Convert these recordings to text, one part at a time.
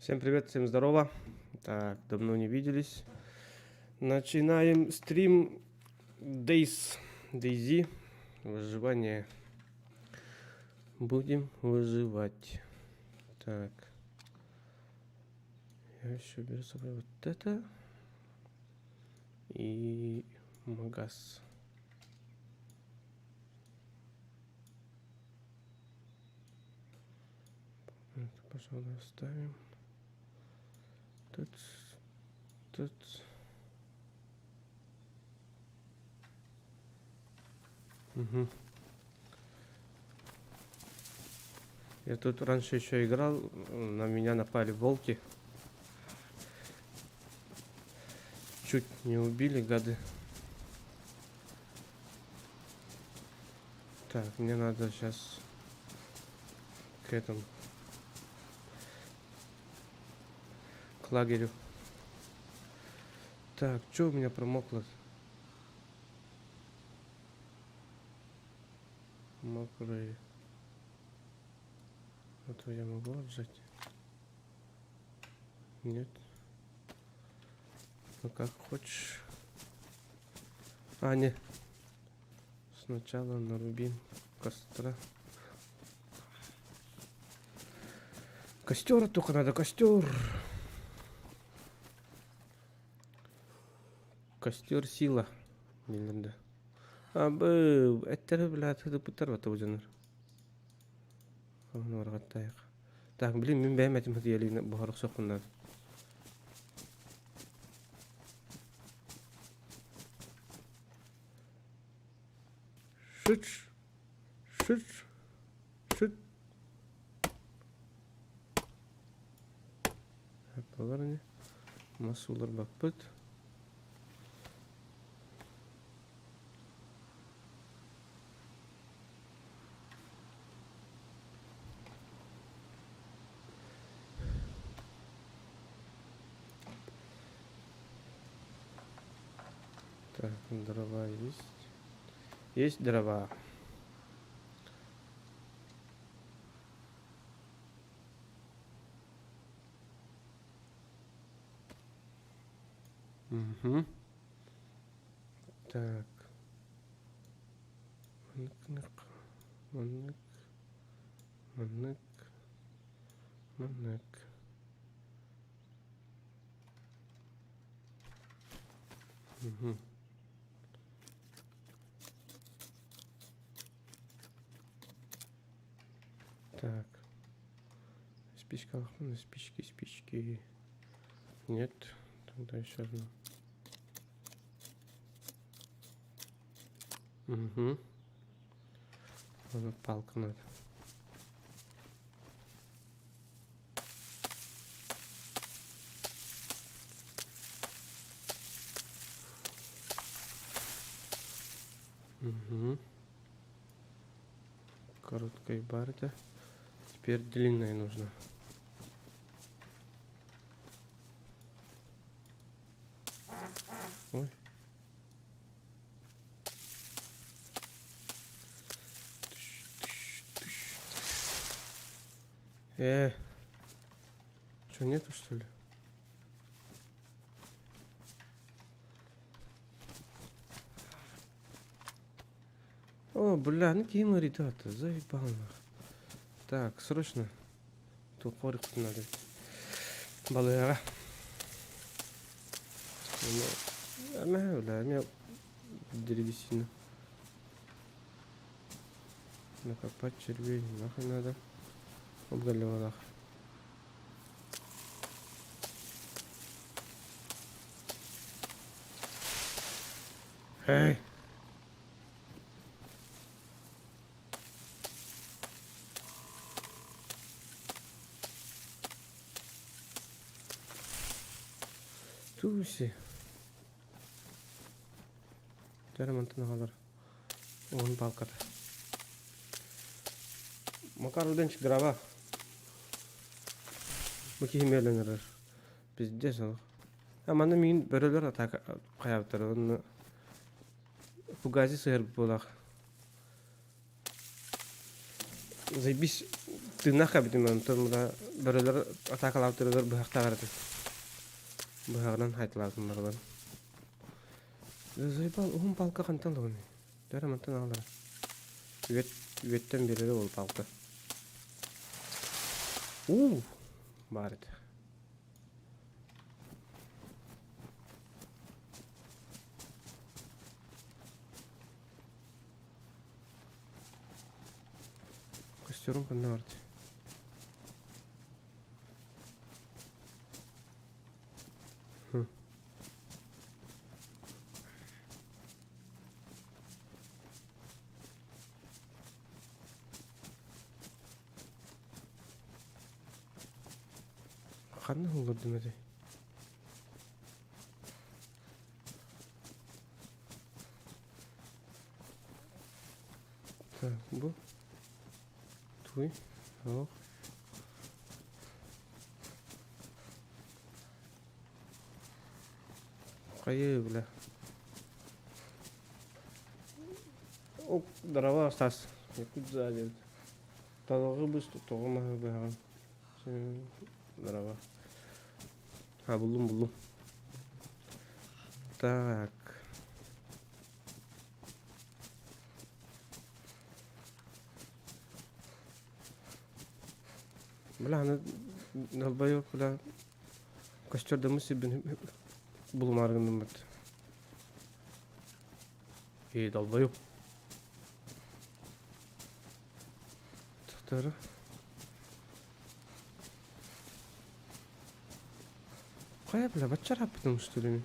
Всем привет, всем здорово. Так, давно не виделись. Начинаем стрим Days, DayZ. Выживание. Будем выживать. Так. Я еще беру с собой вот это. И магаз. Это, пожалуй, оставим. Тут, тут. Угу. Я тут раньше еще играл, на меня напали волки. Чуть не убили, гады. Так, мне надо сейчас к этому. К лагерю. Так, что у меня промокло? Мокрые. А то я могу отжать? Нет. Ну как хочешь. А, не. Сначала нарубим костра. Костер только надо, костер. Костер сила. Дииллэр да. А бу эттэри блядь ыппыттар бата бу дьоннор. Так, блин, мин бэйэм этим хатыйалыына буһар охсуохпун наада. Шыч, шыч, шыт. Болар не? Мас уларбаппыт. Так, дрова есть. Есть дрова. Угу. Так. Маннык, маннык, маннык, маннык. Угу. Так. Спичка, спички, спички. Нет, тогда еще одну. Угу. Вот палка надо. Угу. Короткая барда. Теперь длинная нужна. Ой. Э, что нету что ли? О, бля, ну ким ребята, заебал нах. Так, срочно. Топорик надо. Балыга. Эмэ, бля, эмэ древесина. Накопать червей нахуй надо. Обгалевалах. Эй! Туси. Дьэ мантан аҕалар уһун палката. Макар Руденчик дрова. Бу киһи миэлэн эрэр. Пиздец олох. А манна миигин бөрөлөр атака хайаабыттар онно фугази сыһар буолаах. Заебись. Тыыннаах кэбитим онтон мына бөрөлөр атаакалаабыттарыгар быһахтаах этим. Быһаҕынан хайталаабытым барыларын. Заебал, уһун палка хантан ылабыный? Дөрө мантан аҕалара. Үөт, үөттэн биэрэрэ ол палка. Уу, баар этэ. Костюм ханна барда? Хм. Ханна уһуллардым этэй? Так, бу тугуй? Ох. Хайыы, бля. О, дрова остаас. Якудза диэбит. Талаҕы быс тоҕо маһы быһаҕын. Дрова. А, буллум, буллум. Так. Бля, аны долбоёб, бля, костердаммыт сирбин булумаары гынным бит. И долбоёб. Тохтары. Хайа, бля, бачча ырааппытым что ли мин?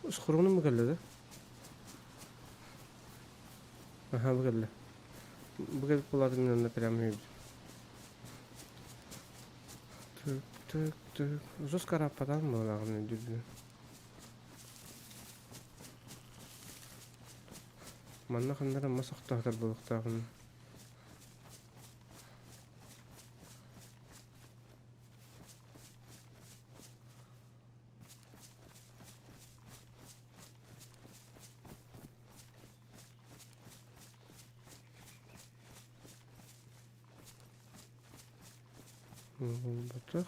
Схроным кэллэ да? Аха, бу кэллэ. Бу кэлип буолаатын мин онно прямо өйдүүм. Так, так, так. Жестко ырааппатаҕым быһыылааҕын өйдүүрбүнэн. Манна ханна эрэ мас охтоотор буолуохтааҕын. Буолбатах.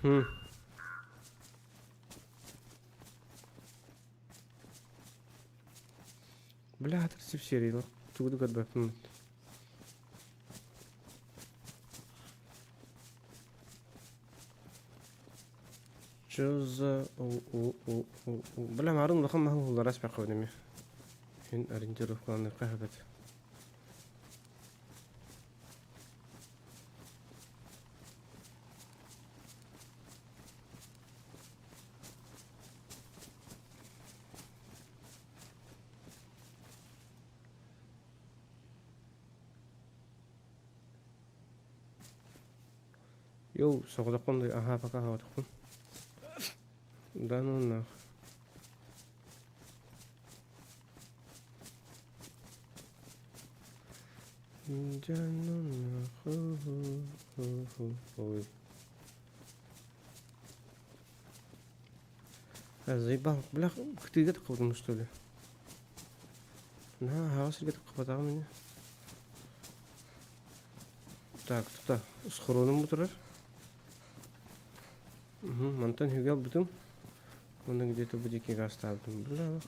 Хм. Бля, сип-серый, тугу да көрбөппүн. Чё за у у у у у Бля, марын улахан маһы уһуллара аспаккабын эмиэ. Мин ориентировкаланыахха сөп этэ. Йоу, соҕотохпун дуу, аһаа пока соҕотохпун. Да ну нах. Да ну нах. Ой. Заебал. Бля, кытыыга таххыбытым что ли? Наһаа аһаҕас сиргэ таххыбатаҕым ини. Так, тута схроным бу турар. Угу, мантан үһүгү албытым. Уонна где-то бу диэки гаастаабытым. Бля.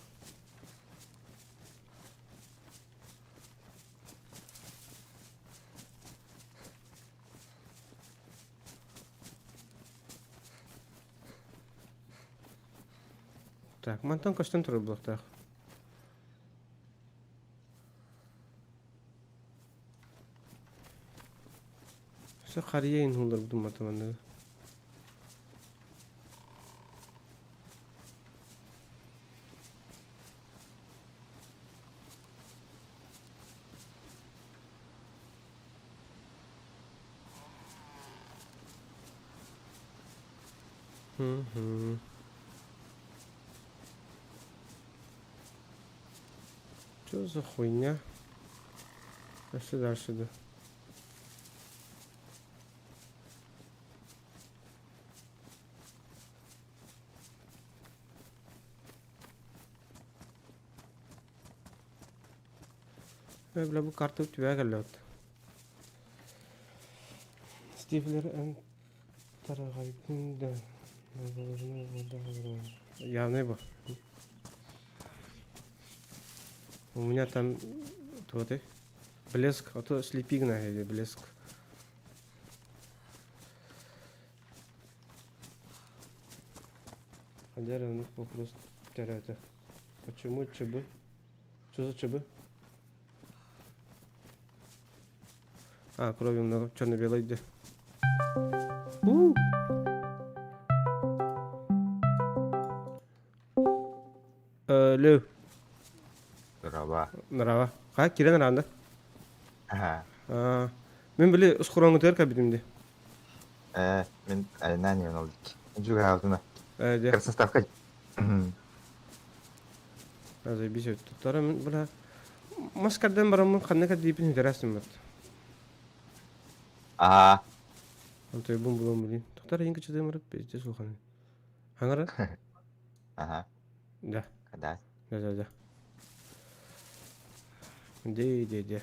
Так, мантан көстөн турар буолуохтаах. Все харыйа инһулларбытым матыманныгы. Мгм. Что за хуйня? А сюда, сюда. Э, бля, бу карта түбэ кэллэ. Стивлер эн тараҕайгын да Явный был. У меня там вот и блеск, а то слепигна или блеск. Адера вопрос теряете. Почему ЧБ? Что за ЧБ? А, крови много. Черно-белый где? У! Лев. Дороба. Нрава. Ха, кирен ранда. Аха. Мен били ускуроңутер кабидимди. Мен айнан олдик. Жугаабытына. Де. Красноставка. Заебись туттара мен бля. Маскардан бараммын ханна кадиипин хүтэрээсим бат. Аа. Онто бум булам блин. Туттара инки чыдымырып пиздец улахан. Хаңара? Ага. Да. Да. Да, да, да. Де, де, де.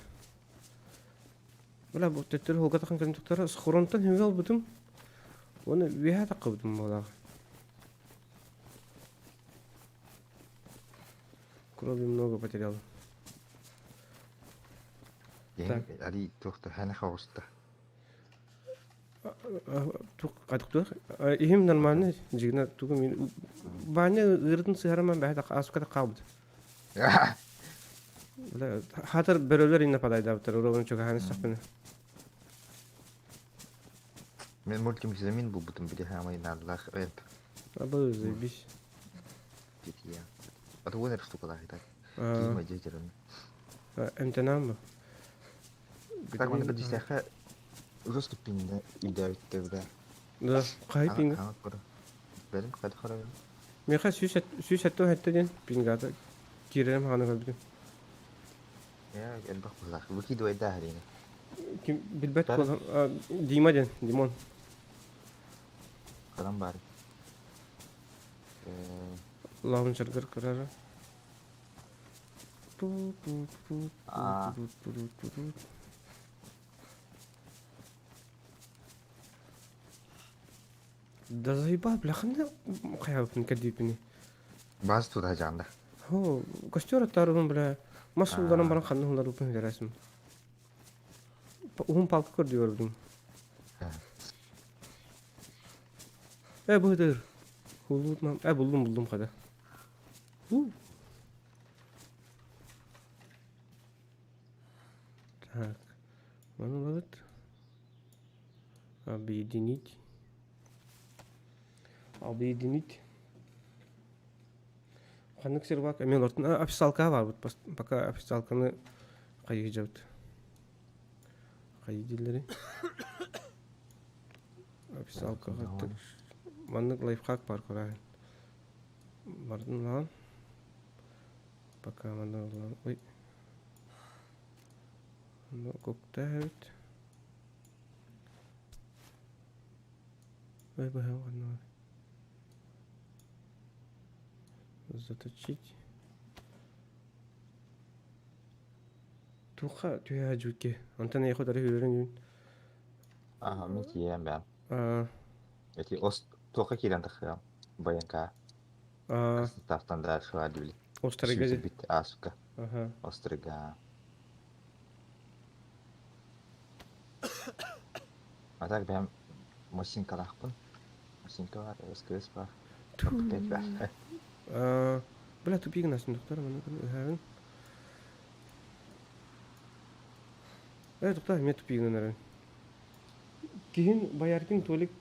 Бля, бу төттөр холга тахан кэлин туттара схоронтан хүнге албытым. Оны үөһэ таққыбытым буолаҕа. Крови много потерял. Так. Али туохта хана хаҕуста. Тух иһим нормальный дьигинэ тугу мин Ваня ыырытын сыһарыман бэһэ ааспыката хаалбыт. Хатыр бөрөлөр инна падайдаабыттар уровын чугаһаан истэхпинэ. Мен мультивитамин булбутум били хаамай наадалаах эмп. Абы заебись. Тетия. А то уонер штукалаах так. Киим дьэ Эмтэнээн бу. Так манна бэдисээхэ жестко пиннэ үйдээбиттэ бля. Да, хай пинга. Бэрим хады харабын. Миэхэ 177 диэн пингата киирэрим хааны көрбүтүм. Я элбэх быһылаах. Выкидывай да хрена. Ким билбэт Дима диэн, Димон. Хадан бар. Лаунчергар кырара. Да заебал, бля, ханна хайабыппын кэрдииппиний. Баас тута дьаанда. Оо, костер аттаарыбын, бля, мас уулларан баран ханна уулларбыппын билэрээсим. Уһун палка көрдүү барбытым. Э, быһытыр. Хулуутмам. Э, буллум, буллум хада. У. Так. Маны ылабыт. Объединить. Объединить. Ханнык сервак эмиэ олортун официалка баарбыт пока официалканы хайыһыдьабыт. Хайы дииллэрий? Официалкаҕа маннык лайфхак баар көрөһүн. Бардын ылаҕын. Пока манна ылаҕын. Ой. Ну, көктөөбүт. Ой, быһа ханна Заточить. Туха түһэ дьүкке. Онтон эйхо дары хүрөрүн юн. Ага, мен киирэн бэм. Аа. Эти ос туха киирэн тахыам. Баянка. Аа. Тафтан дальше дибили. Острога. Бит асука. Ага. Острога. А так бэм машинкалаахпын. Машинка бар, СКС бар. Пять бар. Аа. Бля, тупик нас доктор, маны күн Э, тоқта, мен тупигынан аран. Киһин Бояркин Толик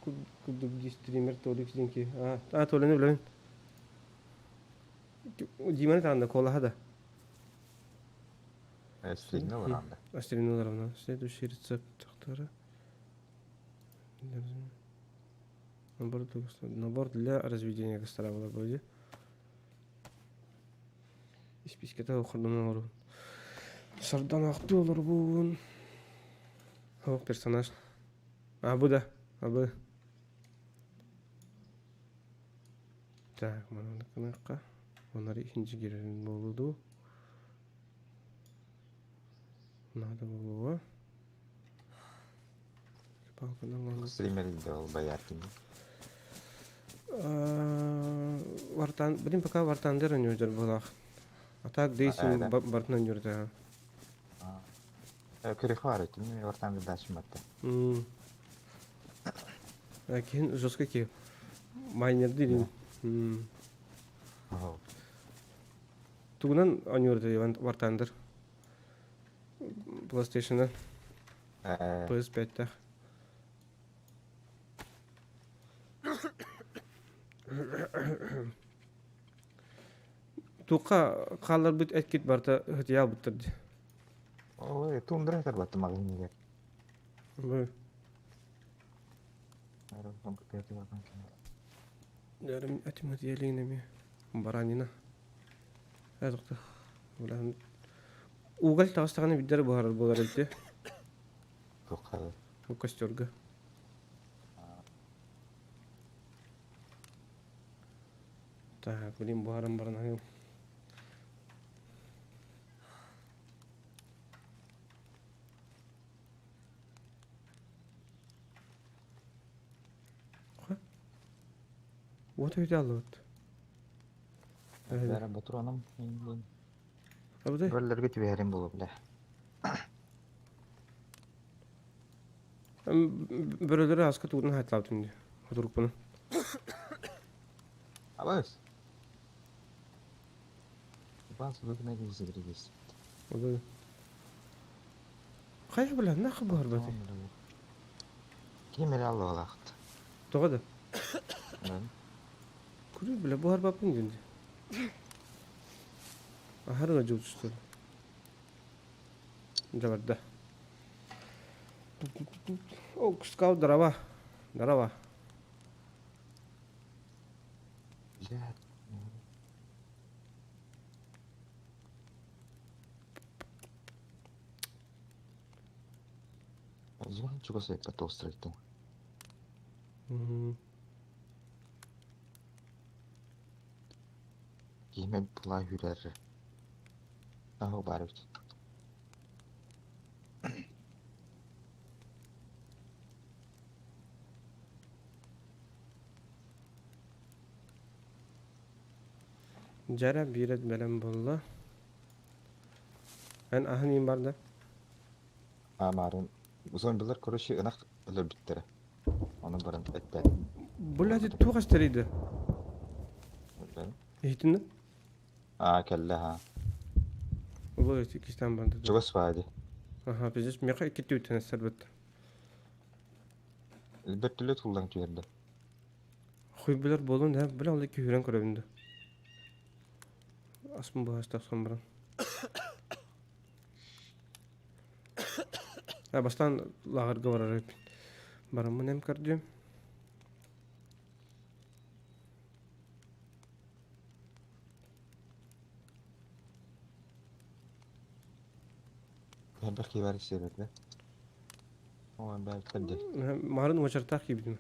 курдук дии стример Толик диэн киһи. А, Толены билэбин. Диманы таанда колаха да. Стримне баранда. Стримне баранда. Следующий рецепт доктора. Набор для, набор для разведения костра была будет. Испискета охордон олорбун. Сардан ахты олорбун. О, персонаж. А, бу да. А, бу. Так, мананы кынакка. Онары ихинчи кирерин болуду. Надо болуга. Палканан оҥоһуллар. Стримерийдэ ол Бояркин. Вартан, блин, пока Вартандер өнүрдэр буолаах. А так Дейсин бартын өнүрдэ. Күрэх бар этим, Вартандер дальше матта. Киһин жестко ки майнерды илин. Тугунан өнүрдэ Иван Вартандер? PlayStation'dan. PS5-тэх. Туохха хаалларбыт эткит барыта ытыйаалбыттар дии. Ой, тундра этэр батты магазинигэр. Дәрім этим ытыйалыын эмиэ. Баранина. Э, тоқта. Уголь таҕыстаҕына биддэр буһарар буолар эбит Туохха Бу костерга. Так, блин, буһаран баран аһыам. Вот өйдө аллыбыт. Бәрі ботуроном Бөллөргө түбэһэрим буолуо бile. Бөрөлөрү аска тугунан хайталаабытым дии. Хотурукпунан. Абас. Бас бүгүнэ дизигригис. Хайа бля, нахуй буһарбатый? Ким эрэ аллалаахт. Тоҕо да? Күрүү бля буһарбаппын диэн. Аһарга дьулустар. Дьэ барда. О, кускал дрова. Дрова. Дьиҥ чугас эппэт остройтын. Киһим була үрэр. Аһы баар эбит. Дьэрэ биир эт бэлэм буолла. Эн аһын иин барда? Аамаарын зомбилар короче ынах өлөрбүттэрэ. Ону баран эттээтим. Блядь, туох эстэрийдэ? Иһитиннэ? Аа кэллэ ха. Улуу иккистээн барда. Чугас баа дии. Аха, пиздец, миэхэ икки түүттэн эстэрбит. Бөртөлүөт куллан түһэрдэ. Хуй билэр буолун да, бля, ол икки үүрэн көрөбүн да. Аспын быһаас тахсан баран. А бастаан лааҕырга барар эбиппин. Бараммын эм көрдүм. Элбэх киһи баар сиэбэтэ. Оо, бэйэбиттэр дии. Марын уочартаах киирбитим.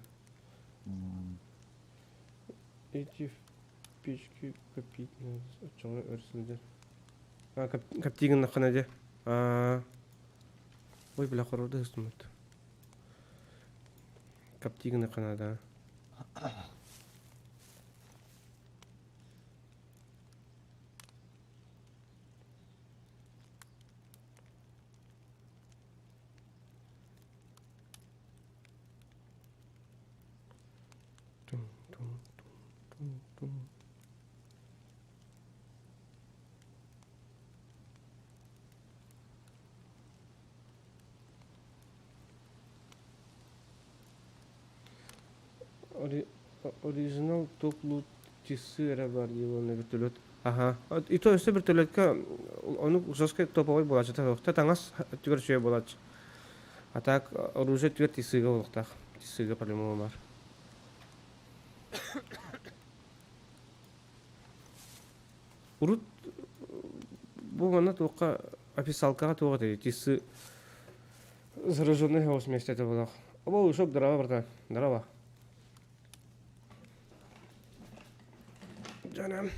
Эти печки копить надо. Оччоҕо өр сылдьар. А, коптии гыннаххына дьэ. А, ой, бля, хорорду ыстыммыт. Коптии гыннаххына да. Тум тум тум тум тум. Оригинал топ-лут часы эрэ бар дии уонна вертолет. Аха. И то өссө вертолетка ону жесткай топовой буолааччыта суох. Таҥас өттүгэр үчүгэй буолааччы. А так оружие өттүгэр тисыга буолуохтаах. Тисыга по-любому баар. Урут бу манна туохха описалкаҕа туох этэй тисы зараженный хаос миэстэтэ буолах. Оба ушок дрова братан, дрова. Жанам.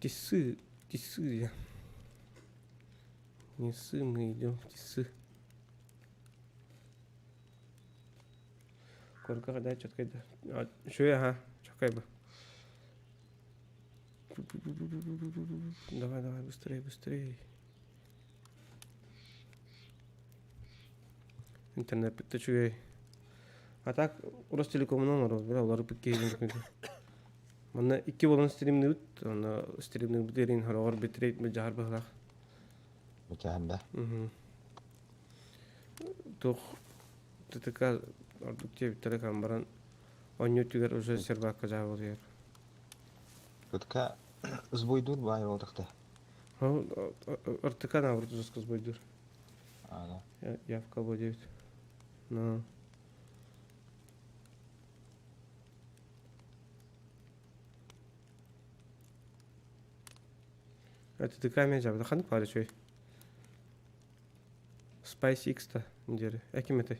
Тисы, тисы. Не сы, мы идем в тисы. Корка да четкай да. Үчүгэй аха, чоккай бу. Давай, давай, быстрее, быстрее. Интернет бүттэ үчүгэй. А так Ростелекомунан олорор, бля, уларыппыт киһи Манна икки буолан стримныбыт, онно стримныбыт эрин хороҕор битрейт мэлдьэһэр быһылаах. Мэлдьэһэн да? Туох ТТК ордук диэбиттэрэ кан баран оонньуу түгэр уже сервакка дьаабылыйар. ТТК сбойдуур баай буолтахта. РТК наоборот жестко сбойдуур. А, да. Явка владеет. Но... ТТК мен жабыда ханнык баар үчүгэй. Spice X-та диэри. Эким этэй?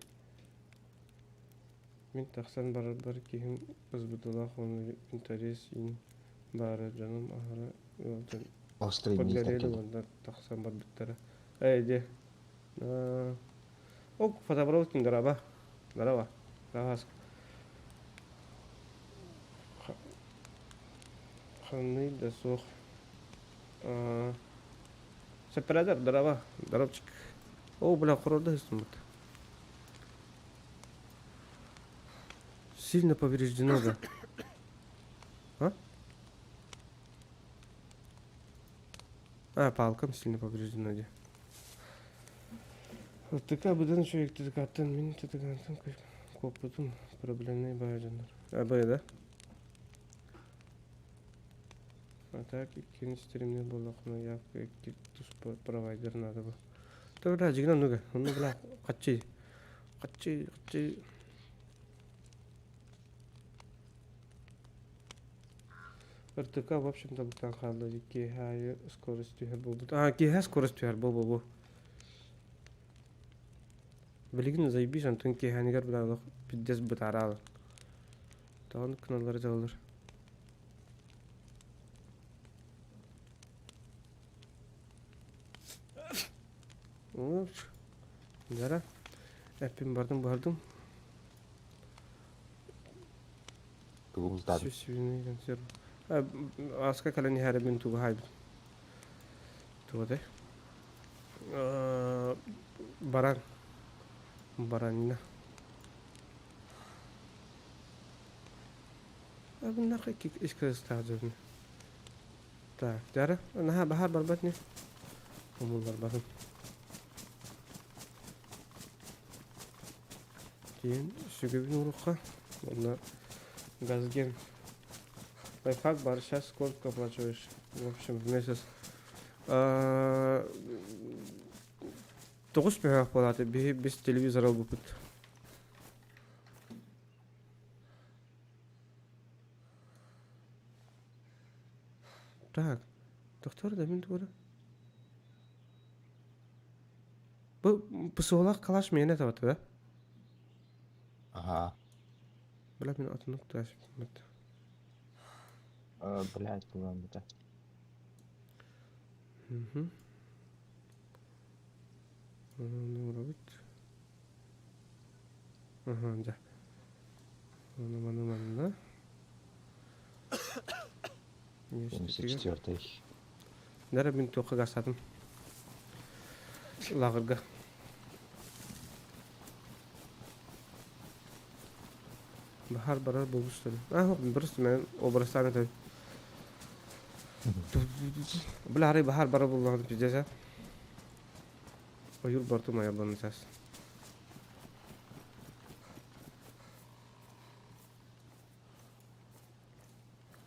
Мин тахсан барарбар киһим ызбытылаах уонна интэриэс иин баара дьонум аһара ыалдьан Острый подгорели уонна тахсан барбыттара. Эй, де. Ок, фотоаппарат дораба. Дораба. Дорабас. Ханный да суох. Сэппэрээдэр, дораба. Доробчик. О, бля, хорорда сыстыммыт. Сильно повреждено, да. А? А, палкам сильно повреждено, де. РТК быдан үчүгэй ТТК-ттан мин ТТК-ттан куоппутум проблемнай баайа дьоннор. А, Б, да? А так иккини стримнир буоллаххына явка икки туспа провайдер наада бу. То бля дьигинэн оннуга. Онну бля хаччы хаччы хаччы РТК в общем-то бутан хаалла киэһэ аайы скорость түһэр буолбут. А киэһэ скорость түһэр бу-бу-бу. Билигин заебись онтон киэһээнигэр бля олох пиздец бытаараалар. Тоҕо гыналлара дьаллар. Дара, эппин бардым бардым. Тугу бултаатым? Сүнньүнэй консерв. Аска кэлэн иһэрибин тугу хаайбыт. Тугу этэй? Баран. Баранина. Абыннах искрестаах дьону. Так, дьара, наһаа баһаар барбат не? Умулларбатын. Диэн сүгэбин урукка. Онно газген. Лайфхак бар, сейчас сколько оплачиваешь? В общем, в месяц. Тоҕус мөһөөх буолааты, биһи без телевизора ылбыппыт. Так, доктор да мин туора. Бу ПСОлаах калаш миэнэ табата да? Аха. Бля, мин атыннык тутаачпыт. Блядь, булан быта. Угу. Уурабыт. Аха, дьэ. Ону маны манна. 74-й. Нара мин туохха гасатым. Лааҕырга. Баһаар барар буолбут А, просто мен образтаан этэ. Бля, арай баһаар барар буоллаҕына пиздец, а. Ойуур борту майаллан сейчас.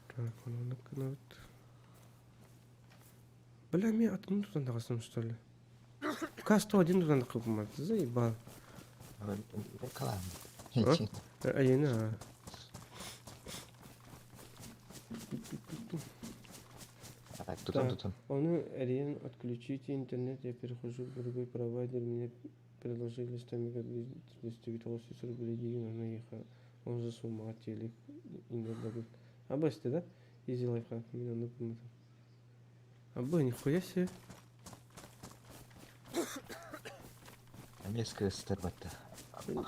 Так, ону гынабыт. Бля, мен атын тутан таҕыстым, что ли? К-101 тутан таххыппын Заебал. Калаан. Айына. Тутан тутан. Ону эрийэн отключите интернет, я перехожу в другой провайдер, мне предложили 100 мегабит 290 рублей диэн ону эйиэхэ он же суммаҕа телек иннердабыт. Абысты да? Изи лайфхак мин оннук гыммытым. Абы, нихуя себе. Эмиэ кыыстар батта.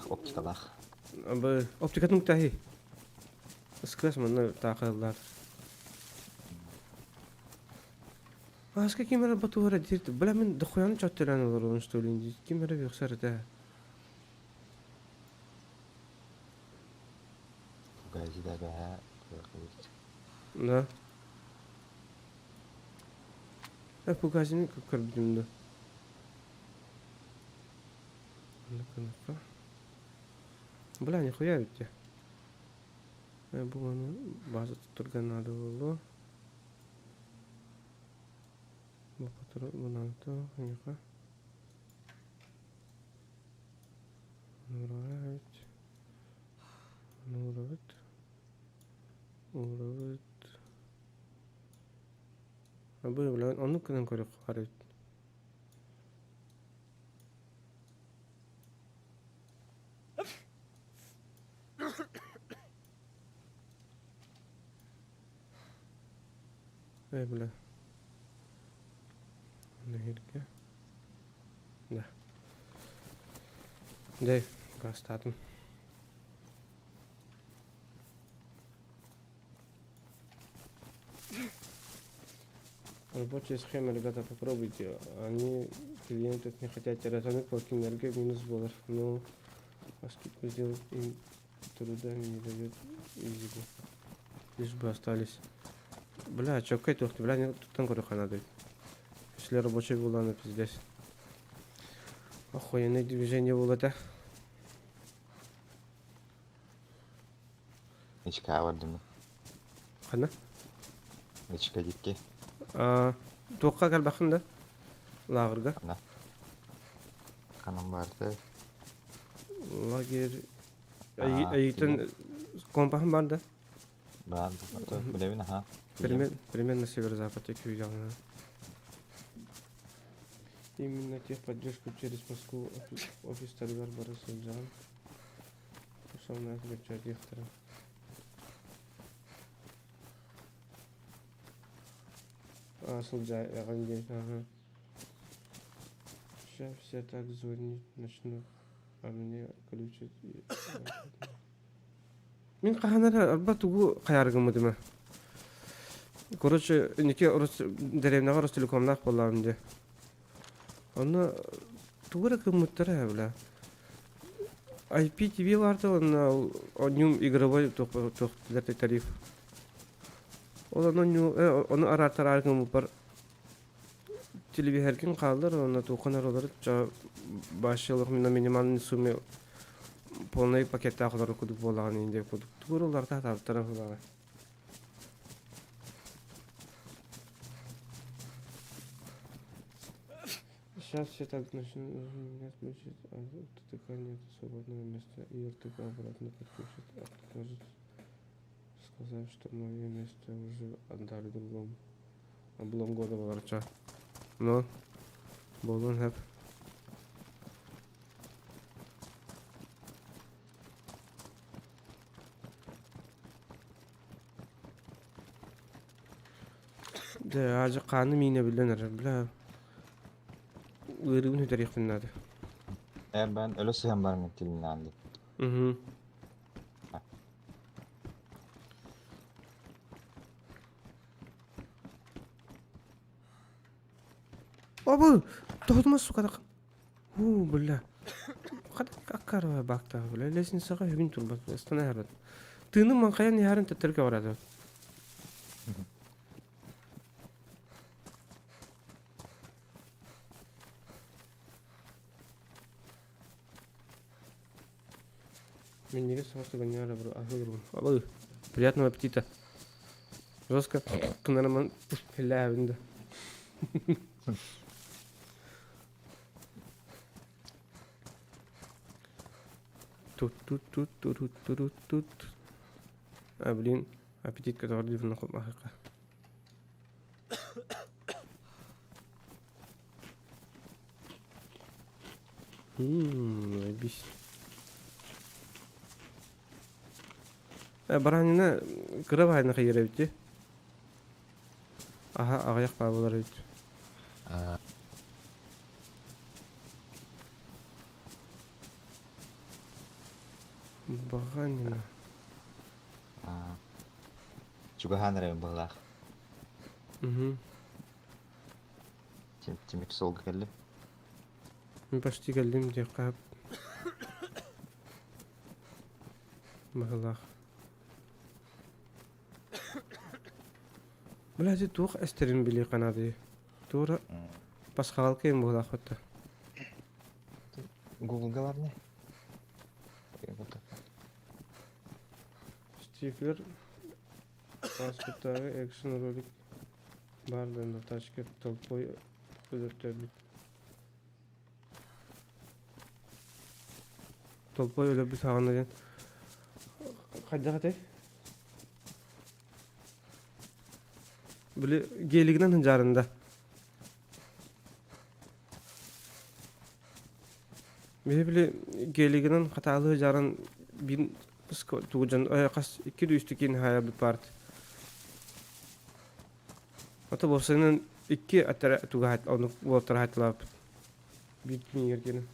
Оптикалаах. Оптикатын тахи. Ыскыас манна таахыллар. Аска ким эрэ батуһара диир. Бля мин дохуяны чөттөлөөн олоробун что ли диир. Ким эрэ үөхсэр этэ. Газида бэһэ туох Да. Пугазины көрбүтүм да. Ну-ка, ну-ка. Бля, нихуя ведь. Бу маны база туттарга надо было. Бу патрон хуйня. Нурабыт. Нурабыт. Урабыт. Бу бля, оннук гынан көрүөх баар эбит. Эй, бля. Нэһиргэ. Да. Дэй, гастаатым. Рабочая схема, ребята, попробуйте. Они клиентов не хотят терять, они энергия минус доллар. Но а скидку сделать им труда не дает изиги. Лишь бы остались. Бля, чё, туох, бля, не туттан көрүөххэ надо. Если рабочий буоллаҕына пиздец. Охуенное движение было это. Ничка бардым. Ханна? Ничка дикки. Туохха кэлбэххин да? Лааҕырга. Ханна? Ханан барды. Лагерь Эйигиттэн компаһым бар да? Баар, билэбин аха. Примерно северо-запад күүдэҕинэ. Именно техподдержку через Москву офистарыгар бара сылдьаҕын. Самое диэхтэрэ. А, сылдьаҕын диэн. Ага. Сейчас все так звонить начнут, а мне включат и... Мин хаһан эрэ арба тугу хайаары гыммытым Короче, инники дэриэбинэҕэ Ростелекомнаах буоллаҕым дии. Онно тугу эрэ гыммыттара бля. IPTV баарда уонна оонньуум игровой туох тариф. Ол ону ону араартараары гыммыппар телевизоргин хааллар уонна туоххун эрэ олорор баашчылык на минимальной сумме полный пакеттаах олорор курдук буоллаҕын иһин диэн курдук тугу эрэ уларыта сатаабыттара Сейчас все так начнут меня включить, а ТТК нет свободного места, и РТК обратно подключат, а может сказать, что мое место уже отдали другому. Облом года баларча. Но, буолуон сөп. Дьэ, аадьы хааны миинэ биллэн эрэр, бля. Ыарыыбын сүтэриэхпин наада. Э, ben өлө сыһан баран тилиннээн дии. Угу. Обу! Тоһутума сука Уу, бля. Аккарова бактаа, бля. Лестницаҕа бүгүн турбат, ыстана иһэрбэт. Тыыным маҥхайан иһэрин төттөрү көҕүрэтэ. Минньигэс соҕус түгэҥҥэ аһыырбын. Абы, приятного аппетита. Жестко кынарыман хиллээбин да. Тут-тут-тут-тут-тут-тут. А, блин, аппетит который дивно хопмахыка. Заебись. Баранина кыра баайына хайыр эбит дии. Аһа аҕыйах баа буолар эбит. Баҕанина. Аа, чугаһаан эрэбин быһыылаах. Угу. Тимир суолга кэллим. Мин почти кэллим диэххэ быһыылаах. Бля, туох эстэрин билии канадыы. Туора пасхалка им буолаахпыт. Гуглга бар не? Стиклер паспорттааҕы экшн ролик баар да тачка толпой өлөртөрбүт. Толпой өлөрбүт саҕана диэн хайдах этэй? Били гелигинэн сылдьаарында. Биһи били гелигинэн хатаалыы дьааран биир тугу дьон хас икки да үстү киин хаайарбыт баарт. Ото буолсайынан икки аттара туга оннук уолаттара хаайталаабыт. Биир күнүгэр диэн.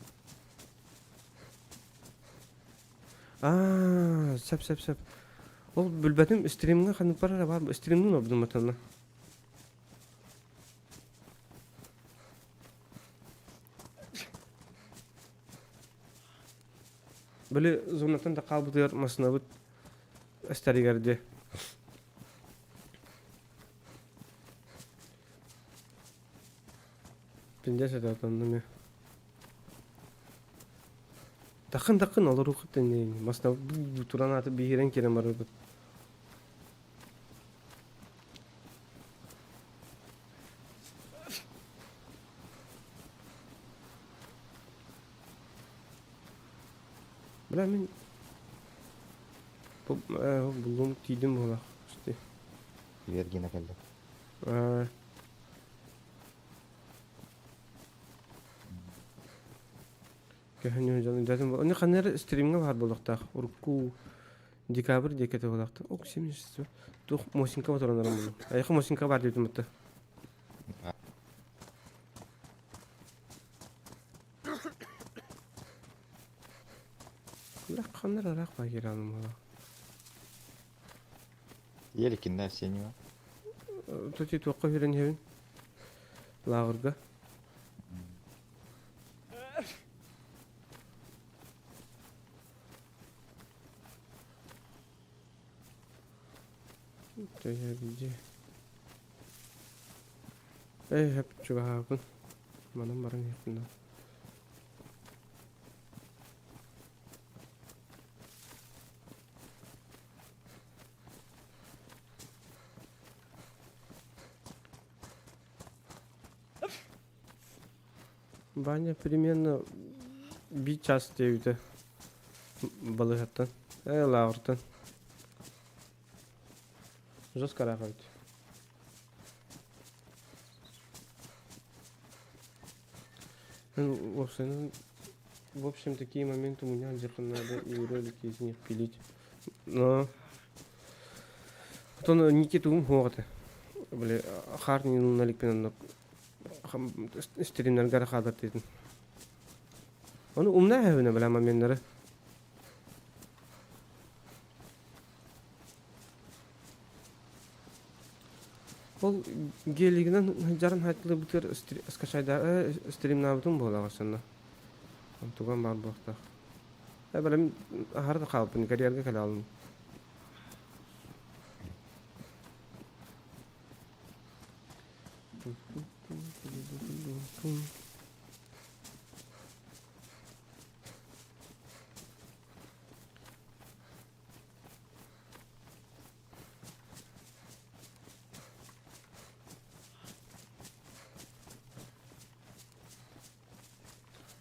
Аа, сөп сөп сөп. Ол билбэтим стримҥа ханнык барара баар стримнын ордум атана. Били зонаттан да хаалбытыгар массыынабыт эстэригэр дии. Пиндес это онно Такын такын олоруоххут масна туран аты биһирэн киирэн барбыт. Бля мин буллум тиийдим буолах. Вергина кэллэ. Көһөн дьон дьон Оны ханна эрэ стримҥа баар буолуохтаах. Урукку декабрь диэки буолуохтаах. Ок, 70 туох Мосинка моторонорум буолуо. Айха Мосинка баар диэбитим батта. Ханна эрэ ыраах баа киирээным буолуо. Еликиннэ Арсеньева. Тути туохха үөрэн иһэбин? Лааҕырга. Эй, хөп чугаһаабын. Манан баран иһэхпин даа. Ваня примерно биир час диэбитэ балыыһаттан, ээ лааҕыртан. Жестко ыраах эбит. Ну, в общем, такие моменты у меня где-то надо и ролики из них пилить. Но Потом Никита ум хуоҕа Били хаар наликпин стримнэргэр хаалар диэтин. Ону умна эһэбинэ бля моменнары. Ол гелигинэн дьарын хайтылыбытыгар скачайда стримнаабытым буолаҕа сонно. Онтуган баар буолуохтаах. Э бэлэм аһара да хаалбын карьерга кэлэ алым.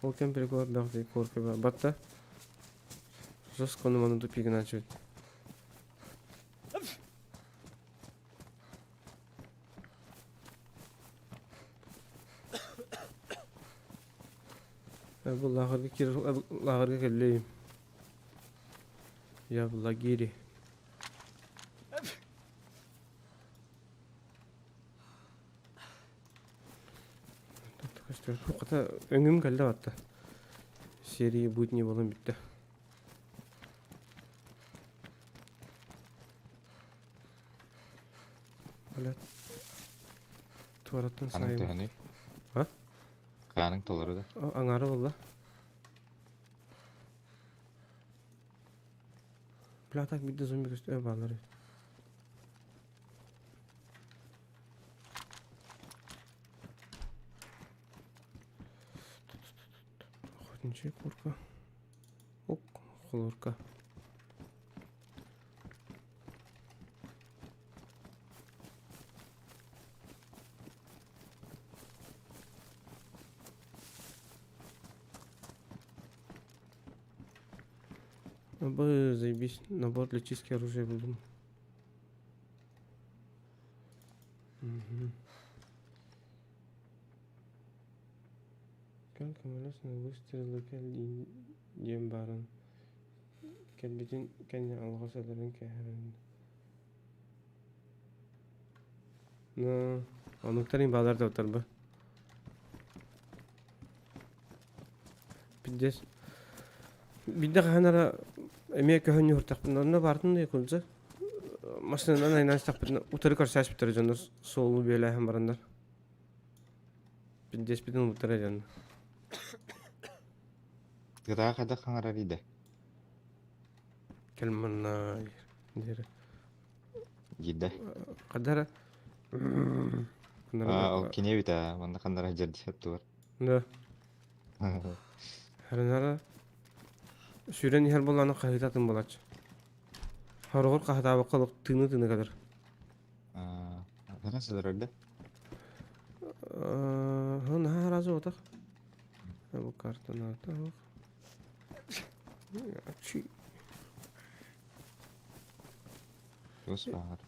Ол кэм приколдаах дии корка батта. Жестко ону тупигин начать. Бу лааҕырга киир лааҕырга кэллим. Я в лагере. Хата өҥүм кэллэ батта. Серия будет не буолан бүттэ. Блядь. Туораттан Ханыҥ саайбыт. төһөнүй? А? Хааныҥ толору да? Аҥаара буолла. Бля, так биирдэ зомби көстө бааллар эбит. Охотничья курка. Ок, холурка. Бы, заебись, набор для чистки оружия булдум. Угу. Кэл көмөлөс выстрелы кэл диэн баарын кэлбитин кэннэ алҕас өлөрөн кээһэрин. Ну, онуктарын баалар да утарба. Пиздец. Биирдэ хаһан эрэ эмиэ көһөн ньуһуртахпына, онно баартын да якудза. Машинанан айнаан истэхпитинэ утары көрсөөспүттэрэ дьоннор суолу бүөлээһин бараннар. Пиздеспитин ылбыттара дьоннор. Кытаах хайдах хаҥарар идэ? Кэл манна диэри. Диирдэ. Хайдах эрэ Аа, ол кини эбит аа, манна ханнара дьэрдиһэр тугар. Да. Харынара сүүрэн иһэр буоллаҕына хаһыыта атын буолааччы. Хороҕор хаһытаабакка олох тыыны-тыыны кэлэр. Аа, ханна сылдьар да? Аа, наһаа араас буотах. Бу картаны атах. Туос баар.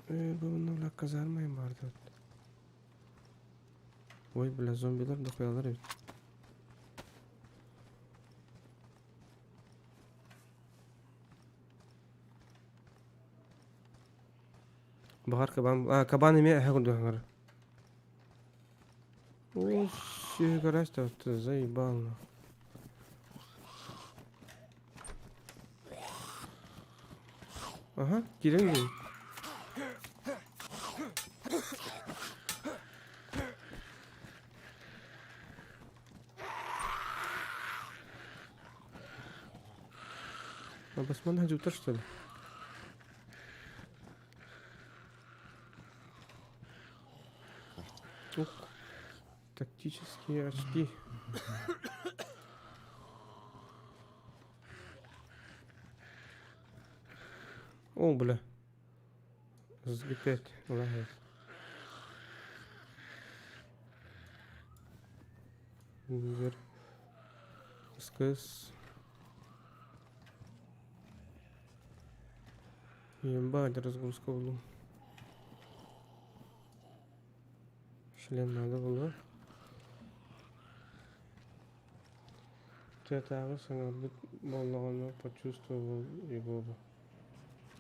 Бу бля казарма баар тут. Ой, бля, зомбилар дохуялар эбит. Баҕар кабан... А, кабан эмиэ эһэ курдук аҥара. Ой, сүөһү көрөөс заебал нахуй. Ага, киирэн дии. А басман хадьутар что ли? Ух, тактические очки. О, бля. СГ5 лагает. Вер. СКС. Ебать, разгрузка буоллум. Шлем надо было. Тыатааҕы саҥарбыт буоллаҕына почувствовал его бы.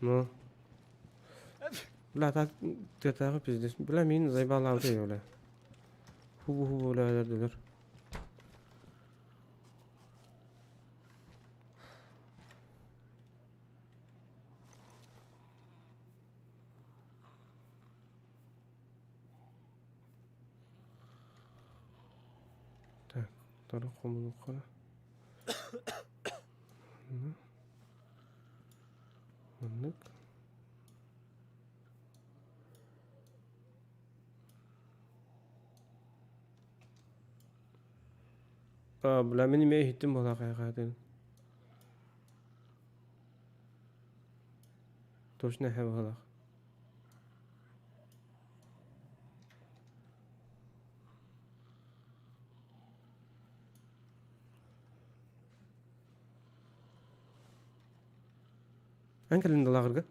Ну. Бля, так тыатааҕы пиздец. Бля, мин заебалаабыта бля. Хубу-хубу бля дылар. Так, второй хомунукка. Маннык. А, бля, мин эмиэ иһиттим буолаа хайҕаатын. Точно эһэ быһыылаах. Эн кэлин да лааҕырга?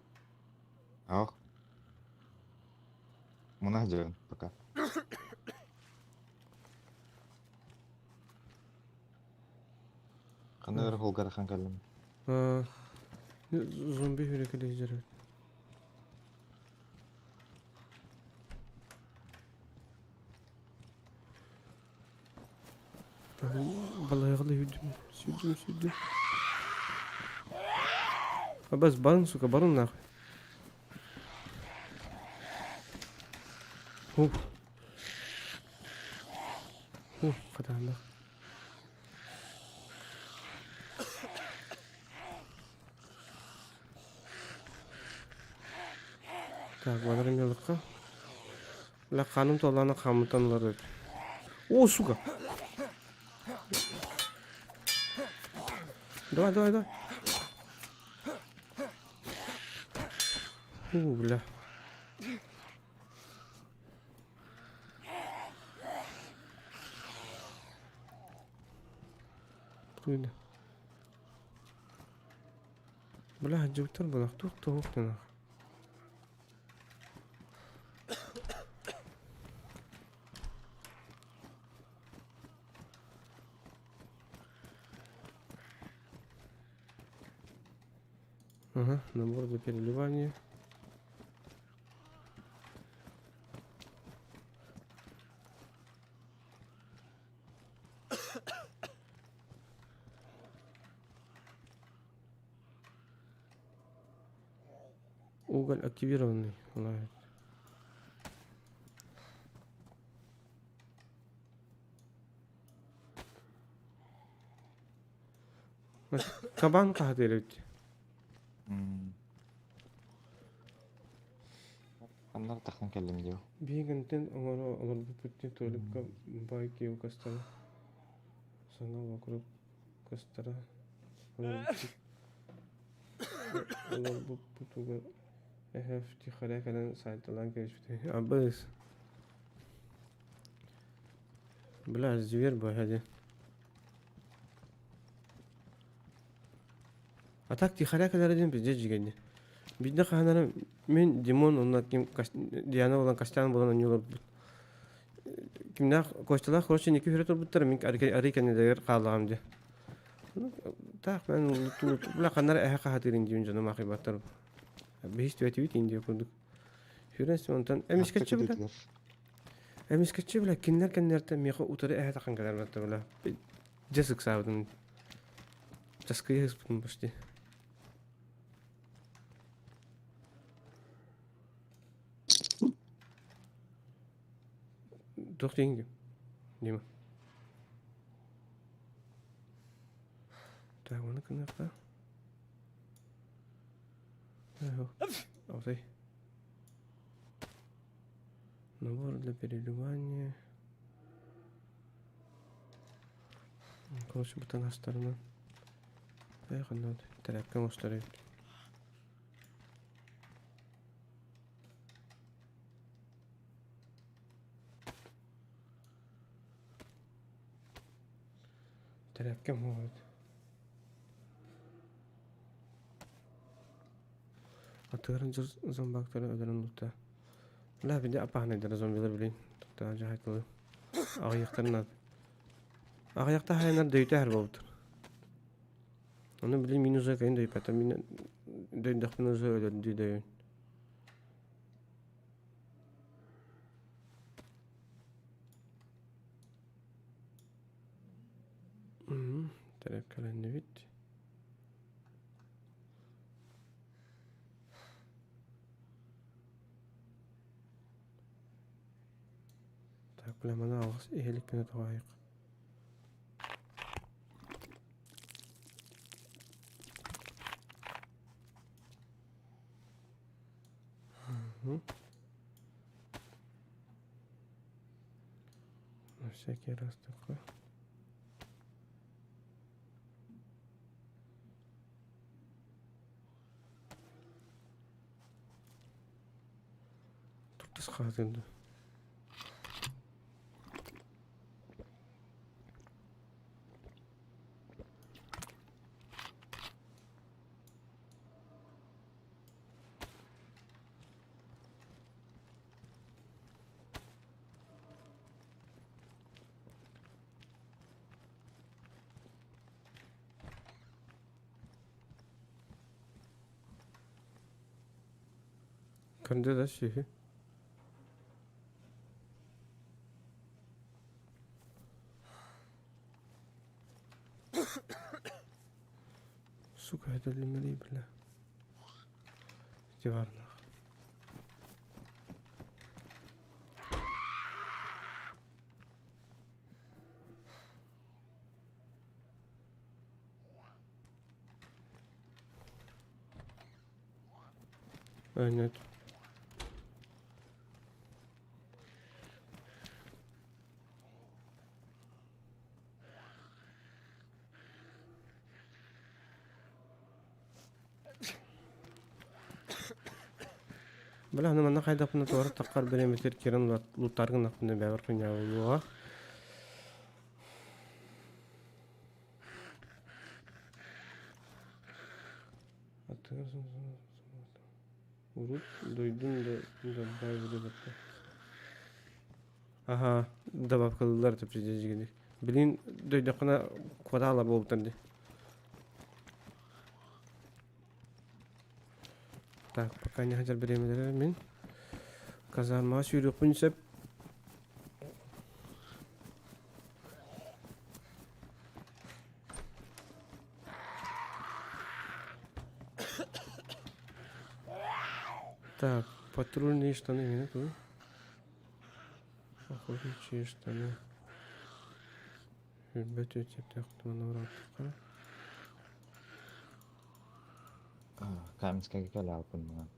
Ах. Мунах дьон пока. Ханна эрэ холгарахан кэллим. Зомби хүрекелей жүрөт. Балайҕа сүүрдүм, сүүрдүм, сүүрдүм. Абас барын, сука, барын нахуй. Ух. Ух, хатааннах. Так, балар эмиэ Бля, ханым туоллаана хааммытан ылар эбит. О, сука! Давай, давай, давай. Фу, бля. Туйда. Бля, дьыбыттар булах туох туох тынах. Ага, набор для переливания. Уголь активированный. Лает. Кабан хаһытыыр эбит. Аннар тахсан кэллим дио. Биһигинтэн оҥоро олорбуппут дии туалетка баай киһи кастара. Саҥа вокруг кастара. Олорбуппутугар эһэф тихаря кэлэн сайталаан кэбиспитэ. Абыс. Бля, зверь бу эһэ А так тихаря кэлэрэ диэн пиздец дьигэни. Биирдэ хаһан мин Димон уонна ким Диана буолан Костян буолан оонньууларбыт. Кимнээх Костялаах короче инники үһүрэ турбуттара мин арый кэннилэригэр хааллаҕым дии. Таах мен бля ханнара эһэ хаһатыырын диэн дьонум аахайбаттар. Биһис түбэтибит индия курдук. Хүрэн онтон эмискэччи бля эмискэччи бля кинилэр кэннилэртэн миэхэ утары эһэ тахан кэлэр бля. Дьэ ыксаабытым. Часкыйа ыспытым почти. Туох диэҥ Дима. Так, оны кыныахха. Алтай. Набор для переливания. Короче, бутан астарынан. Эх, онно тэрээпкэ оҥостор эбит. Тэрээпкэ оҥоһуйбут. Атыырын дьыл зомбактары өлөрөн ылта. Бля, били апаһынайдара зомбилар билин. Тохтоо дьаһайтылы. Аҕыйахтарын наада. Аҕыйахта хаайанар дөйүтэ аһар буолбуттар. Ону били мин уже кэлин дөйпөтөм. Мин дөйдөхпүнэ уже өлөрдүү дөйүн. Тэрэпкэлэннибит. Так, бля, маны алҕас иһиликпинэ тоҕоойук. На всякий раз такой. Туртас хаһытын дуу? Көрдө да сүһү. Сука, это бля. Диварнах. Нет. Бля, аны манна хайдахпына туора таххар бириэмэтигэр киирэн луттаар гыннахпына бэйэбэр хуйня буолуоҕа. Урут дойдум да добавили Аха, добавкалыыллар это Билин дойдоххуна квартала буолбуттар дии. Так, пока не хотел бириэмэлэрэ мин казармаҕа сүүрүөхпүн сөп. Так, патрульные штаны не тут. Охотничьи штаны. Үрбэт үтүөттээх Каменскайга кэлээппин мунан.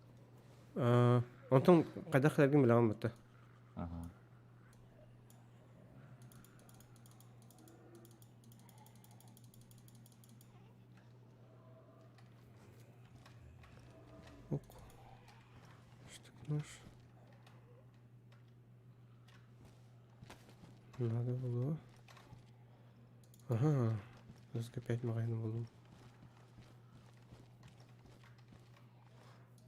Онтон хайдах кэлэргин билэҕин батта. Аха. Ок. Штык-нож. Надо было. Ага. СГ5 маҕаһыын буллум.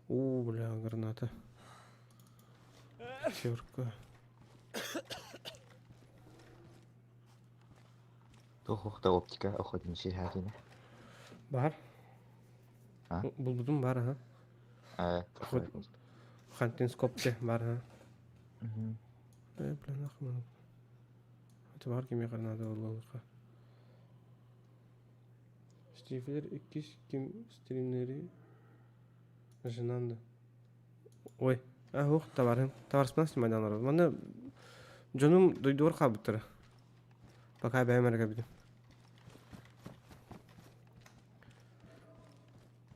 Уу, бля, граната. Пятерка. Туох да оптика охотничий хатина. Бар. А? Булбутум бар, ага. Э, Хантинскопте бар, ага. Э, бля, нахуй. Это бар кимиэхэ граната буолуохха. Стифлер иккис ким стримнери жинанды. Ой, а ух, товарым. Товарыспынан снимайдан олорор. Манна дьонум дойдугар хаалбыттара. Пока бэйэм эрэ кэлбитим.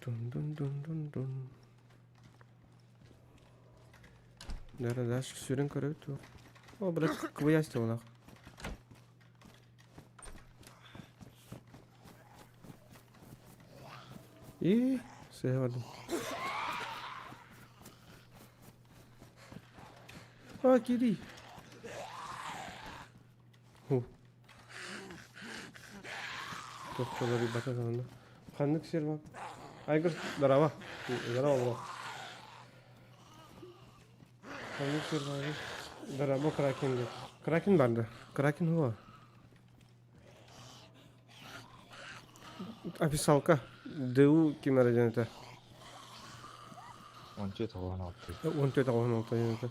Дун-дун-дун-дун-дун. Да-да-да, сүрүн көрөбүт туох. О, блядь, кыбыйас буолах. И сыһа бардым. А, кири. Ху. Тохтолор бата санана. Ханнык сир бар? Айгыр, здорово. Здорово, бро. Ханнык сир бар? Здорово, Кракен деп. Кракен барды. Кракен хуа. Описалка. ДУ ким эрэ диэн этэ. 14 96. 14 96 диэн этэ.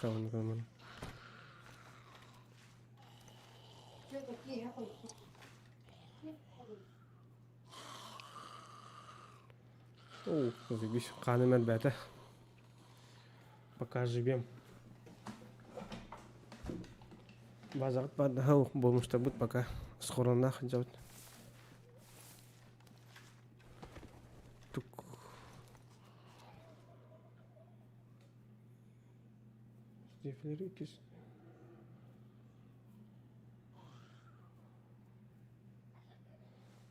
Каван каван. Оо, заебись. Ханым элбээтэ. Пока живем. Базаҕыт баардаһа буолмуштарбыт пока схороннаах дьабыт. Тук. Стифлери иккис.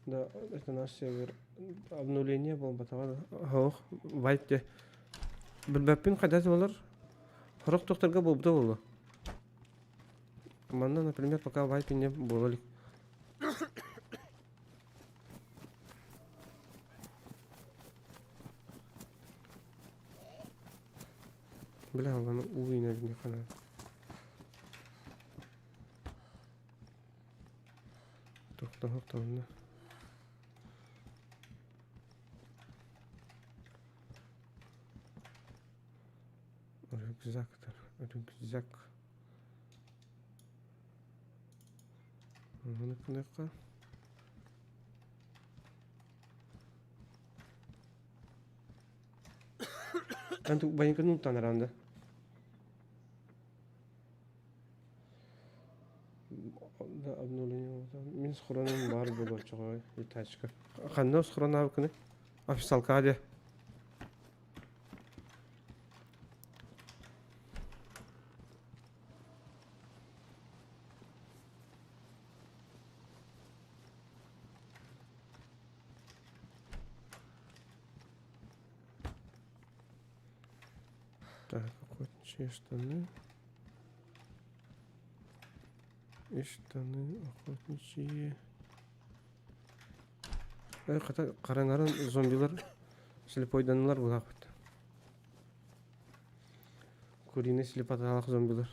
Да, это наш сервер. Обнуление буолбатаҕа да. Оһох, вайп де. Билбэппин хайдах буолар. Сорох тохторго буолбута буолуо. Манна, например, пока вайп не буола илик. Бля, аны уу иҥэрбин хана. Тохтоһох Рюкзак, рюкзак. Маны кыныкка. Эн баянкын уттан аранды. Обновление Мин схроным баар буолуоччуҕа и тачка. Ханна схронаабыккыный? Официалка дии. Так, охотничьи штаны. И штаны охотничьи. Э, хата хараҥаран зомбилар слепойданылар булаахпыт. Куриный слепоталаах зомбилар.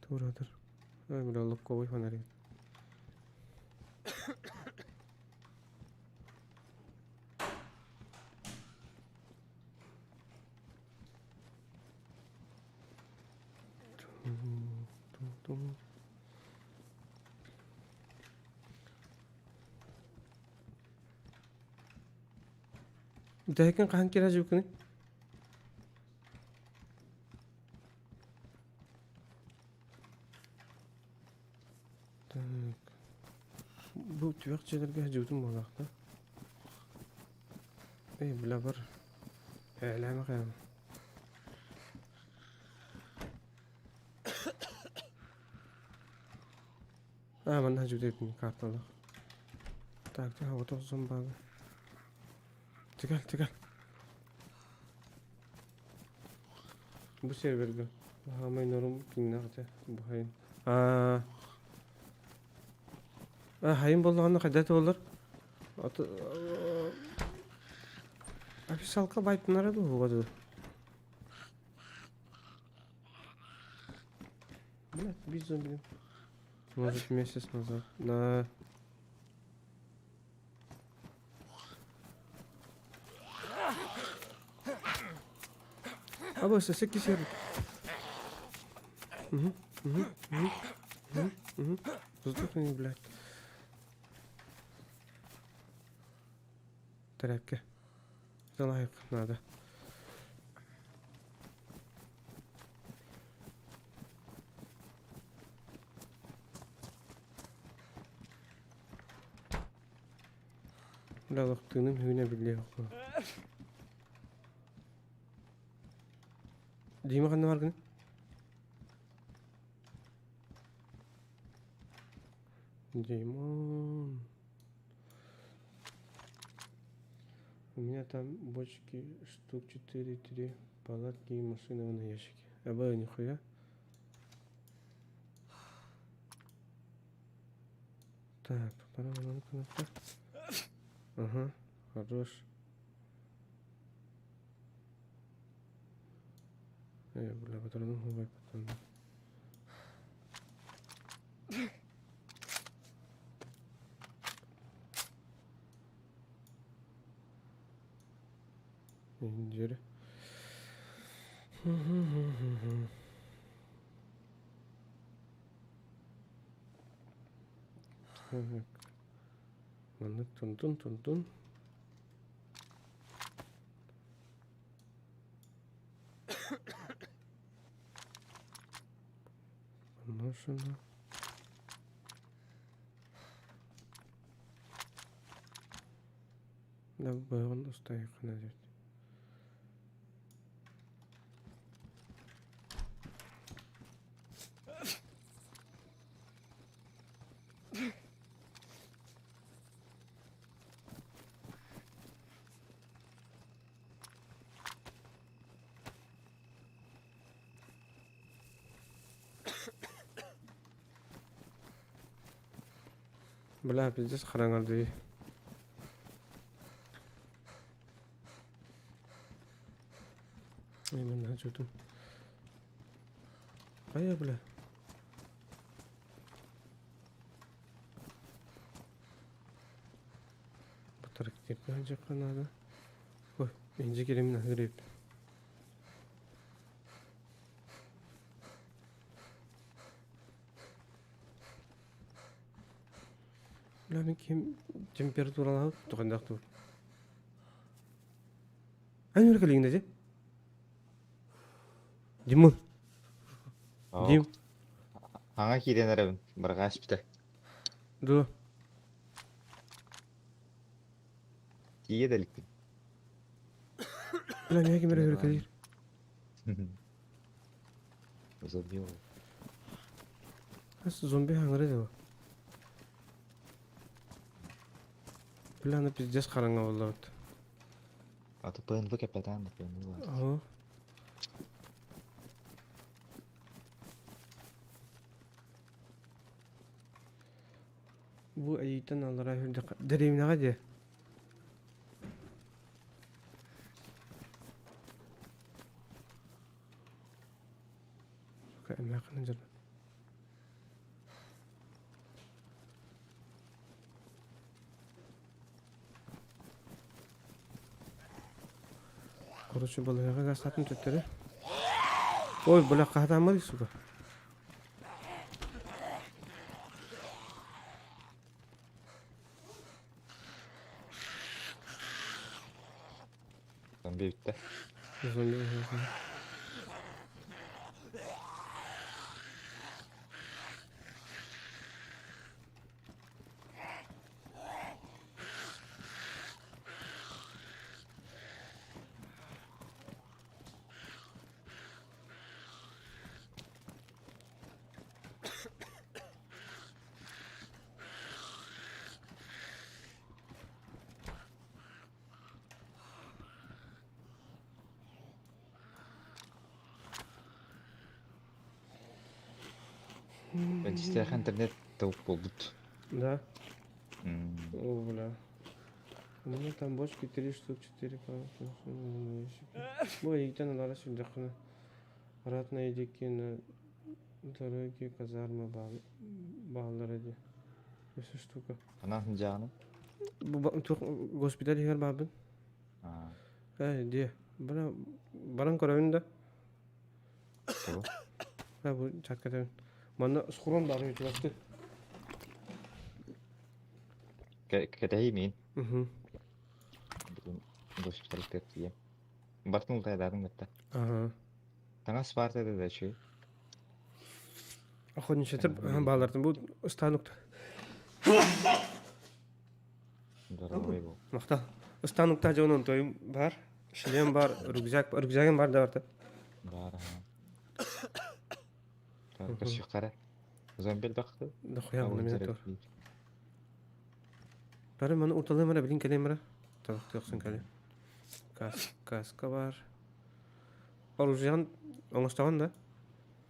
Туратыр. Ай, бля, лобковый фонарик. Бүтэһиккин хаһан киирэ сылдьыбыккыный? Так. Бу түөх дьиэлэргэ сылдьыбытым буоллаах да? Эй, бля, бар. Ээлээмэ хайаама. А, манна сылдьыбыт эбиппин карталаах. Так, дьэ, оҕотох зомбага. Тигэл, тигэл. Бу сервергэ хаамай норум киҥнээх этэ бу хайын. Аа хайын буоллаҕына хайда буолар? Официалка байтынара дуу буга дуу? Блядь, бизон, блин. Может, месяц назад. Да. Абы өссө кисер. Угу, угу, угу, угу, угу. Сдохни, блядь. Тряпки. Это лайк надо. Бля, тыыным үүнэ биллиэх Дима ханна баргын? Димон. У меня там бочки штук 4-3, палатки и машины на ящике. А было нихуя. Так, пора кнопка. Ага, хорош. Бля, патрону губай потом. Индири. Так. Маннык тунтун-тунтун. Поношено. Да, быһаҕын устайыаххына диэт. Бля, пиздец хараҥардыы. Именно чутум. Хайа, бля. Бу трактирга дьахха наада. Ой, инжи киримин аһыыр Бля, мин ким температуралаабыт тухандаах тур. Эн өрө кэлиҥ дии. Димон. Дим. Ок. Хаҥа киирэн эрэбин. Барҕаа испитэ. Дуо? Тиийэ да иликпин. Бля, миэхэ ким эрэ Ким эрэ хөрүкэлиир. Зомби ол. Ас зомби хаҥыра дела. Бля, аны пиздец хараҥа буоллабыт. А то ПНВ капитан, ПНВ бар. Ага. Бу эйиитэн аллараа үрдэххэ дэриэбинэҕэ диэ. Сука, эмээххинэн дьарда. Короче, балыыһаҕа гаастаатым төттөрү. Ой, бля, хаһытааммар сука. Зомби бүттэ. Зомби. Бэдьистээх интернет таук буолбут. Да. М, О, бля. У меня там бочки три штук, четыре Бу эйигиттэн алара сылдьаххына Ратная диэки на дороге казарма бааллара дии. Өссө штука. Анаан сылдьаҕыный? Бу туох госпиталь иһигэр баарбын. Аа, Ээ, диэ. Бара баран көрөбүн да. тугу? Ээ, бу чаткатабын. Манна схрон баар үчүгэстик. Кэтэһии миин. Угу. Бүгүн госпитальга тиийэм. Бартын утайдаатым кытта. Ага. Таҥас баар да да үчүгэй. Охотничья баалартан бу станок Здоровый был. Махтал. Станокта дьон тойум бар, шлем бар, рюкзак, рюкзагым бар да барта. Баар аха. Так, көрсүөххэ Зомби элбэх Дохуя мына тур. Бары маны урталыым эрэ билин кэлиэм эрэ. Табахтыахсын кэлиэм. Кас, каска бар. Оружиеҕын оҥостоҕун да?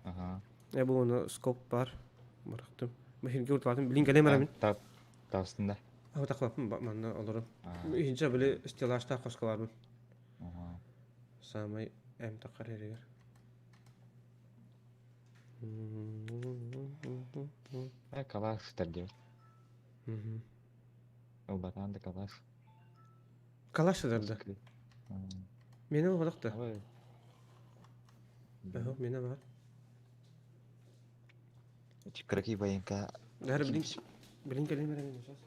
Аха. Э бу ону скоп бар. Бырахтым. Бу иһиргэ урталаатым. Билин кэлиэм эрэ мин. Таастын да. Абатахлаппын манна олорум. Иһинчэ били стеллажтаах хоско барбын. Саамай эм таххар эригэр. Э, калаш сытар диэбит. Ылбатаан да калаш. Калаш сытар да. Миэнэ буолбатах да. Оһо, миэнэ баар. Кыракый военка. Даже билин билин кэлин эрэ сейчас.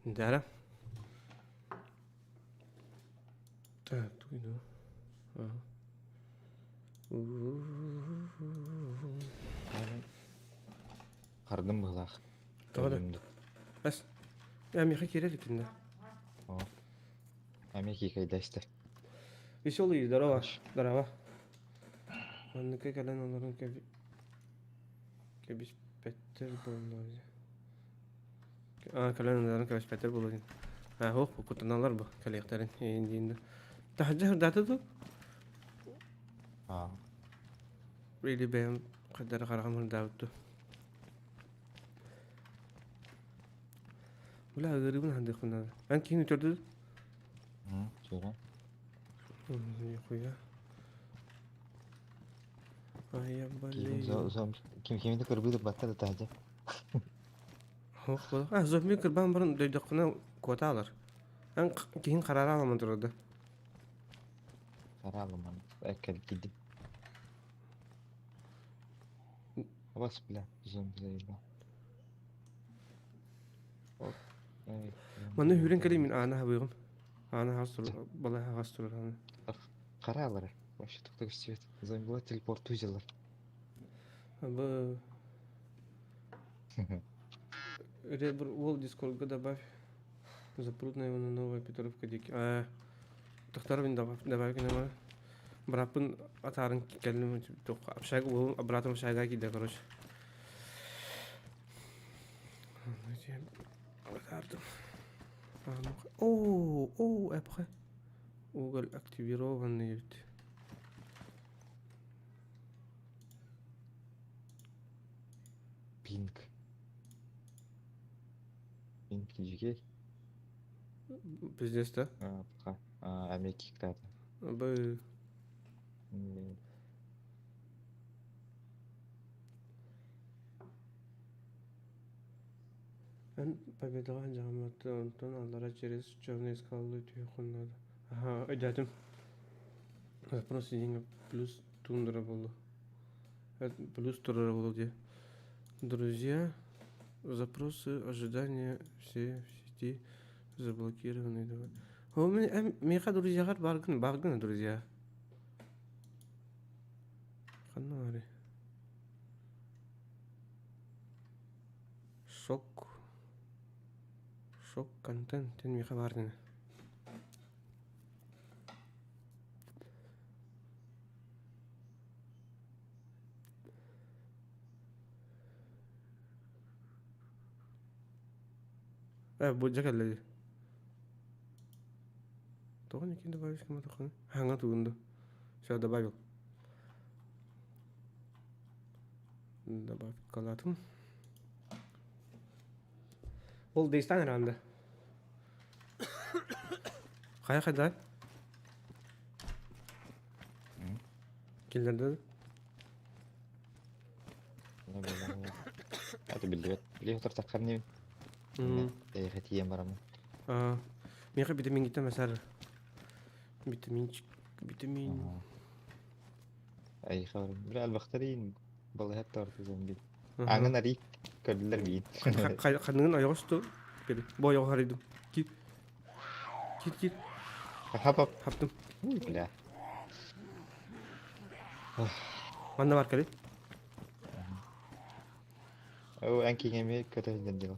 Да. Так, тугуй Ага. Хардым быһылаах. Тоҕо да? Бас. Я миэхэ киирэр итиннэ. О. Эмиэ киикэйдэстэ. Веселый, здорово. Здорово. Манныка кэлэн олорон кэбиспэттэр буолла. Аа, кэлэн олорон кэбиспэттэр буолла диэн. Аа, ох, куттаналлар бу кэлиэхтэрин эйин диин. Таһырдьа сырдаата дуу? Аа. Или бэйэм хайдары хараҕым ырдаабыт дуу? Бля, ыарыыбын аһардыахпын наада. Эн киһини үтүөрдү? Чего? Нихуя. А я болею. Ким кимини кырбыыр баттар да таһдьа. Ох, а зомби кырбаан баран дойдоххуна куотаалар. Эн киһин хараара аламан турарда. Хараалыман эккэлгидим. Вас, бля, зомби заебал. Манна хүрэн кэлин мин аана хабыгым. Аана хас турар, балай хас турар аана. Каралары. Вообще только свет. Зомбилар телепорт узелар. Б. Ребр Уолл Дискордга добавь. Запрудная его на Новая Петровка дики. А, Тохторбин добавь, добавь гына Быраппын атаарын кэллим общага уолум братым общага киирдэ короче. Атаардым. О, о, эпхэ. Уголь активированный ведь. Пинг. Пинг дьүгэй. Пиздец, да? Эмиэ киктаата. Б. Эн победаҕа дьаамматы онтон аллара через черные скалы түһүөххүн наада. Аха, өйдөөтүм. Запрос сиденье плюс тундра буолла. Плюс тундра буолла дии. Друзья, запросы, ожидания, все в сети заблокированы. Давай. О, миэхэ друзьяҕар бааргын, бааргын друзья. Ханна баарый? Шок. Шок контент диэн миэхэ баар дэнэ. Э, бу дьэ кэллэ дии. Тоҕо никин добавить кыматаххына? Хаҥа тугун да. Все, добавил. Добавкалаатым. Ол Дейстан эрэ Хайа хайда? Киллэрдэ Это биллибэт. Били утарсаххар нибин. Эйиэхэ тиийэн бараммын. Миэхэ витамингиттэн масар. Витаминчик, витамин. Эйиэхэ барам. Били элбэхтэрийн балыһат торты зомби. Аңын арий көрдүлэр биин. Ханныгын ойоҕос ту. Бу ойоҕо харыйдым. Кит. Кит кит. Хап Хаптым. Бля. Манна бар кэлин. Оо, эн киҥэми көтө сылдьан дьыл.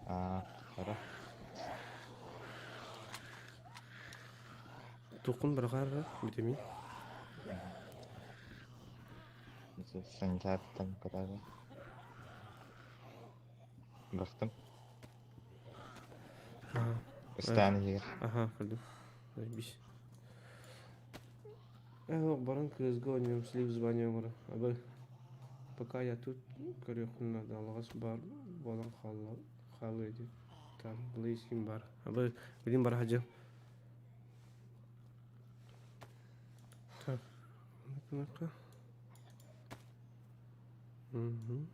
Аа, хара. Туққун быраҕаар витамин. Санитартан көрөбүн. Бырахтым. Ыстаан иһигэр. Аха, көрдүм. Бис. Баран кыызга оонньуом, слив звание оҥоро. Абы пока я тут көрүөхпүн наада, алаҕас баар буолан хаалла хаалыа дии. Там близким бар. Абы билин бара сылдьыам. Так, ну-ка. Угу.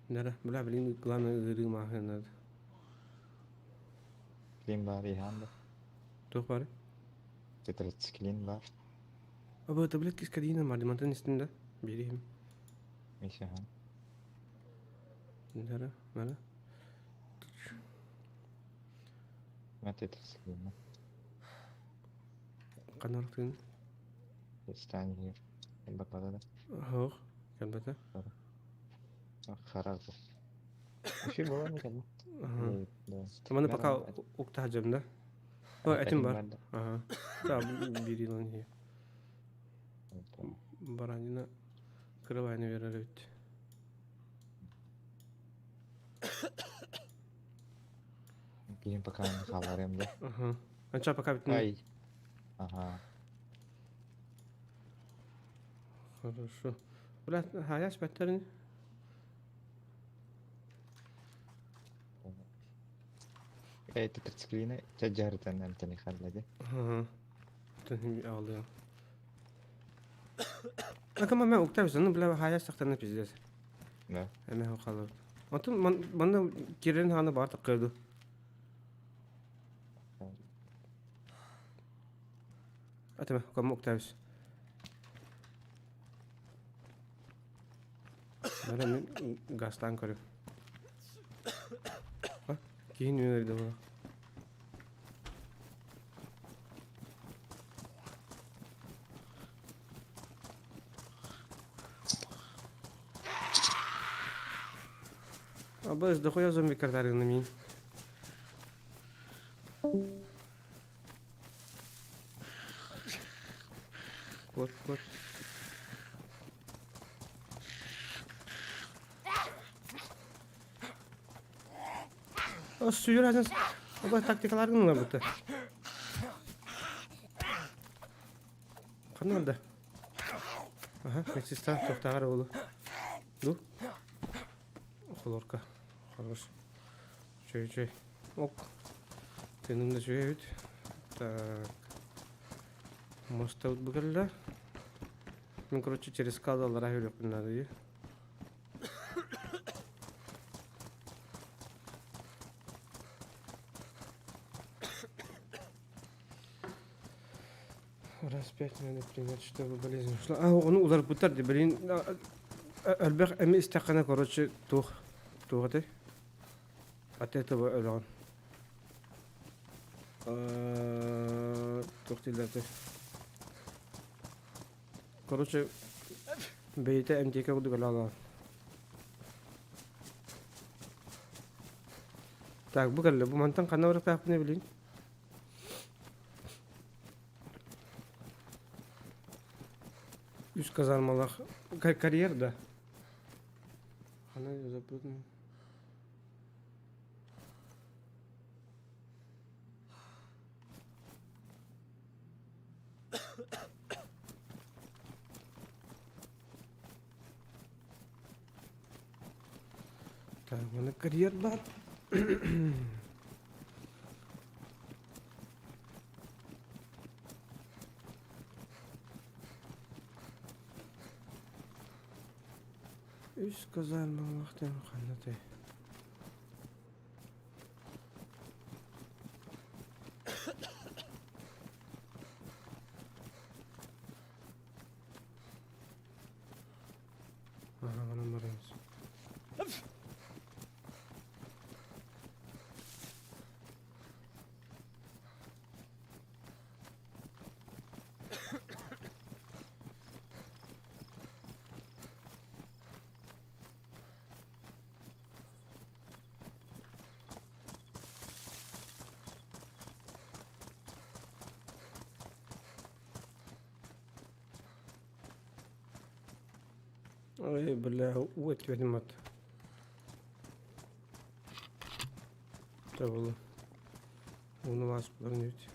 Да, бля, блин, главное ыарыы maaһы надо. Клин баар иһаан да. Туох баар? Тетрациклин баар. Абы таблетки с кадином бар, мантан истин да? Берем. Миша. Нара, нара. Мат это сигурно. Канар тыын. Стань here. Бакалада. Хоох, кэлбэтэ. Харар. Еще была не кэлбит. Аха. Маны пока укта хаджам да? О, этим бар. Ага. Да, бери лан Баранина кырабайны берер эбит. Киһим пока хааларым да. Ага. Анча пока бүтүн. Ай. Ага. Хорошо. Бля, хаяс бэттерин. Эй, тетрациклина чаджарытан эмтени халлади. Ага. Төнүм аалыам. Акама мен уктабыз, ну бля хаяс тахтана пиздец. Да. Эме халыр. Антон манна кирен ханы бар таккырды. Атама, кому уктабыз. Бара мен газтан көрүм. Кийин үөрдө була. Абыз дохуя зомби картарыгына мин. Кот, кот. Сүйір азын Оба тактикаларың бұты. Қандай да? Ага, медсестра тоқтағар болу. Ду? Холорка. Хорош. Чөй, чөй. Ок. Тыным да чөй Так. Моста бүгілді. Мен, короче, через скалалар жүріп надо. Раз пять надо принять, чтобы болезнь ушла. А, он удар бутар, блин. Альбер эми истакана, короче, тух. Тух ты. От этого өлөн. Тух дилерди. Короче, бейте МТК кудук ала. Так, бу кэллэ. Бу мантан ханна барыктаахпын билин. Үс казармалах. Карьер, да. Хана запутан. Так, маны карьер бар. Үс казармалах диэн ханнатай. Ага, манан барабыз. Ой, бля, вот ведьмат. Табылы. Оны басып ведь.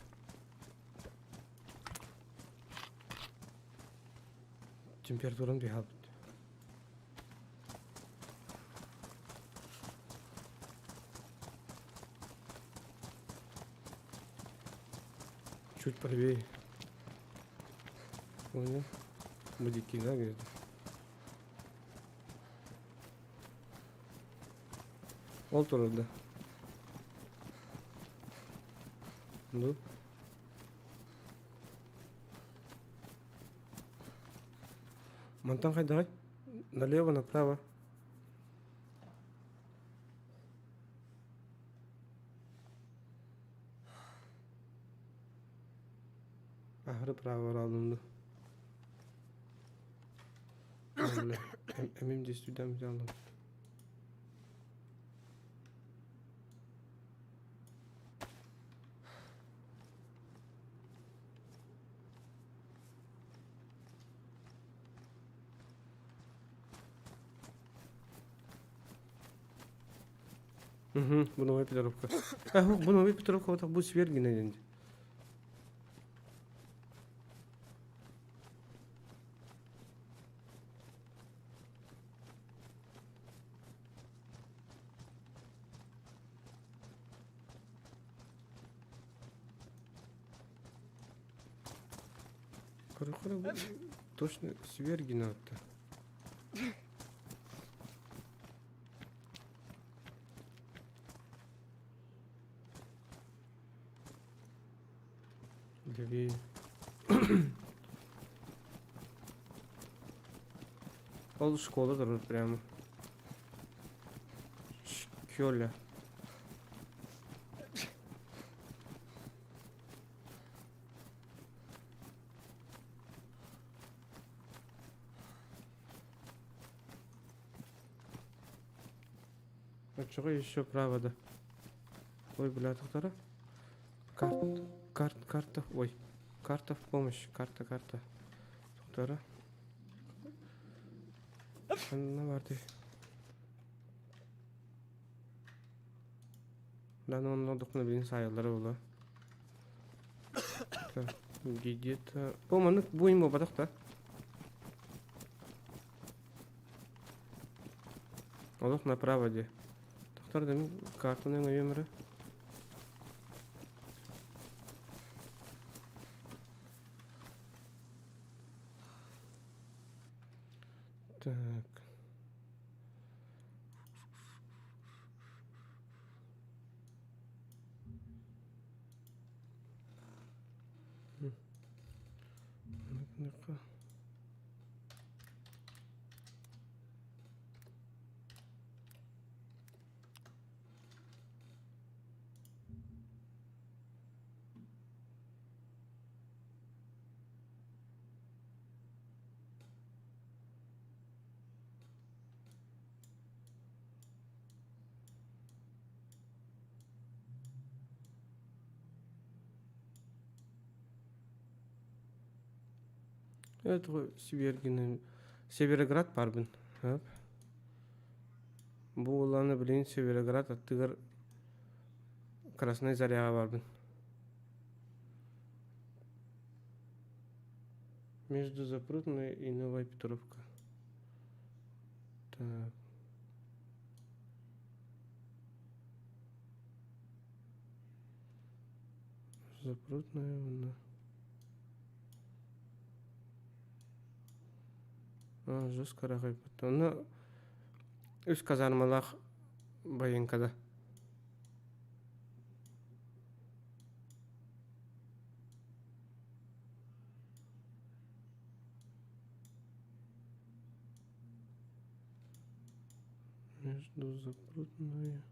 Температураны бихалбыт. Чуть правее. Понял? Будики, да, говорит? Ол турар да. Ну. Мантан хайдаҕый? Налево, направо. Аһары право алынды. Эмим действительно алым. Угу, бу Новая Петровка. А, бу Новая Петровка вот бу Свергина диэн. Көрө-көрө точно Свергина атта. Левее. Ол школа турар прямо. Школа. Оччоҕо еще право да. Ой, бля, тохтара. Карт, карт, карта, ой. Карта в помощь, карта, карта. Тохтара. Ханна барды. Дан онно дохна билин саайаллара була. Где-то... Бу маннык бу им буолбатах да. Олох направо де. Тохтор да мин картаны өҥөйүөм эрэ. Так. Ну-ка. Это Севергина Североград барбын. Бу уланы билигин Североград аттыгар Красная Заряҕа барбын. Между Запрудной и Новой Петровка. Так. Запрудная уонна А, жестко аҕыйбыт. Онно үс казармалаах байыҥкада. Между Запрудной...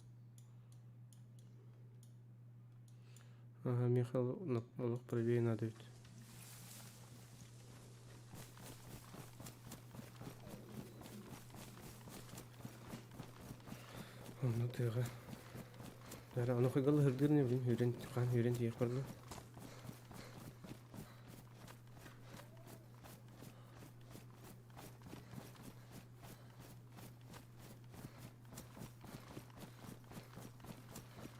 Ага, Михаил олох правее надо ведь. Онно тыаҕа. Дара ону хойгол ыһырдыыр не блин хүрэн хаан хүрэн тиийэх барда.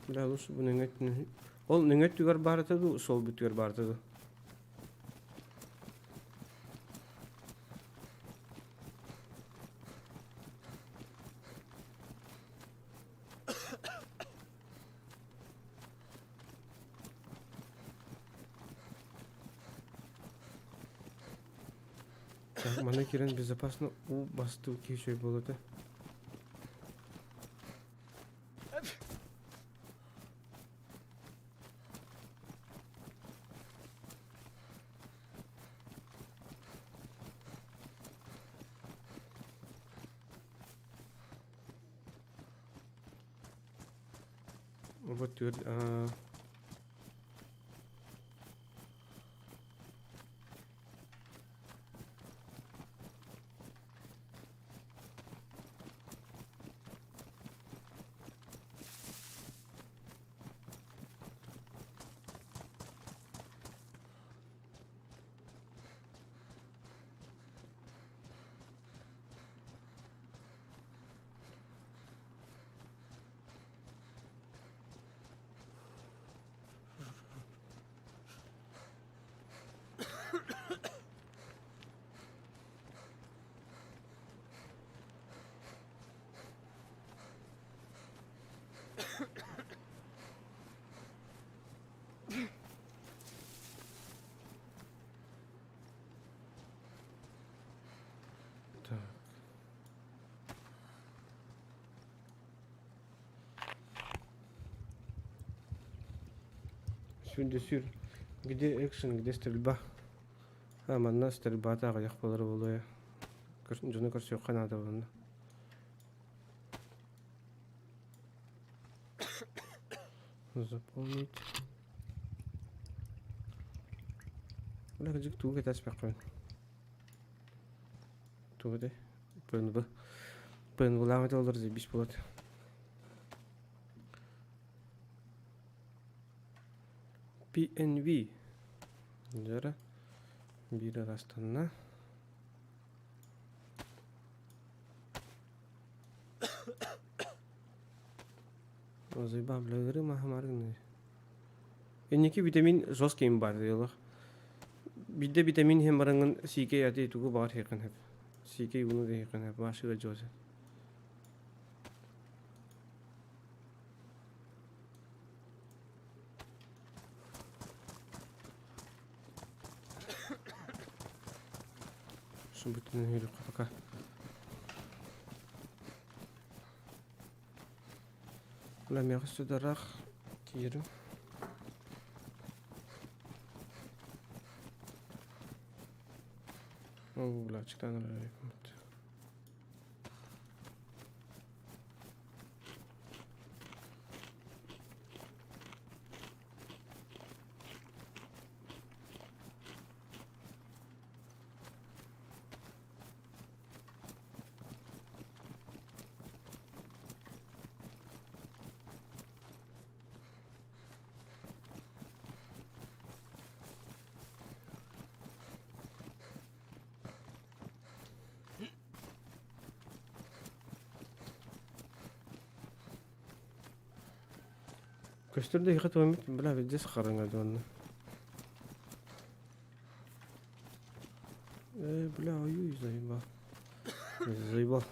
Да, лучше бу нөҥө Ол нөҥө өттүгэр баар этэ дуу, суол бүттүгэр баар этэ дуу? Так, манна киирэн безопасно уу бастыы киһи үчүгэй буолуо этэ. Вот Так. Сүр сүр. Где экшен, где стрельба? А, манна стрельбата аҕыйах буолар буолуо. Дьону көрсүөххэ наада буолла. Заполнить. Бля, кырдьык тугу кэтэспэххин? Тугу этэй? ПНВ. ПНВ-лаах этэ олор заебись буолат. PNV. Дьара. Биир ырастанна. Заебал, бля, ыарыы маһа Инники витамин жесткий им баар диэлэх. Биирдэ витамин иһэн бараҥҥын сиикэй ати тугу баҕар иһиэххин сөп. Сиикэй ууну да иһиэххин сөп. Баашыга дьуоса. Субутун үһүрүххэ пока. Ламеҕа сударах киирим. О, бля, читан Көстөр да иһэ туоммут, бля, везде хараҥа дьонно. Э, бля, ой, заебал. Заебал.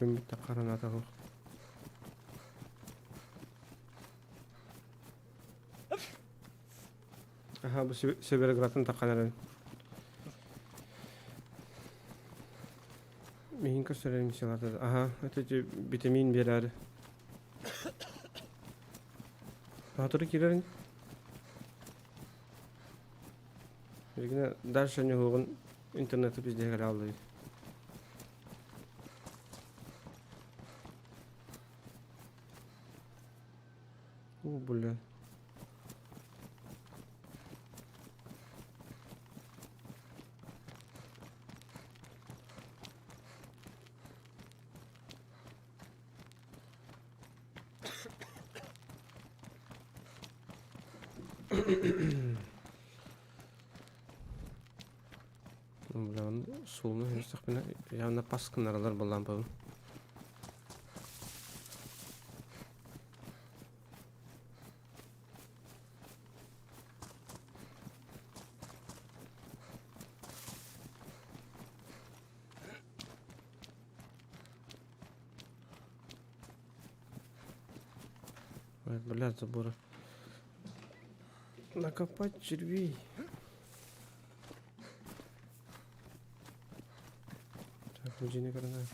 Күммүт да хараната суох. Аха, бу Североградтан таххан эрэн. Миһин көрсөрөр миссияларда. Аха, это витамин биэрээри. Баатыры киирэрин. Билигин дальше ньуһугун интернеты пиздеһигэр ааллый. О, бля. Бля, суолну көрсөхпүнэ явно пас гыннаралар буоллаан Ой, блядь, забора. Накопать червей. Так, Virginia Granada.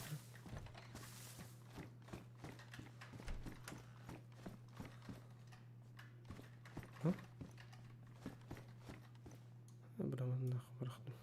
А? Браманнах бырахтым.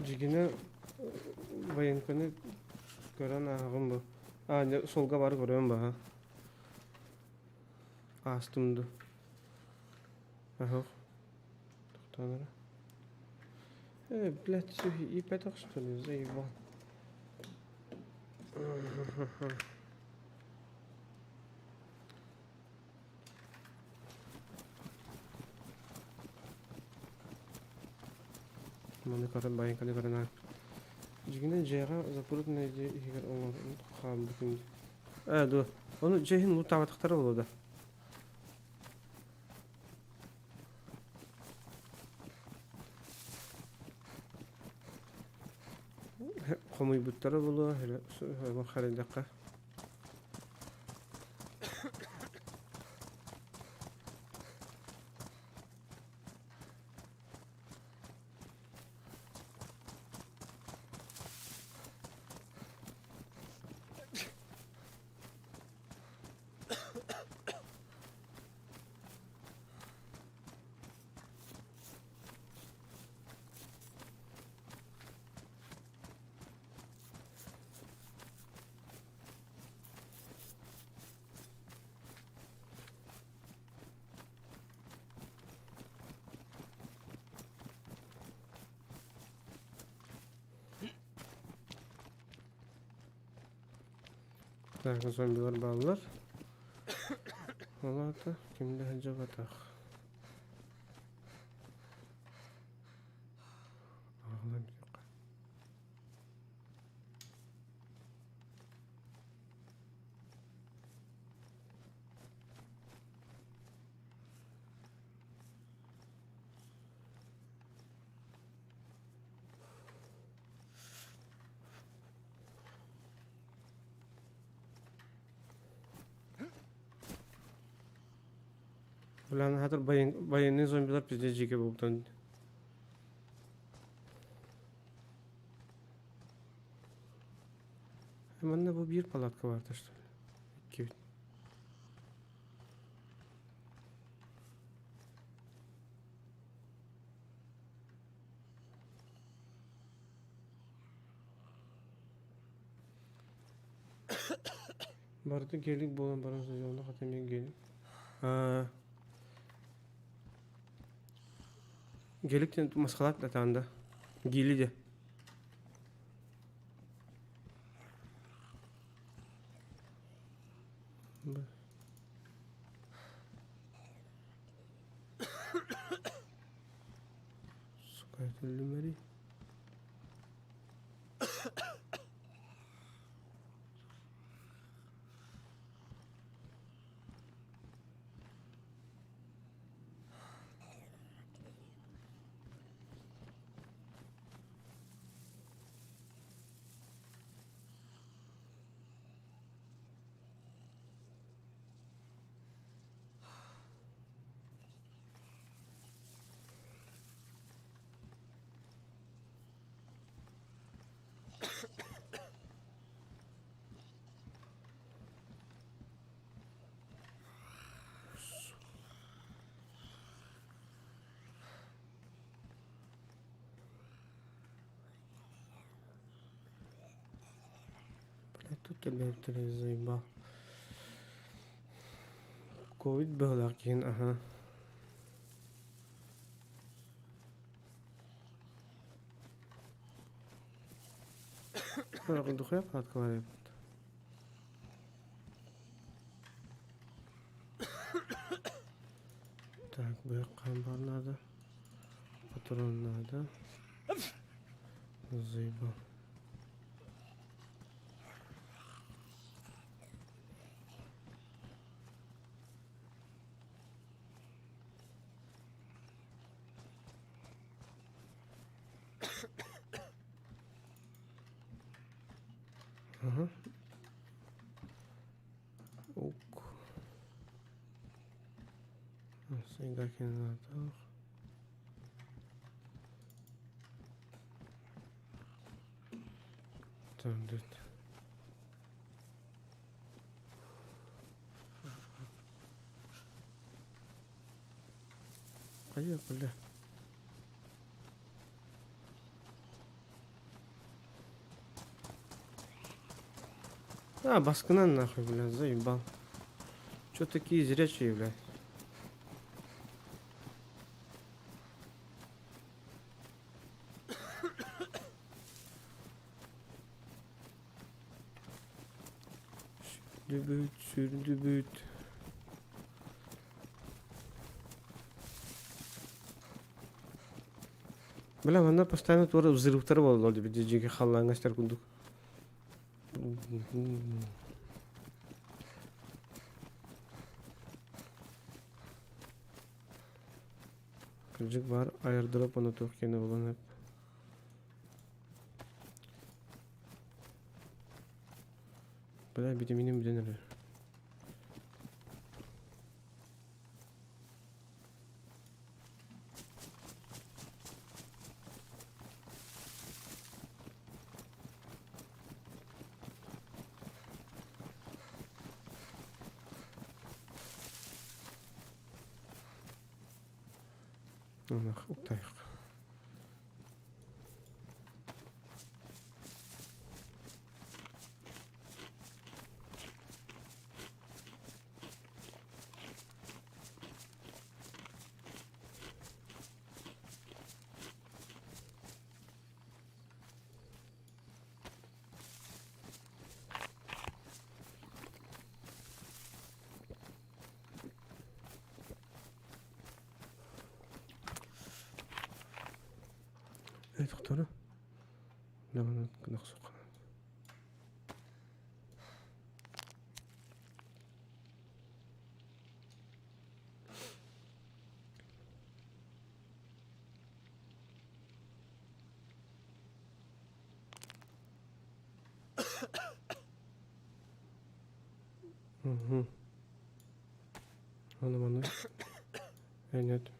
Дьигинэ военканы көрөн ааҕым бу. А, суолга бары көрөм баха. Аастым ду. Аһох. Тохтоон эрэ. Э, блядь, ииппэтэх что ли, заебал. Маны көрөн байыҥканы көрөн аа. Дьигинэн дьиэҕэ запрутный дьиэ иһигэр оҥорон хаалбытым. Ээ дуо, ону дьиэ иһин лутаабатахтара буолуо да? Хомуйбуттара буолуо, харайдахха. Так, зомбилар бааллар. Ол аата ким да сылдьыбатах. Аҕалан бүтүөххэ. Бля, хатыр военный зомбилар пиздец дьиикэй буолбутан. Манна бу биир палатка баарта что ли? Иккибит. Барыта гелик буолан баран созонно хата эмиэ гелик. Аа гелик диэн масхалаат датаан да. Гили де. Сука, этиллимэри. Блядь, тут кэлбэттэр заебал. Ковид быһыылаах киһин аһа. Духуя палаткалар эбит. Так, быһах хаан баар наада. Патрон надо. Заебал. Ага. Ок. Сыйга кинатах. Там тут. Хайа, бля. А, баскынан нахуй, бля, заебал. Чё такие зрячие, бля? Сүрдүбүт, сүрдүбүт. Бля, манна постоянно туора взрывтар буолла диби дьиги халлааҥҥа сытар курдук. Кырдьык баар аэродроп ону туох киэнэ буолан эп. Бля, битиминим бүтэн эрэр. Ынах уктайык. Ээ тохторо. Лэмэн нохсук. Угу. Ону маны. Нет.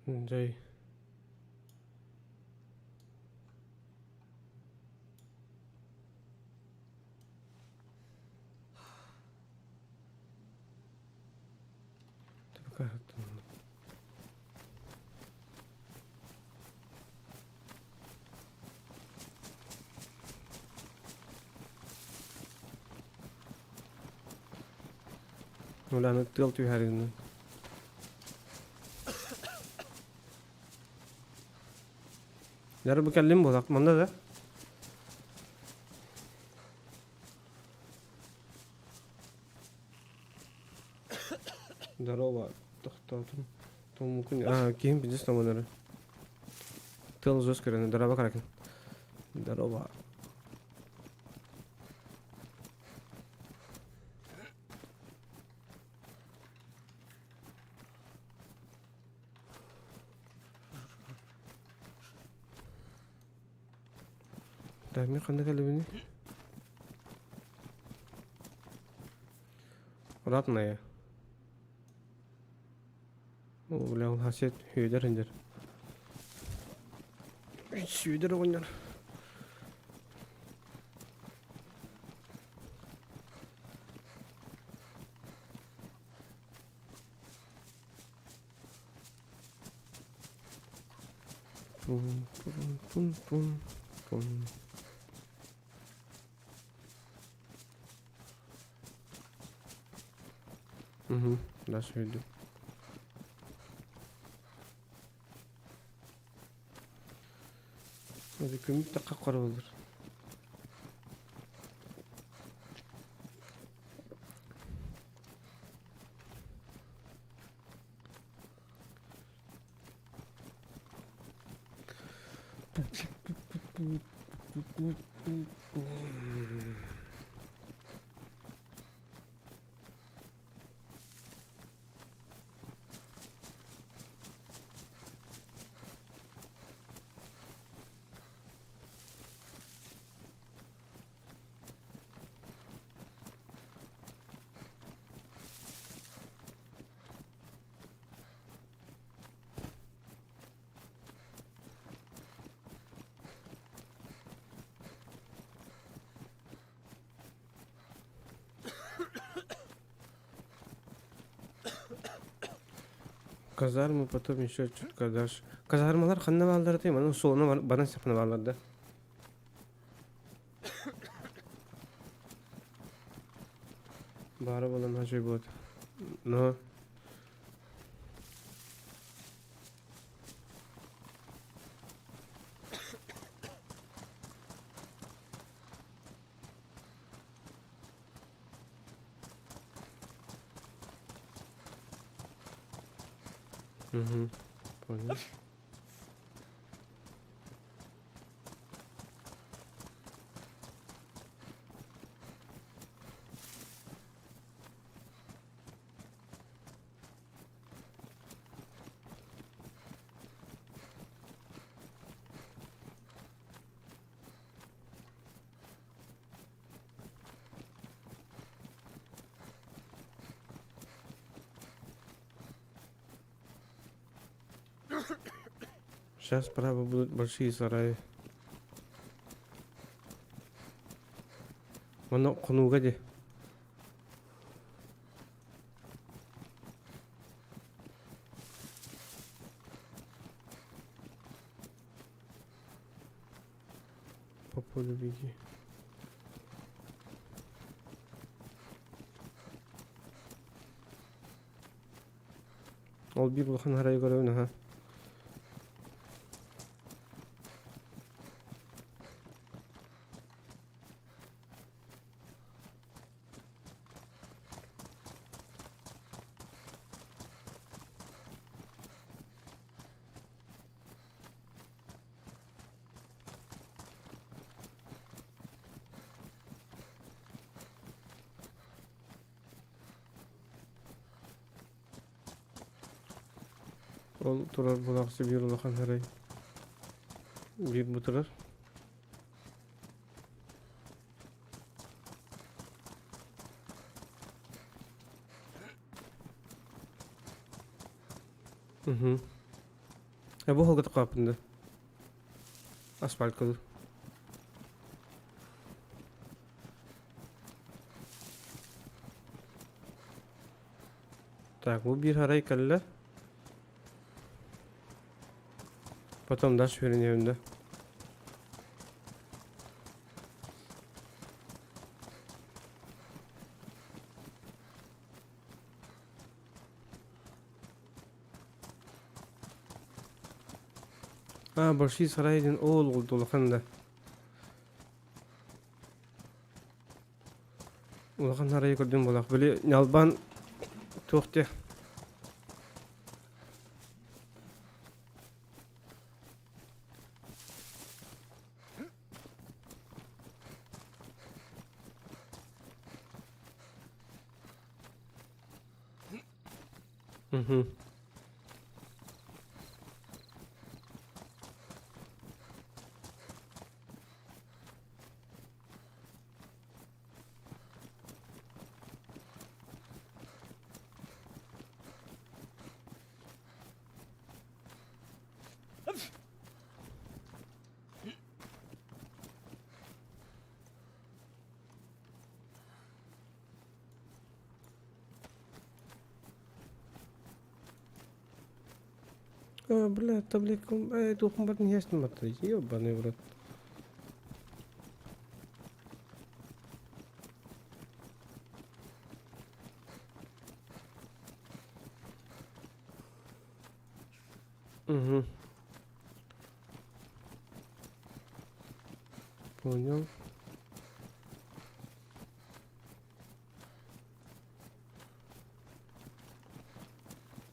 Дьэй. Улааны тыал түһэрин. Дары бу кэллим буолак манна да. Здорово, тохтоотум. Томукун, а, киһим пиздец томонары. Тыл зөс көрөнө, здорово, Каракин. Здорово. Так, мен ханна кэллибини? Ратная. О, бля, ол хасет Сүөдэр индер. Сүөдэр оҕонньор. Пум, пум, пум, пум, пум. Угу, да, сүүйдүм. Күммүт да хап-хара буолар. Казармы потом еще чутка дальше. Казармалар ханна бааллар этэй? Манан суолуна баран сапна бааллар да. Баара буолан хачай буолат. Но Угу. Понял. Сейчас справа будут большие сараи. Манна хонууга дии. По полю беги. Ол биир улахан арайы көрөбүн аха. Ол турар булаахчы биир улахан арай биир бу турар. Угу. Э бу холга тохтооппун да. Асфальт кылы. Так, бу биир арай кэллэ. Потом дальше үөрэниэм да. А, большие сарай диэн ол улахан да. Улахан сарайы көрдүм буолах. Били ньалбаан туох диэ. Угу. А, бля, таблетку, э, туохпун барын иһээстим батта, ебаный в рот. Угу. Понял.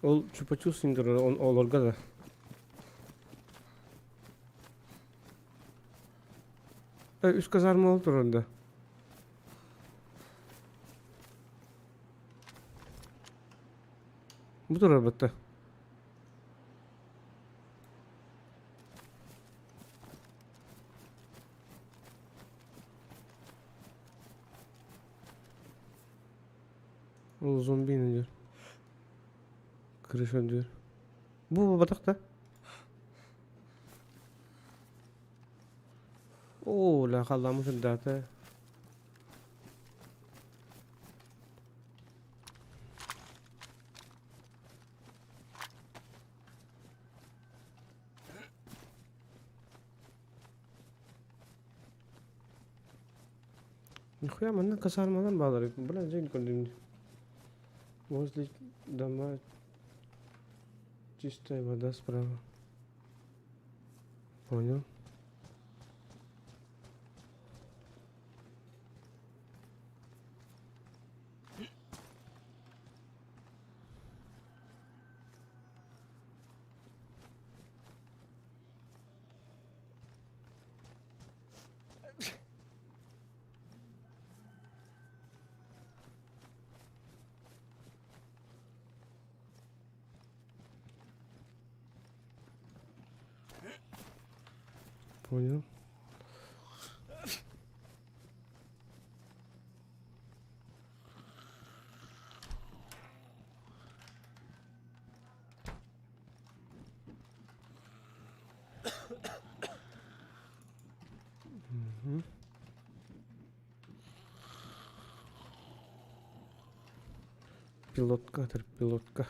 Ол чупа-чус синдер олорго да. Үс казарма ол турар да. Бу турар батта. Ол зомбины диир. Крыша диир. Бу батах да. Оо, ла халламы сырдаата. Нихуя манна казармалар баалар эбит. Бля, дьэ көрдүм. Возле дома чистая вода справа. Понял. Понял. Мгм. Пилотка, пилотка.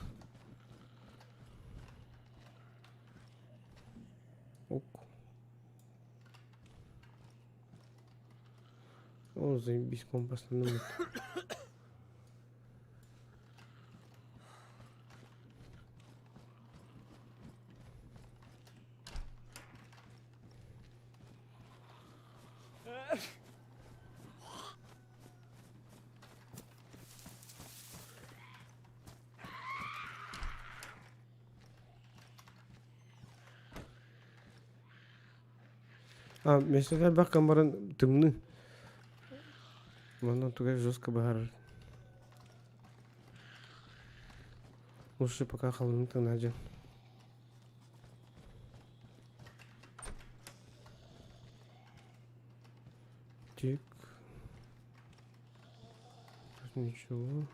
Ок. О, заебись, компас на. А, месяца бакка баран тымны. Манна тугай жестко баһарар. Лучше пока халыны тыҥнаадьын. Тик. Тут ничего.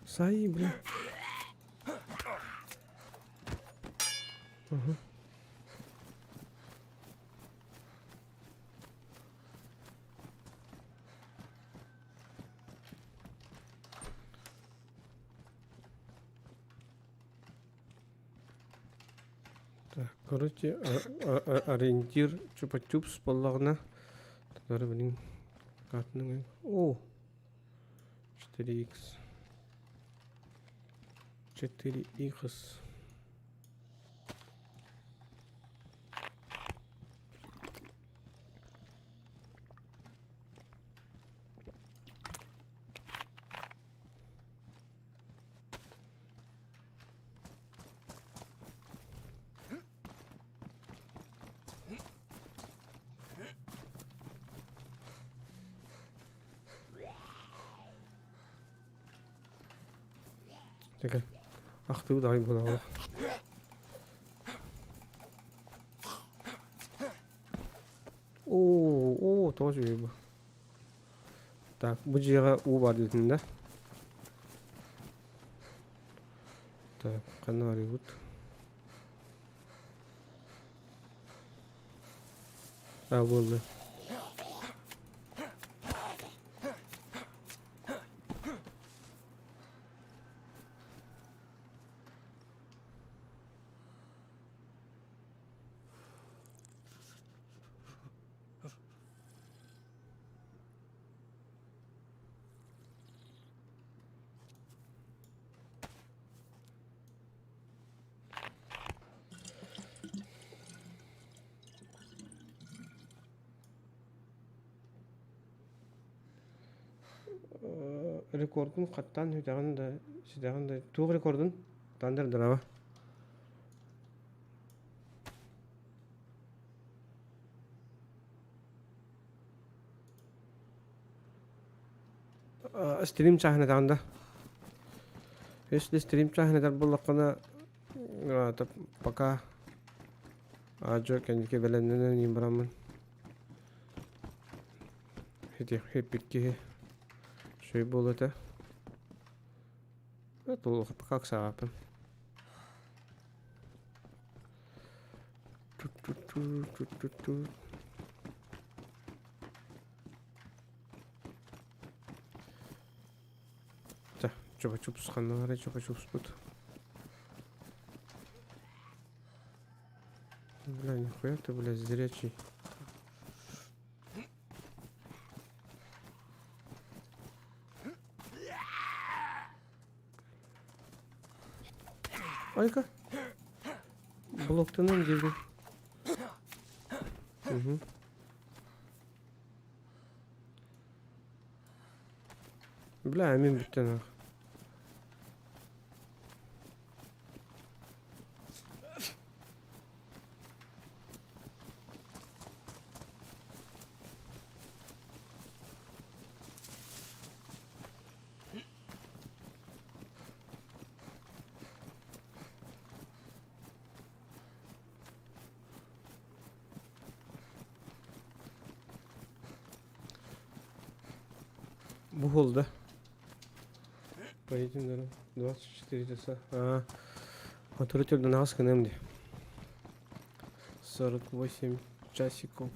Сай, бля. Ага. Так, короче, ориентир чупа-чупс буоллаҕына, тутары билин картының О! 4х. 4х. Такая. Ах ты удай буолаҕа. Оо, оо, тоҕо үчүгэй бу. Так, бу дьиэҕэ уу баар диэтин да. Так, ханна барыыбыт? А, буолла. Рекордун хаттаан үтэҕин да ситэҕин да туох рекордун Тандер драба. Стрим чааһын этэҕин да? Если стрим чааһын этэр буоллаххына, пока аадьуо кэнники бэлэмнэнэн иин бараммын. Хиппит киһи үчүгэй буолуо этэ. Пока ыксаабаппын. Чэ, чупа-чупс ханна барай чупа-чупспут? Бля, нихуя ты, бля, зрячий. Айка. Блоктанан диэби. Угу. Бля, мин бүттэн ах. Бу буолда. Поедем да 24 часа. А, который төрдөн аҕыс гыныам дии. 48 часиков.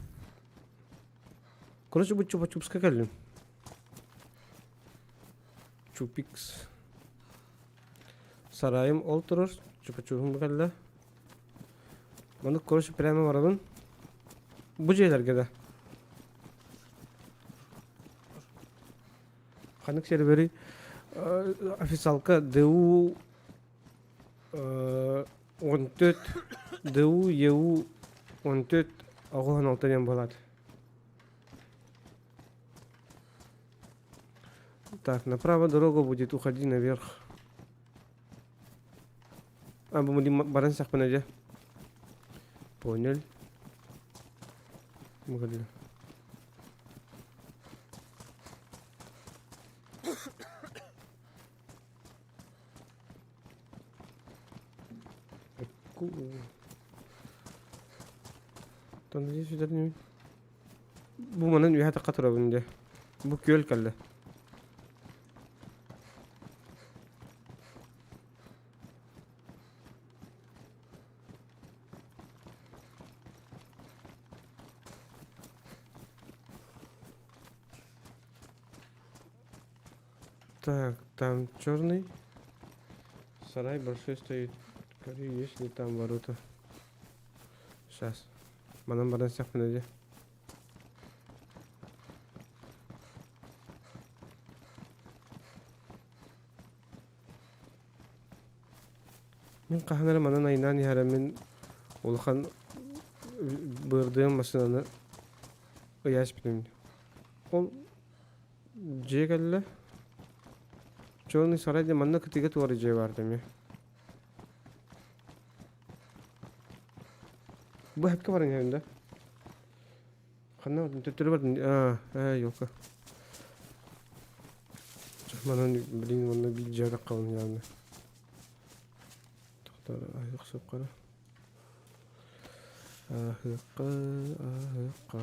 Короче, бу Чупа-Чупска кэллим. Чупикс. Сарайым ол турар. Чупа-Чупум кэллэ. Маннык короче прямо барабын. Бу дьиэлэргэ да. Ханнык сервери официалка ДУ 14 ДУ ЕУ 14 86 диэн буолаат. Так, направо дорога будет, уходи наверх. А, бу баран сахпына дьэ. Понял. Бу Бу манан үөһэ тахха турабын дьэ. Бу күөл кэллэ. Так, там черный сарай большой стоит. Скажи, есть ли там ворота? Сейчас. Манан баран сөхпүнэ дьэ. Мин хаһан эрэ манан айнаан иһэрэ мин улахан быырдыам массыынаны ыйа испитим. Ол дьиэ кэллэ. Черный сарай диэн манна кытыыга туора дьиэ баар дэмиэ. Бу хэпкэ баран иһэбин да? Ханна төттөрү бардым аа ээ елка. Манан блин манна биир дьиэ таххабын явно. Тохтор айых сөп қара. Аһыахха, аһыахха.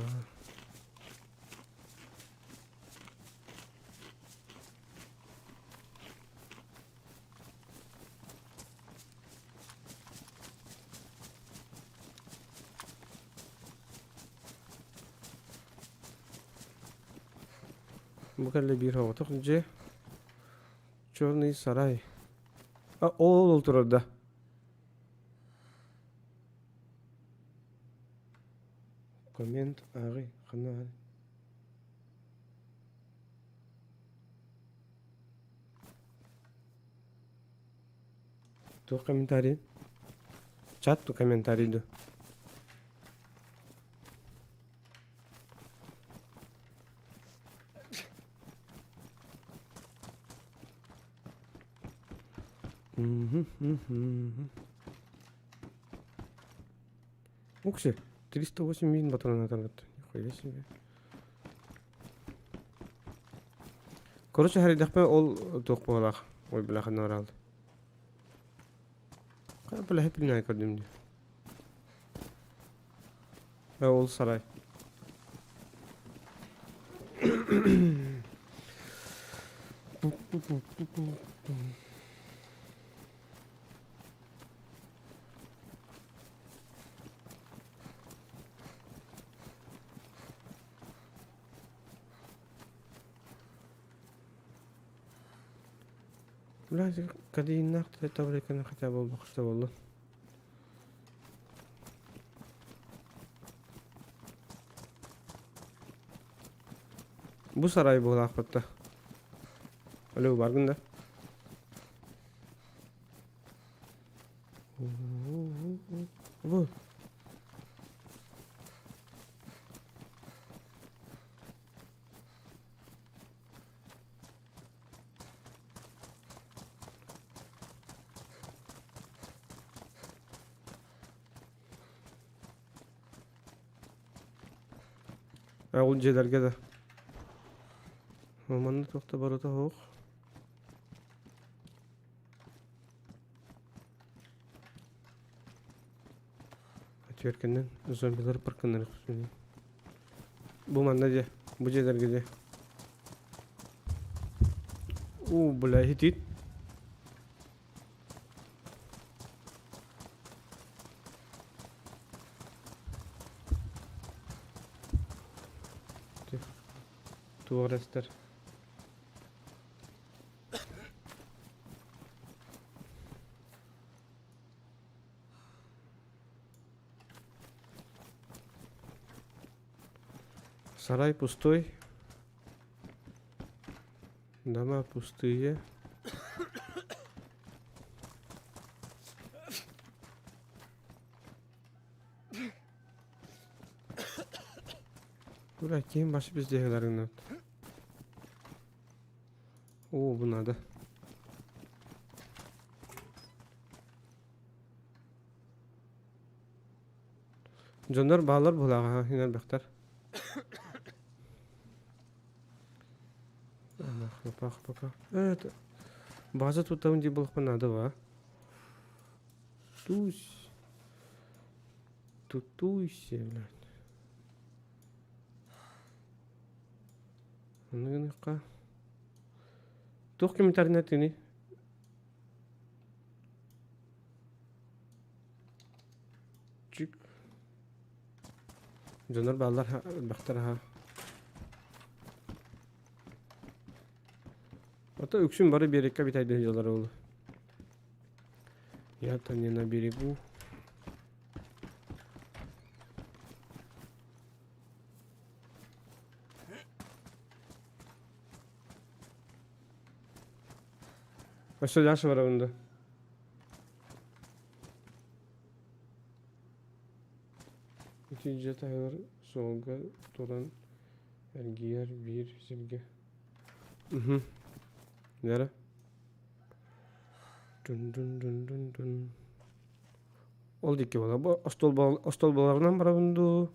Бу кэллэ биир оҕотох дьиэ. Черный сарай. А, ол ол турар да. Коммент ааҕый, ханна ааҕый? Туох комментарий? Чат ту комментарий ду. Укси, 308 мин батаран атарбыт. Нихуя себе. Короче, харайдахпа ол туох буолаах. Ой, бляха, наорал. Бля, билнай көрдүм дии. Ол сарай. Бля, кадииннаах таблетканы хотя бы буолбахта буоллун. Бу сарай буолаахпытта. Алло, баргын да? Бу. Ол дьиэлэргэ да. Манна туох да барыта суох. Түөркэннэн зомбилар парканнары Бу манна дьэ, бу дьиэлэргэ дьэ. У, бля, хитит. Туорестер. Сарай пустой. Дома пустые. Бля, ким баш бездеһилэрин О, бу надо. Дьоннор баалар буолааҕа иҥэрбэхтэр. Хлопа-хлопа. Это база тут там где было надо, ва. Тусь. Тутуйся, блядь. Ону Туох комментарий Чик. Дьоннор бааллар элбэхтэр аһа. Ото үксүн бары биэрэккэ бүтэйдин дьалар ол. Я-то не на берегу. Өссө Даша барабын да. Ити дьиэ таһыгар суолга туран эргийэр биир сиргэ. Уһу. Нера. Дун-дун-дун-дун-дун. Ол диэки буола. Бу остуолбаларынан барабын дуу?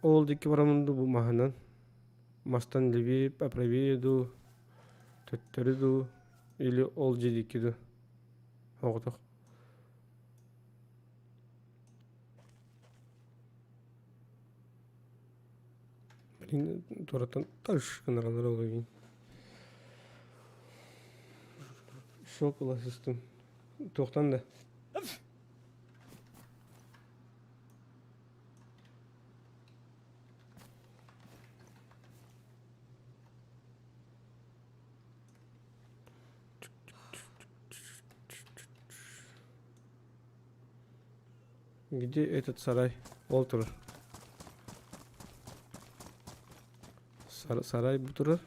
Ол диэки барабын дуу бу маһынан? Мастан левее, правее дуу? Төттөрү дуу? Или ол дьиэ диэки дуу? Оҕотох. Блин, туораттан таш гынаралар ол игин. Шок ыла сыстым. Туохтан да. Где этот сарай? Ол турар. Сарай бу турар.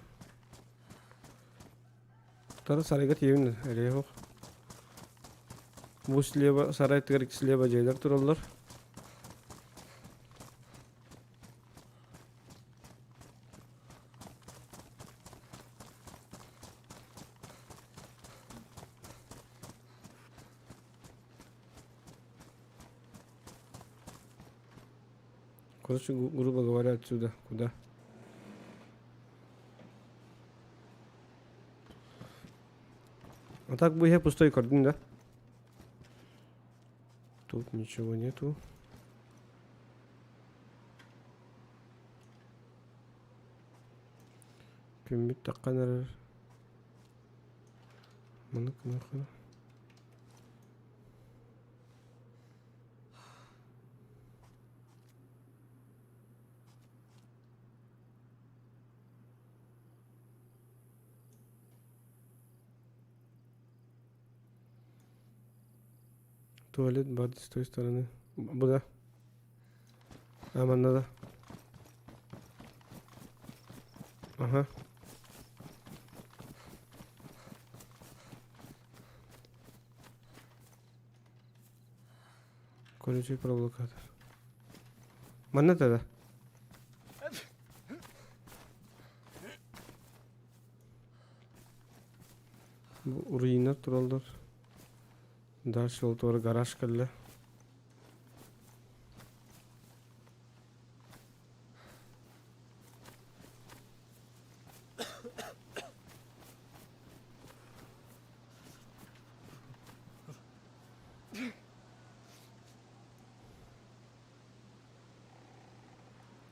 Тара сарайга тиийэбин эрэ суох. Бу слева сарай тыгар слева дьиэлэр тураллар. Короче, грубо говоря, отсюда. Куда? А так бы я пустой кордон, да? Тут ничего нету. Күммүт таххан эрэр. Маны кынахына. Туалет бар с той стороны. Бу да. А, манна да. Ага. Колючий проволокатор. Манна да. Бу руина тураллар. Дальше ол туора гараж кэллэ.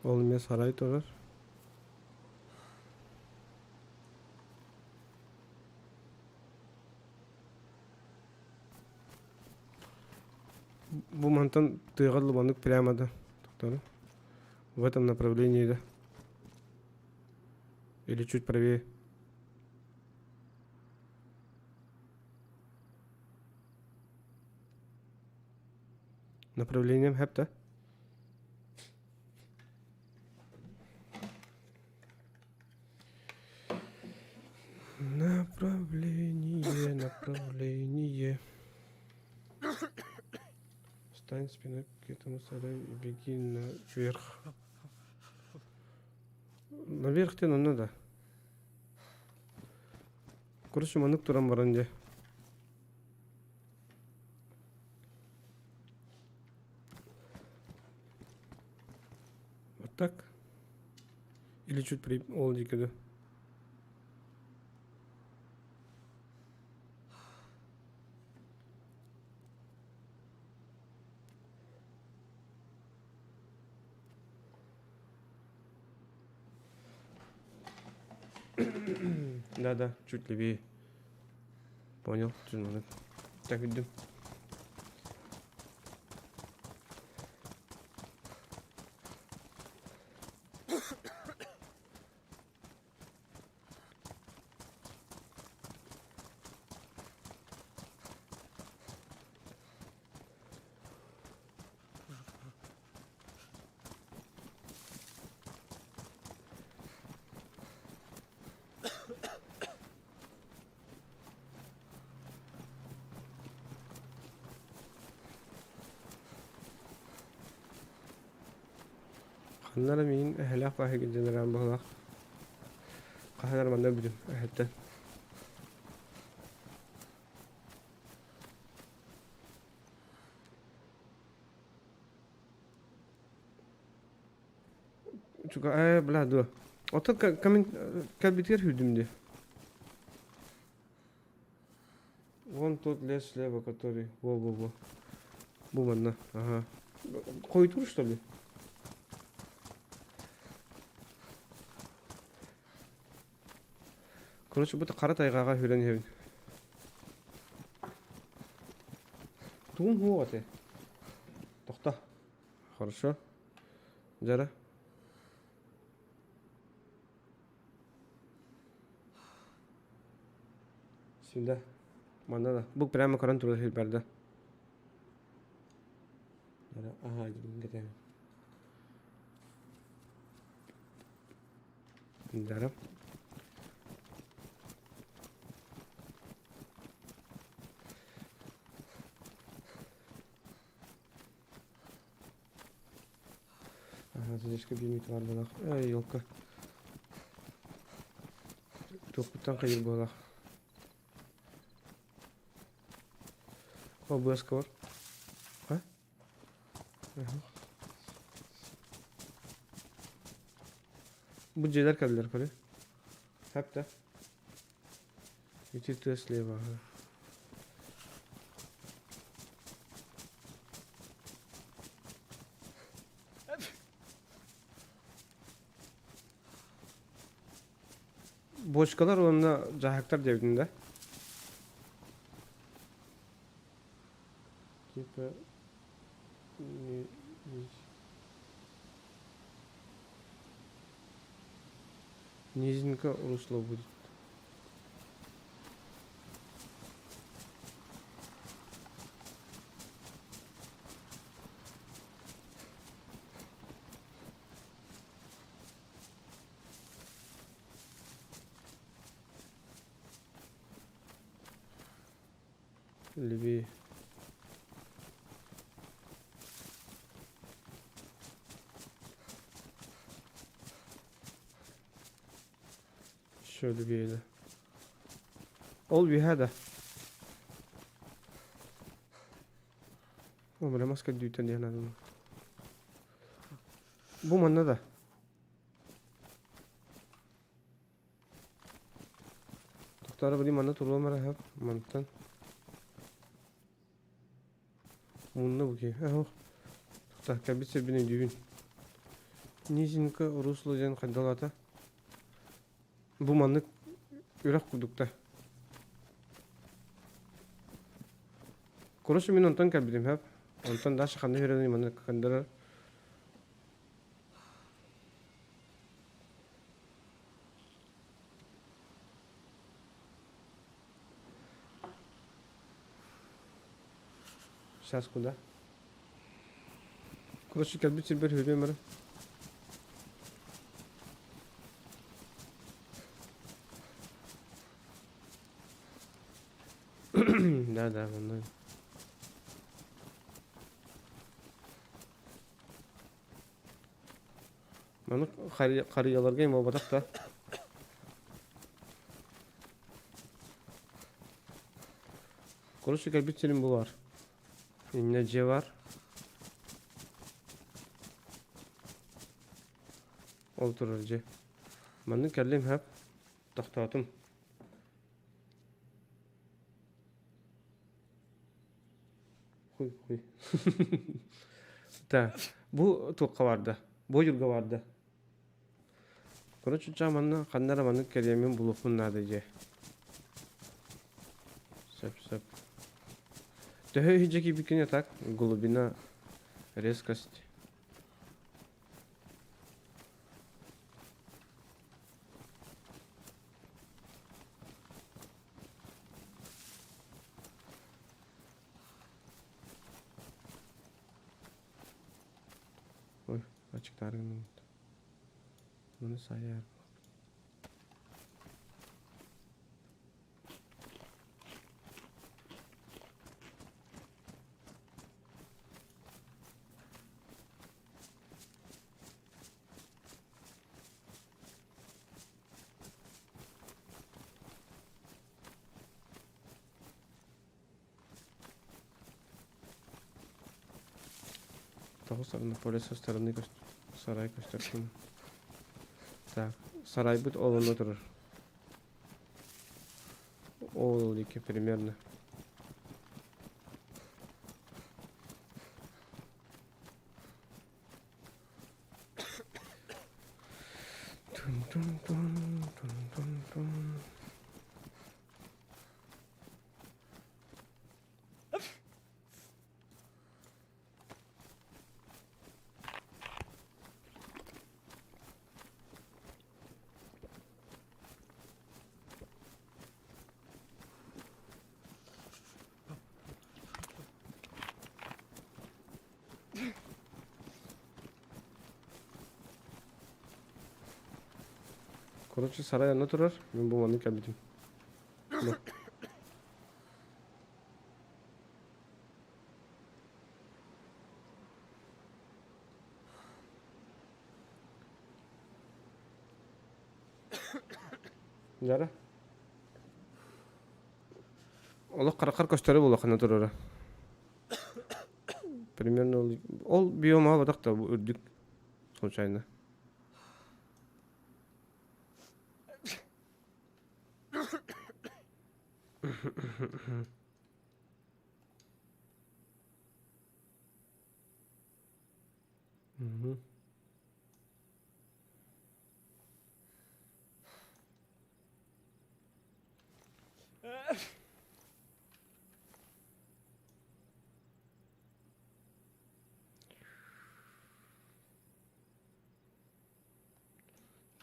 Ол эмиэ сарай турар. Бу мантан тыаҕа лубаннык прямо да тохторо. В этом направлении да. Или чуть правее. Направлением хэп да? Направление, направление. Встань спиной к этому сараю и беги наверх. Наверх ты нам надо. Короче, маннык туран баран дьэ. Вот так. Или чуть при ол диэки да. Да-да, чуть левее. Понял, Так, иду. Ханна эрэ миигин эһэлээх баһыйга дьаныраан быһыылаах. Хаһан эрэ манна өлбүтүм эһэттэн. Чуга ээ бля дуо. Оттон кэлбитигэр сүүрдүм дии. Вон тот лес слева, который... Во-во-во. Бу манна. Ага. Хойутуур, что ли? Короче, будто хара тайҕаҕа үрэн иһэбин. Тугум суох этэ. Тохто. Хорошо. Дьара. Сюда. Манна да. Бу прямо көрөн турар сирбэр да. Ага, кэтэбин. Дара. Ага, здесь кабинет бар буолах. Эй, елка. Туохпуттан хайыр буолах. О, быаска бар. А? Ага. Бу дьиэлэр кэллэр көрү. Хап да. Ити тыа слева. Ага. Бочкалар уонна дьаһыктар диэбитин да. Типа не, не, низенько русло будет. Левее. Еще левее, да. Ол үөһэ да. О, бля, маска дүүтэн диэн надо. Бу манна да. Тохторо били манна туруом эрэ сөп. Мантан. Мунна бу киһи. Ох. Тохтоо, кэлбит сирбин өйдүүбүн. Низинка русло диэн хайдалаата. Бу маннык үрэх курдук да. Короче, мин онтон кэлбитим сөп. Онтон Даша ханна үөрэнэн маннык кандырар. Сейчас куда? Короче, кэлбит сирбэр үһүрүөм эрэ. Да, да, манна. Маны харыйаларга им буолбатах да. Короче, кэлбит сирим бу бар. Иннэ дьиэ бар. Ол турар дьиэ. Маннык кэллим хэп. Тохтоотум. Хуй, хуй. Так, бу туохха барда? Бу ойуурга барда. Короче, ча манна ханна эрэ маннык кэриэмин булуохпун наада дьиэ. Сөп, сөп. Төһө иһирдьэ киирбиккин так? Глубина, резкость. Ой, ачыктаары гынным. Муну сайар. Тоҕус поле со стороны сарай көстөр. Так, сарайбыт ол онно турар. Ол диэки примерно. Тун-тун-тун, тун-тун-тун. Короче, сарай онно турар. Мин бу маннык кэлбитим. Дьара. Олох харахар көстөрө буолахына турара. Примерно ол, ол биомаҕа батах да үрдүк случайно. Мгм.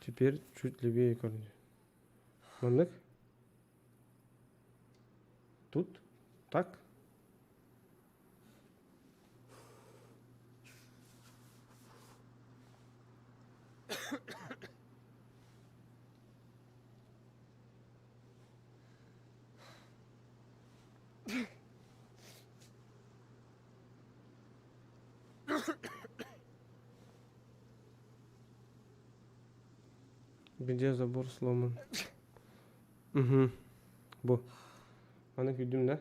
Теперь чуть левее корни. Маннык. Тут. Так. Где забор сломан? Угу. Бу. Аны күйдүм да?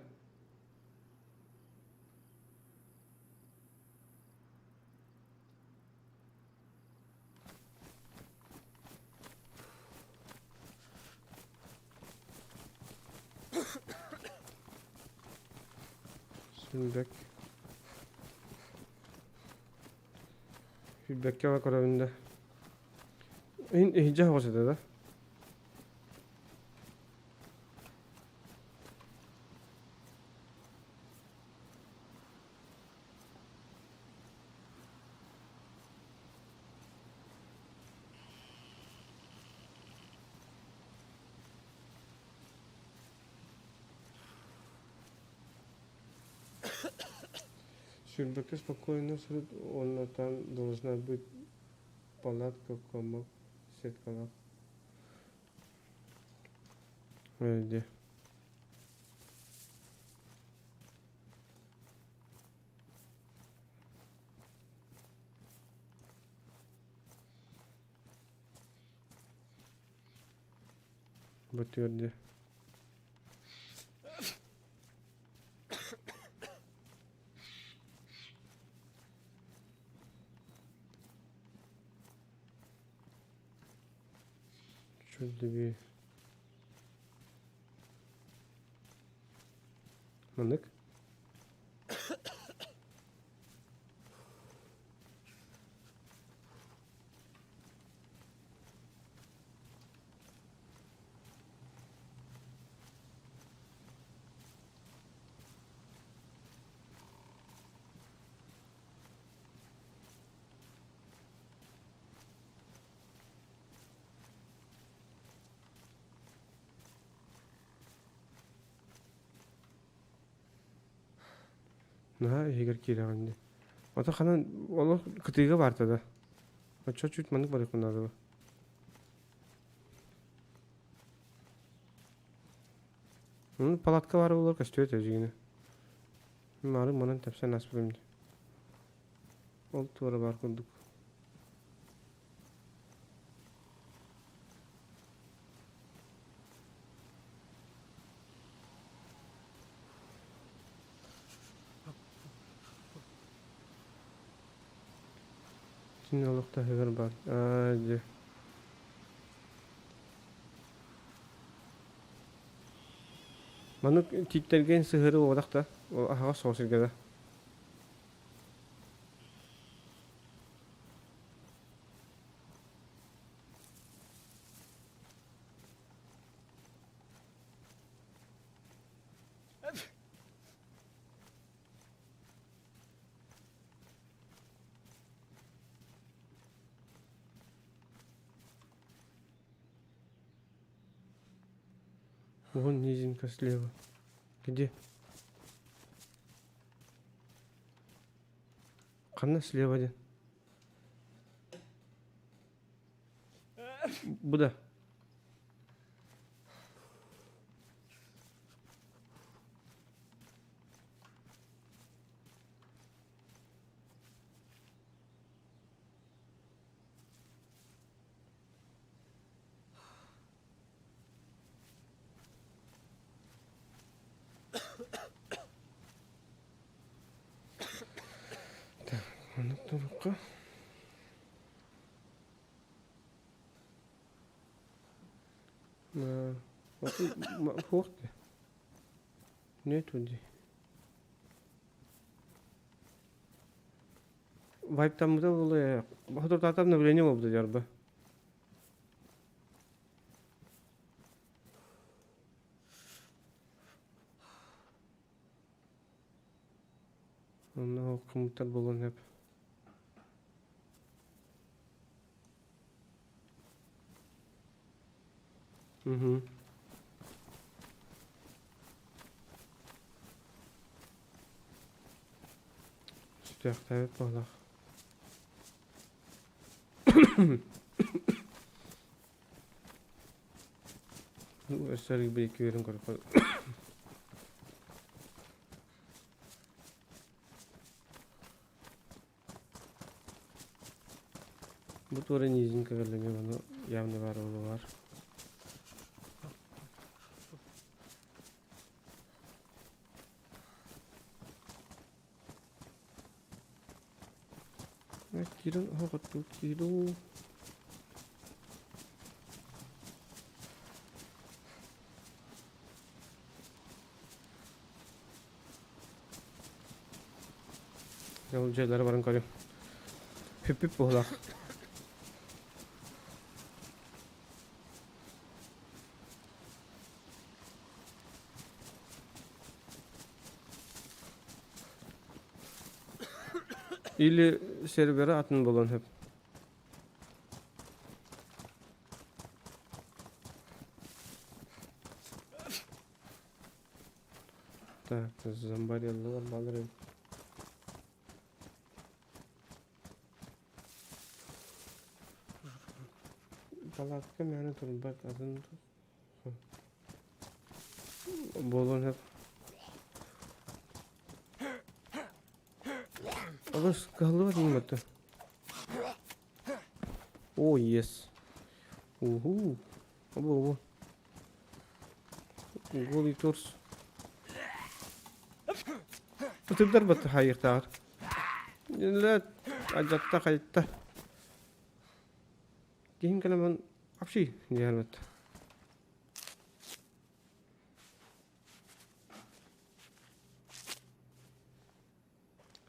Сүлбэк. Сүлбэккэ көрөбүн да. Иһдьэ оҕус этэ да? Сүүрбэккэ спокойно сырыт уонна там должна быть палатка, комок, сеткалаах. Где? Бу түөрдэ. Чуть Маннык. Наһаа иһигэр киирэҕин дии. Ото ханан олох кытыыга баарта да. Оччо чуть маннык барыахпын наада. Ну, палатка баар буолар көстүө этэ дьиҥинэ. Мары манан тэпсэн ааспытым дии. Ол туора баар курдук. Син олох таһыгар баар. Аа, дьэ. Маннык тииттэргэ сыһыары буолбатах да, ол аһаҕас соҕус сиргэ да. Вон низинка слева. Где? Ханна слева диэн? Бу да. Так, маннык турукка. Суох дии. Нету дии. Вайптаммыта буолуо соторутааҕыта обновление буолбута дьарба. Онно кымыттар буолуон сөп. Угу. Сүтүөхтээбит буоллах. Өссө bir iki көрүп Бу туора низинка кэллэҥэ ону явно баар буолар. Киирэн оһоҕоттуу киирүү. Дьол дьиэлэри баран көрүм. Хүппүт буолар. Или сервері атын болон хөп. Так, зомбареллар балар эбит. Палатка мээнэ турбат атын буолуон сөп. Олус кыһаллыбат иҥмэтэ. О, yes. Уху. Обу, обу. Голый торс. Ытырдар бат хайыктаар. Лэт ажатта хайта. Киһин кэлэмэн апши диһэрбэт.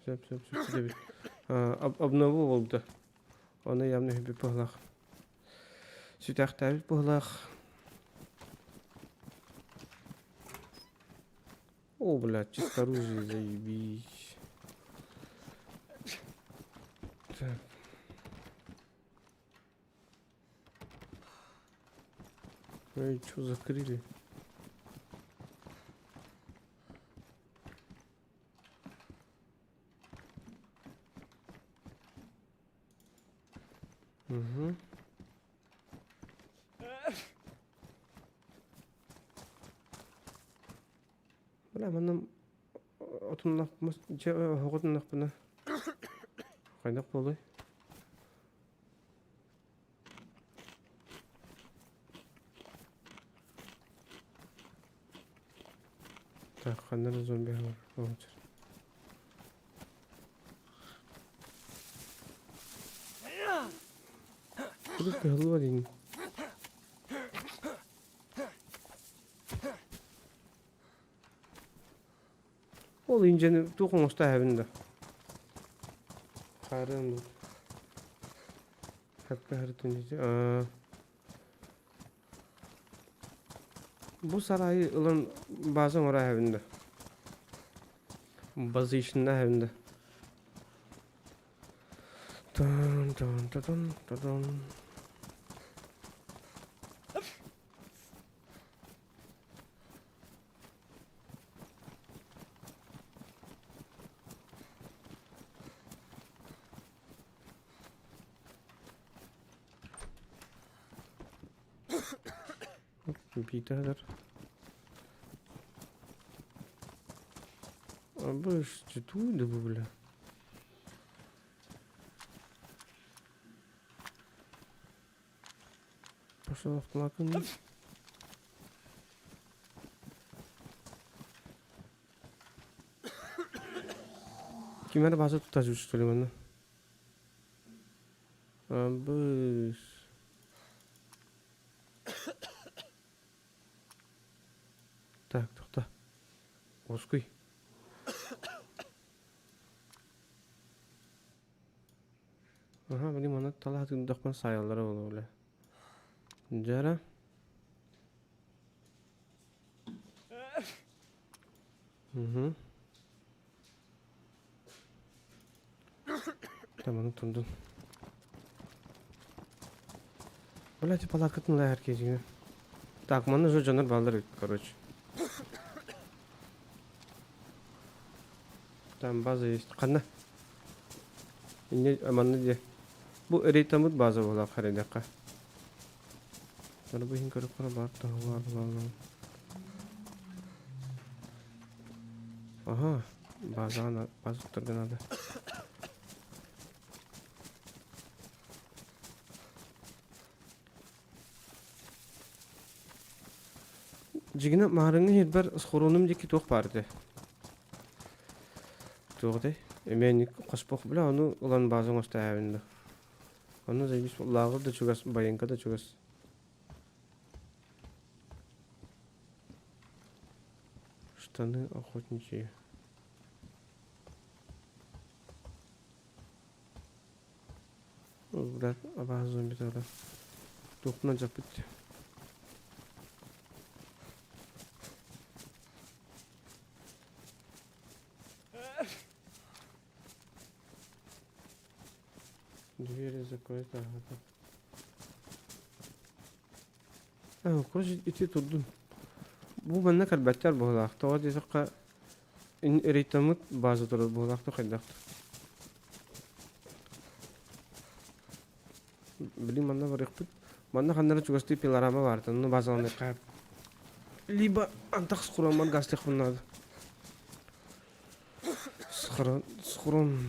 Сөп, сөп, сөп диэбит. Обнову буолбута. Оны явно хүппүт быһылаах. Сүтэхтээбит быһылаах. О, блядь, чисто оружие, заебись. Так. Эй, что закрыли? Угу. Бля, манна отуннахпына, дьэ оһоҕотуннахпына хайдах буолуой? Так, ханна да зомби бар. Кудук кыһыллыба диин. Ол индьэни туох оҥосто эһэбин да. Хаарыан Хапка харытын Бу сарайы ылан база оҥоро эһэбин да. Базишнна эһэбин да. Тан тан тан тан. Биитэ Абыш, туу да бу бля. Пошел автоматын. Ким эрэ бааза тута что ли манна? Абыш. Так, тоқта. Уоскуй. Аха, били манна талаһа тыындахпын саайаллара буолуо бile. Дьара. Угу. Там ону турдун. Блядь, палаткатын ылар киһи. Так, манна уже дьоннор бааллар эбит, короче. Там база есть. Ханна? Инне манна дии. Бу рейтамыт база буолар харайдахха. Бары бу иһин көрүп бар бар бар. Ага, база база туттарга надо. Дьигинэ маарыҥҥы иһирбэр схоронум диэки туох баар этэ? Туох этэй? Эмиэ хоспох бля ону ылан база оҥостооһубун да. Ону заебись лааҕыр да чугас, байыҥка да чугас. Штаны охотничьи. Блядь, абааһы зомби да. Туохпунан дьаппыт. Двери закрыты, ага. Короче, ити турдун. Бу манна кэлбэттэр быһыылаах. Тоҕо диэтэххэ, рейтаммыт база турар быһыылаах хайдах. Блин, манна барыахпыт. Манна ханна эрэ чугастыы пилорама баар, онно базаланыахха. Либо антах схроммар гастыахпын наада. Схрон, схрон.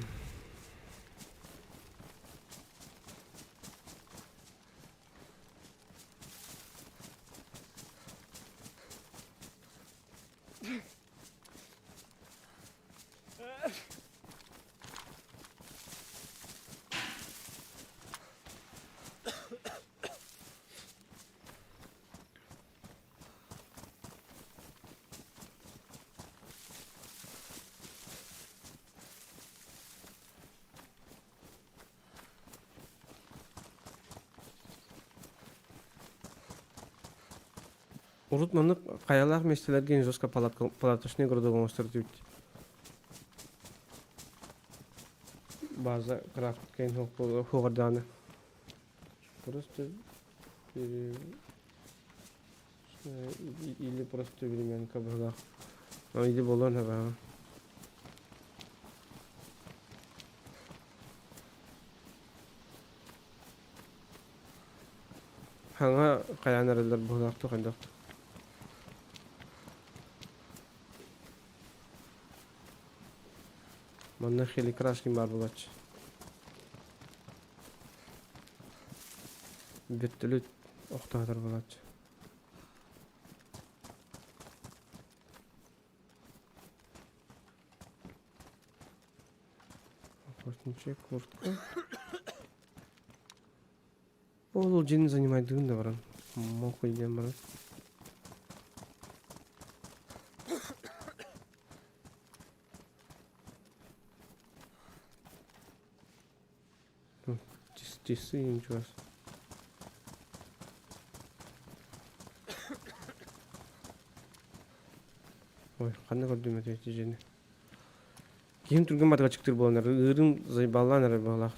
Урут маннык хайалаах миэстэлэргэ жестко палаточный городок оҥостор этибит. База крафт кэйин хуоҕардааны. Просто или просто времянка быһылаах. Или буолуон сөп Хаҥа хайаан эрэллэр быһыылаахтык хайдах Манна хеликрашкин баар буолааччы. Вертолет охтоотор буолааччы. Охотничья куртка. Ол дьиэни занимайдыгын да баран. Мохуй диэн баран. Часы ничего. Ой, ханна көрдүм этэ дьиэни. Киһим түргэн матыгачыктыыр буолан эрэр, ыырым заебаллаан эрэр быһыылаах.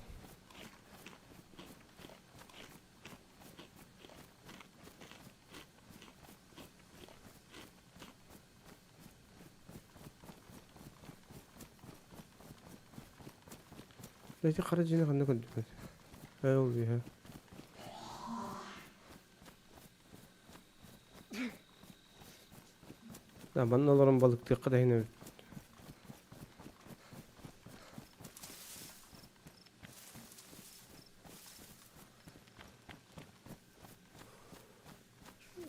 Ити хара дьиэни ханна көрдүгүт? Ээ ол үһэ. Манна олорон балыктыахха да иһин эбит.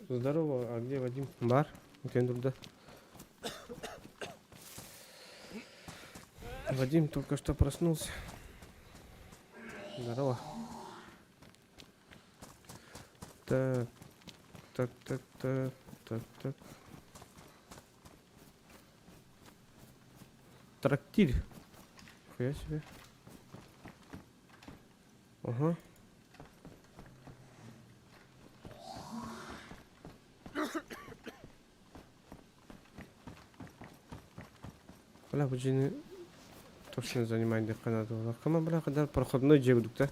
Здорово, а где Вадим? Бар, утен турда. Вадим только что проснулся. Здорово. Так, так, так, так, так, так. Трактир. Нихуя себе. Ага. Бля, бу дьиэни точно занимать диэххэ наада буолла. Кама бля кадар проходной дьиэ курдук да.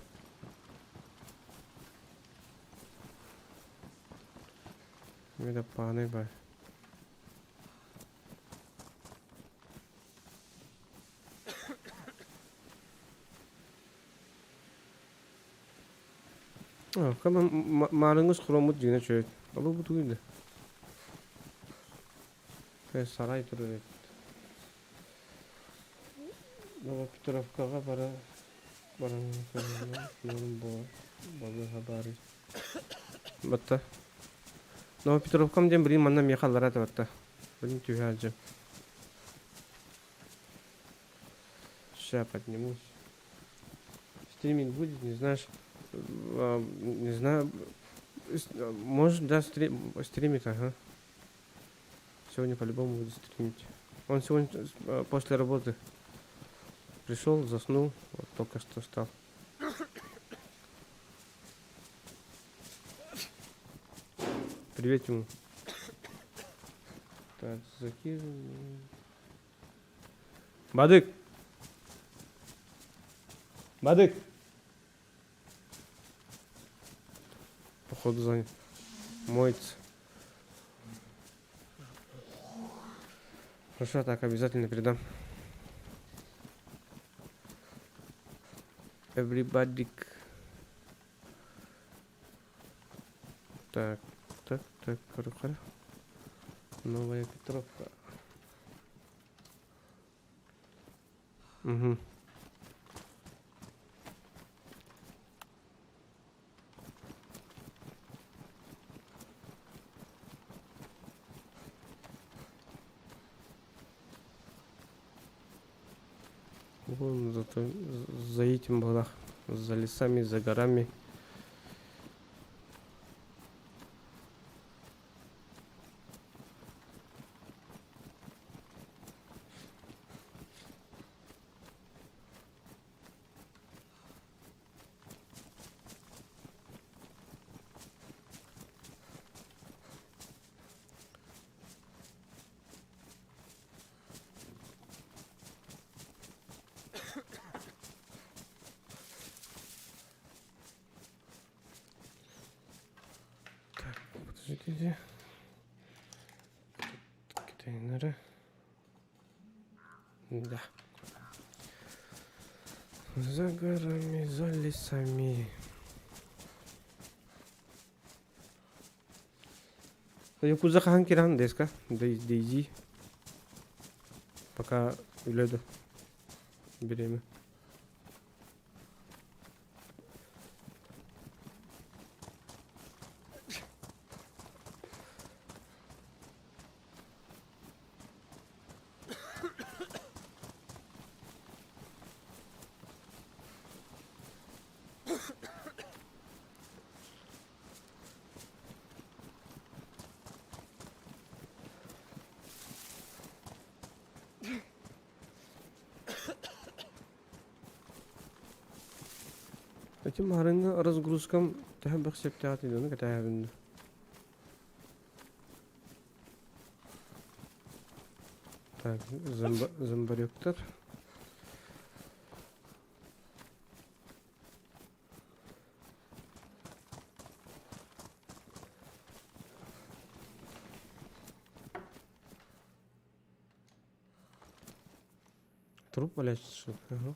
Мин пааны бай. Маарыҥҥы хроммут дьиҥэ үчүгэй. Ол бу тугуй да? Сарай турар эбит. Новопетровкаҕа бара баран балыыһа баар. Батта. Новопетровкам диэн билигин манна миэхэ аллараа да батта. Билигин түһэ сылдьам. Сейчас поднимусь. Стримить будет, не знаешь. Не знаю. Может, да, стримит, ага. Сегодня по-любому будет стримить. Он сегодня после работы пришел, заснул, вот только что встал. Привет ему. Так, закидываем. Бадык! Бадык! Походу занят. Моется. Хорошо, так обязательно передам. Everybody. Так, так, так, хорошо. Новая Петровка. Угу. Вон зато за этим была, за лесами, за горами. Так, подождите. Контейнеры. Да. За горами, за лесами. Якуза хаһан киирэн ДСК? DayZ. Пока үлэ бириэмэ. Ити маарыҥҥы разгрузкам төһө бөх сөптөөх ону кэтэһэбин дуу. Так, зомбаректор. Труп валяется, что ли? Ага.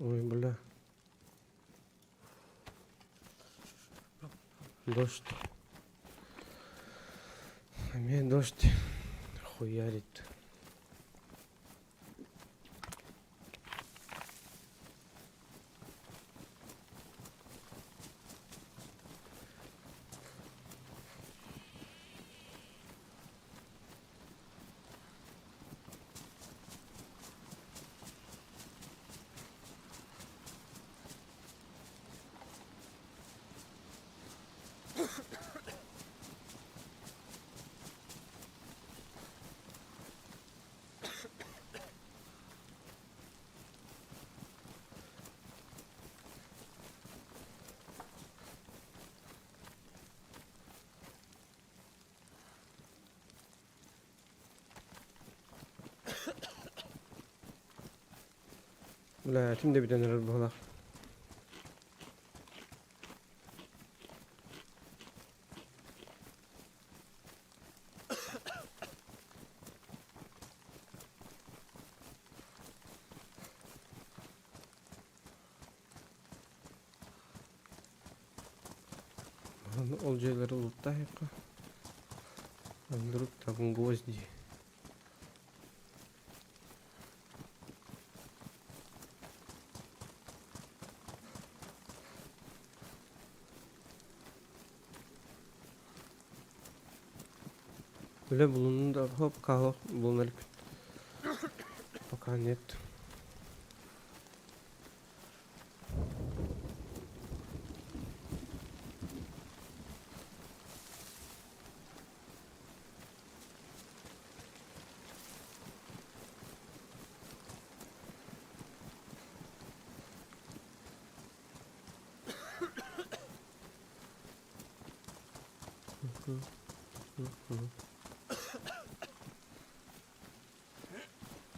Ой, бля. Дождь. Эмиэ дождь хуярит. Бля, этим да бүтэн эрэр быһыылаах. Ол дьиэлэри улуттаайыкка. Вдруг там гвозди. Үлэ булунну да хоп пока булунар Пока нет.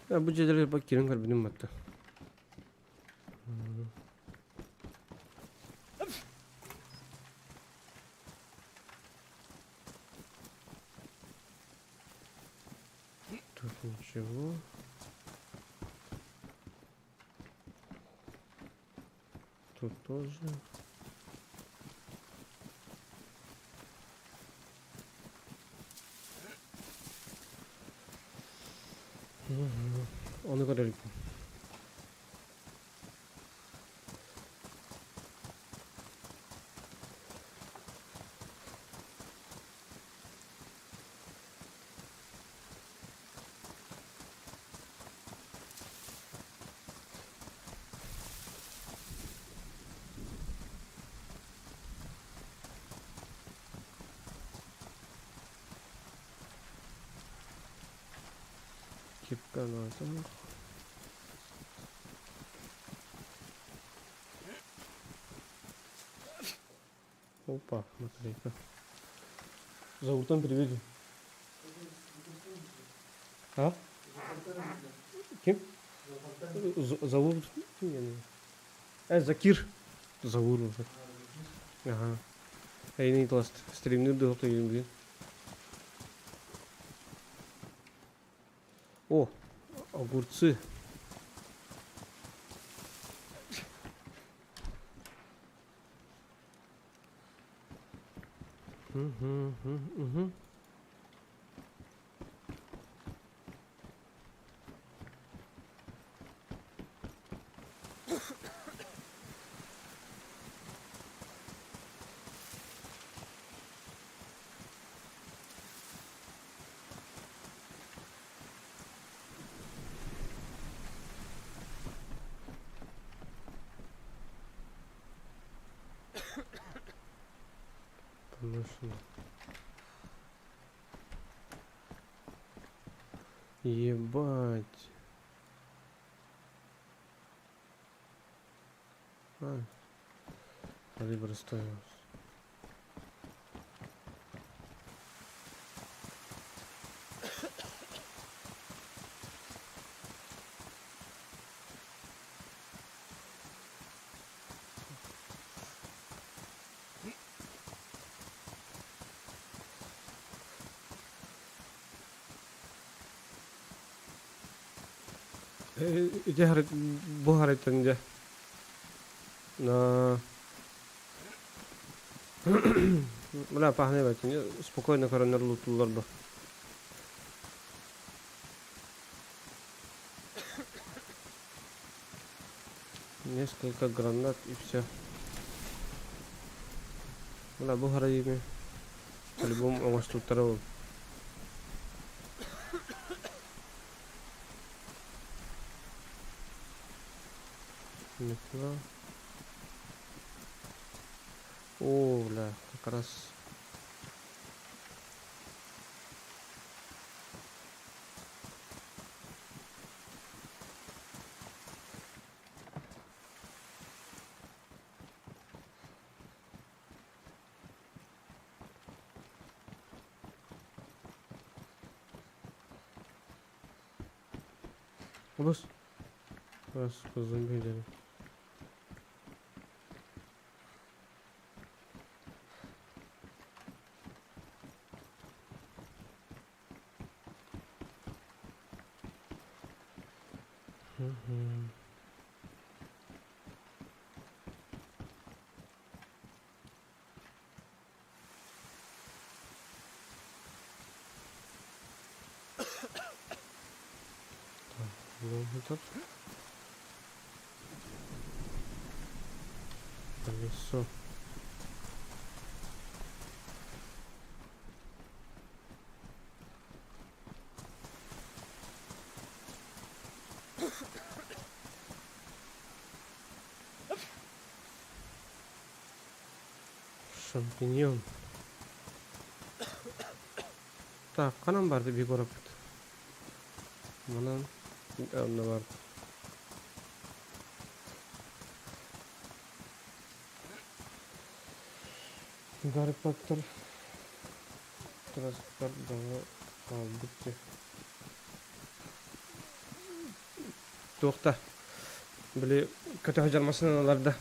Бу дьиэлэргэ бак киирэн көрбүтүм батта. Тут ничего. Тут тоже. Ону көрөрбүн. Кипканаатах. Опа, смотри-ка. Зауртан приведи. А? Ким? Заур. Закир. Заур. Ага. Эйни класс стримнир дохто бүгүн. О, огурцы. Угу, угу, угу. Поношено. Ебать. А, калибр расставился. Ити бу харыттан дьэ. На. Бля, пахне бать, спокойно коронер лутуллар бу. Несколько гранат и все. Бля, бу харайыми. По-любому оҥостуттара ол. Метла. О, бля, как раз. Бус. Бас, зомби дели. Мгм. Так, ну этот. Колесо. Шампиньон. Так, ханан барды биһиги куораппыт? Манан онно бар. Гарри Поттер транспорт бөҕө хаалбыт дии. Туох да били көтө сылдьар массыыналар да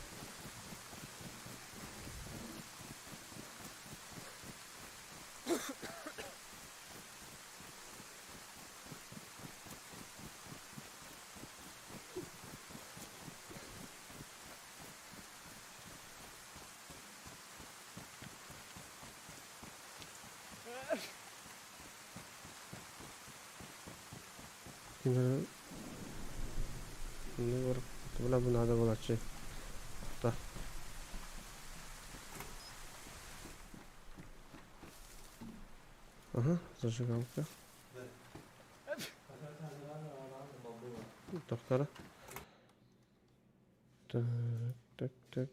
Бу наада буолааччы. Да. Ага, зажигалка. Доктора. Так, так, так.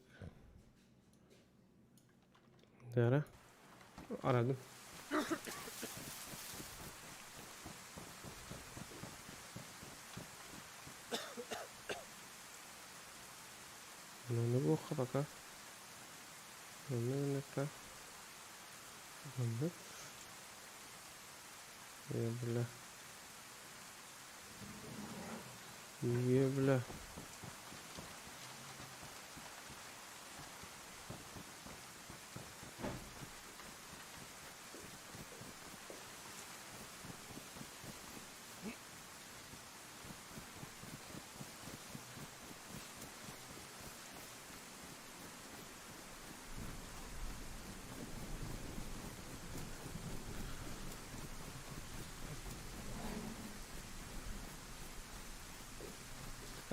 Дара. Арадым. Манна буохха пока. Манна гыннакка. Маннык. Е, бля. Е, бля.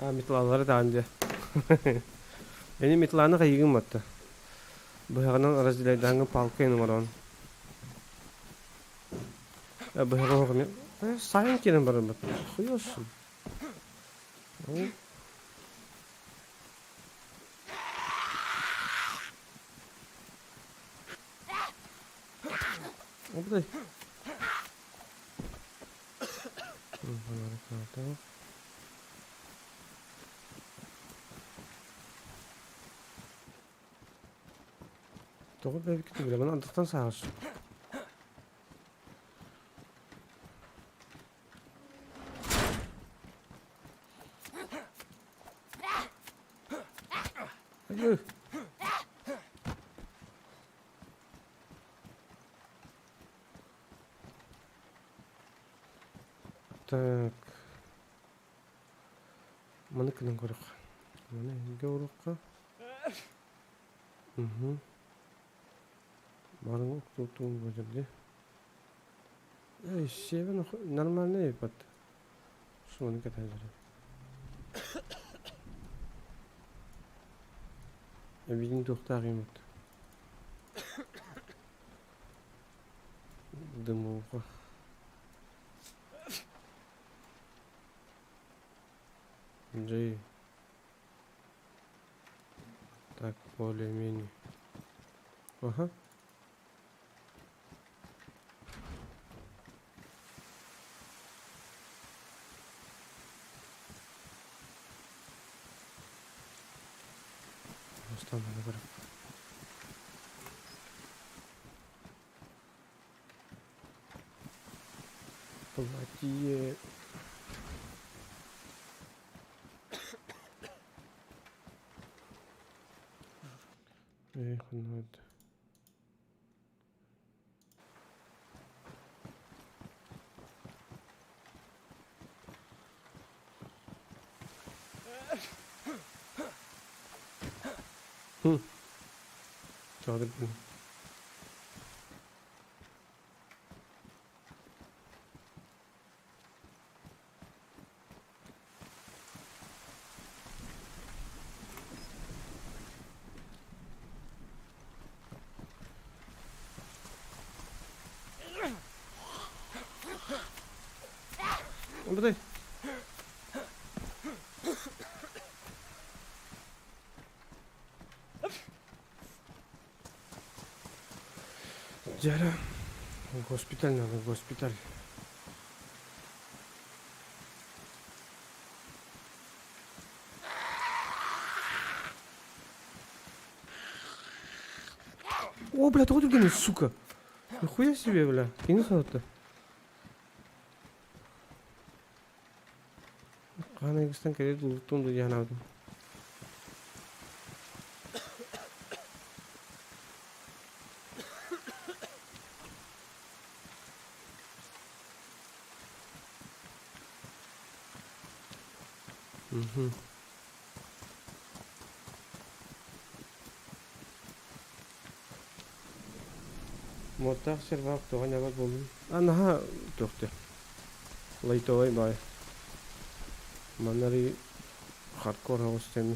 А, метлалары даҕаны дьэ. Эни метланы хайыгын батта. Быһаҕынан разделяйдааҥҥын палка оҥорон. Быһаҕы оһоҕуна сайын киирэн баран батта. Хуёсун. О, Тоҕо бэбиккитин билэбин андыктан сааҕыс. Так. Маны кынан көрөх. Маны эһиги уруохха. Угу. Барыҥ уктуутуун бу Эй, сиэбин нормальный ипат. Суону кэтэһэллэр. Эбиитин туохтаах имут. Дымовка. Джей. Так, более-менее. Ага. Останна бар. Платье. Эх, надо. Хм. Тоҕо Быдай. Дьэ, госпиталь надо, госпиталь. О, бля, тоҕо түргэнэй, сука! Нихуя себе, бля, кини санатта. Хаан айгыстан кэлэ дуулуттум дуу диэн санаабытым. Мгм. Муоттаах сервак тоҕо ньабар буоллун? А наһаа туохтур. Лайтовай баай. Манна хардкор оҕус теми.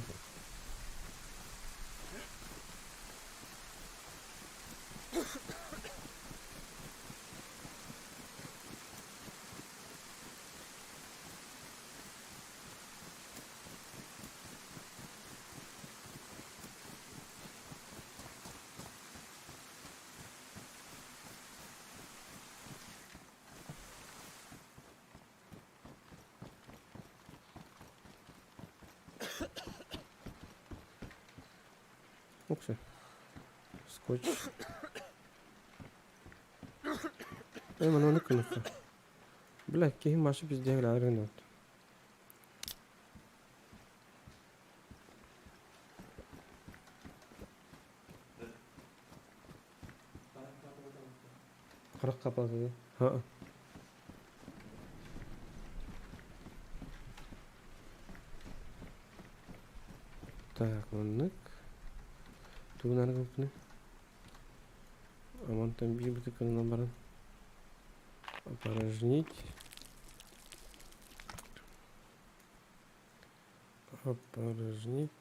Уксы. Скотч. Эй, маны кыныкка. Бля, киһи Маша пиздец гынат. Харах капалды. Ха. Так, маннык. Тугун аргылпыны. Амантан биир бытыкканынан баран. Опорожнить. Опорожнить.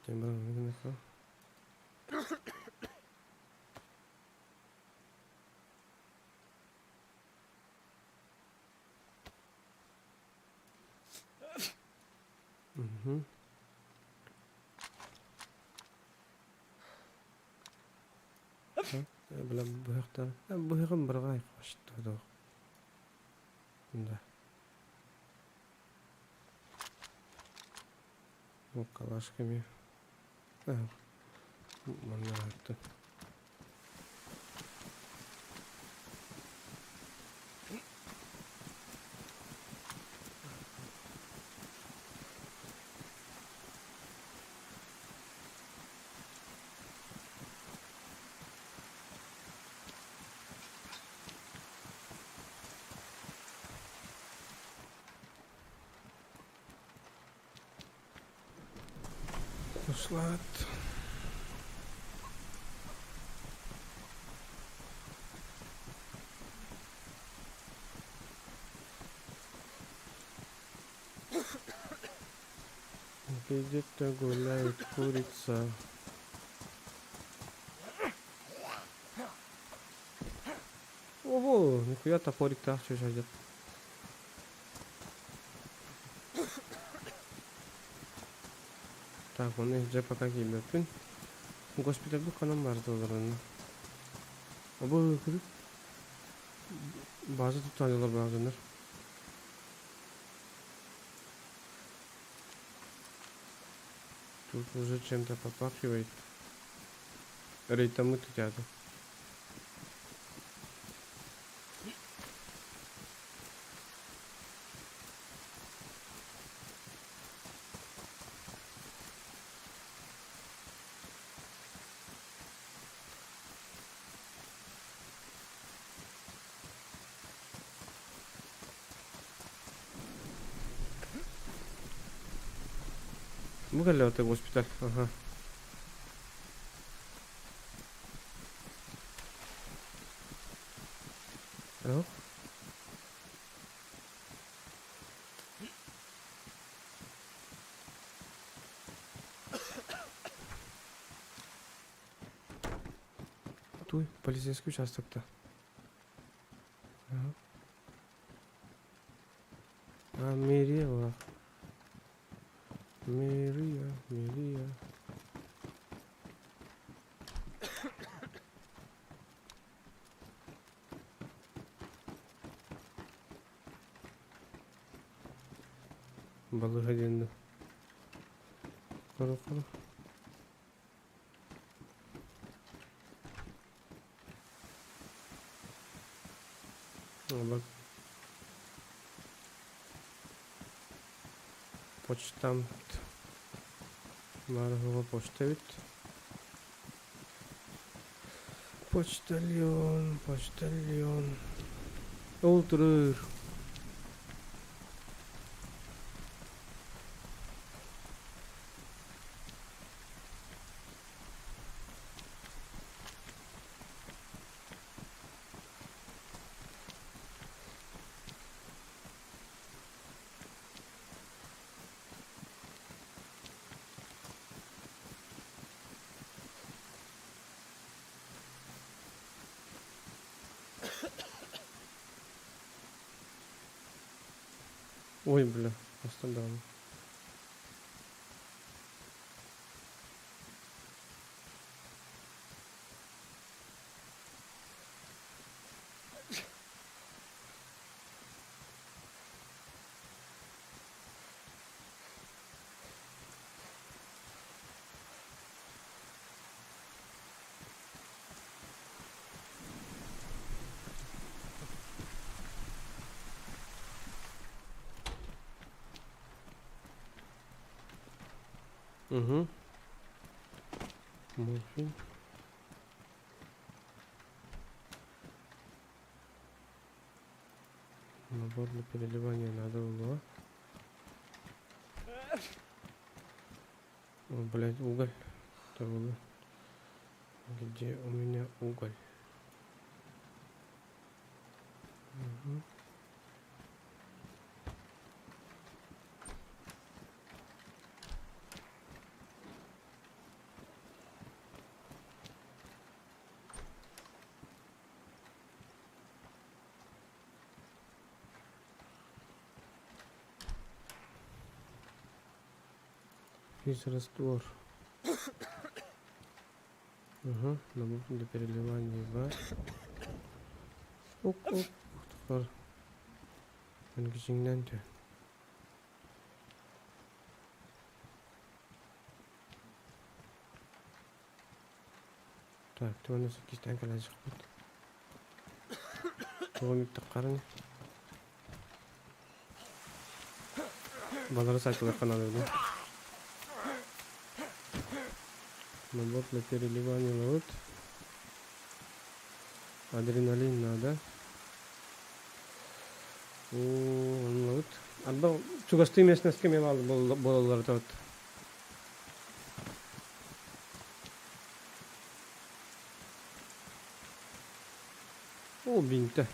Угу. Бля, быһахтар. Быһаҕым бырҕай хошто. Да. Ну, калашками. Манна Услад. Где-то гуляет курица. Ого, нихуя топорик-то чужой. Так, оны дьэ пока киирбэппин. Госпитальбыт ханан бардылар онно? Обо кырык база туттаанылар баҕадыннар. Тут уже чем-то попахивает. Рейтамы тутята. Бу кэллэ это госпиталь. Ага. Ох. Туй, полицейский участок-то. Ага. А, Мирила. Мирия, Мирия. Балыга диэн да. Хоро-хоро. Почтамт. Баар почта эбит. Почтальон, почтальон. Ол турар. Ой, бля, остандаҕым. Угу. Морфин. Набор для переливания надо было. О, блядь, уголь. Это уголь. Где у меня уголь? Угу. Физраствор. Угу, набор для переливания бар. Оп, оп, бар. Өнгүжүңнэн тү. Так, тугун иккистээн кэлээчикпит. Тугун үттэххэрин. Балары сайтылыахха наада дуу. Набор для переливания ловит. Адреналин надо. Оо, онно Арба чугастыы местностька эмиэ буолаллар этэ О, бинтэ.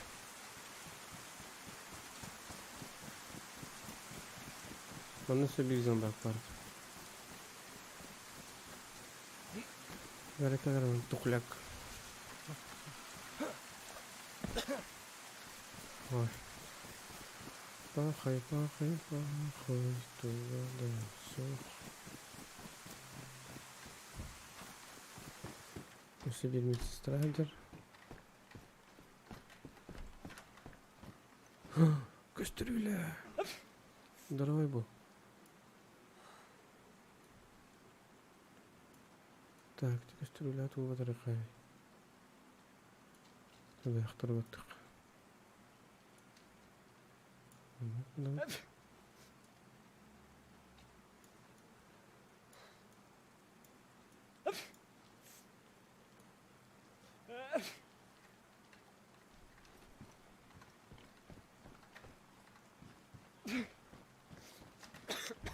Манна сөбүгүзэн баар. Кэлэр тухляк. Ой. Пахай, пахай, пахай, туга да суох. Өссө биир медсестра сылдьар. Көстөрүүлэ! Здоровый был. Так, көстөрүүлэ туга тарахай. Табыахтар баттык.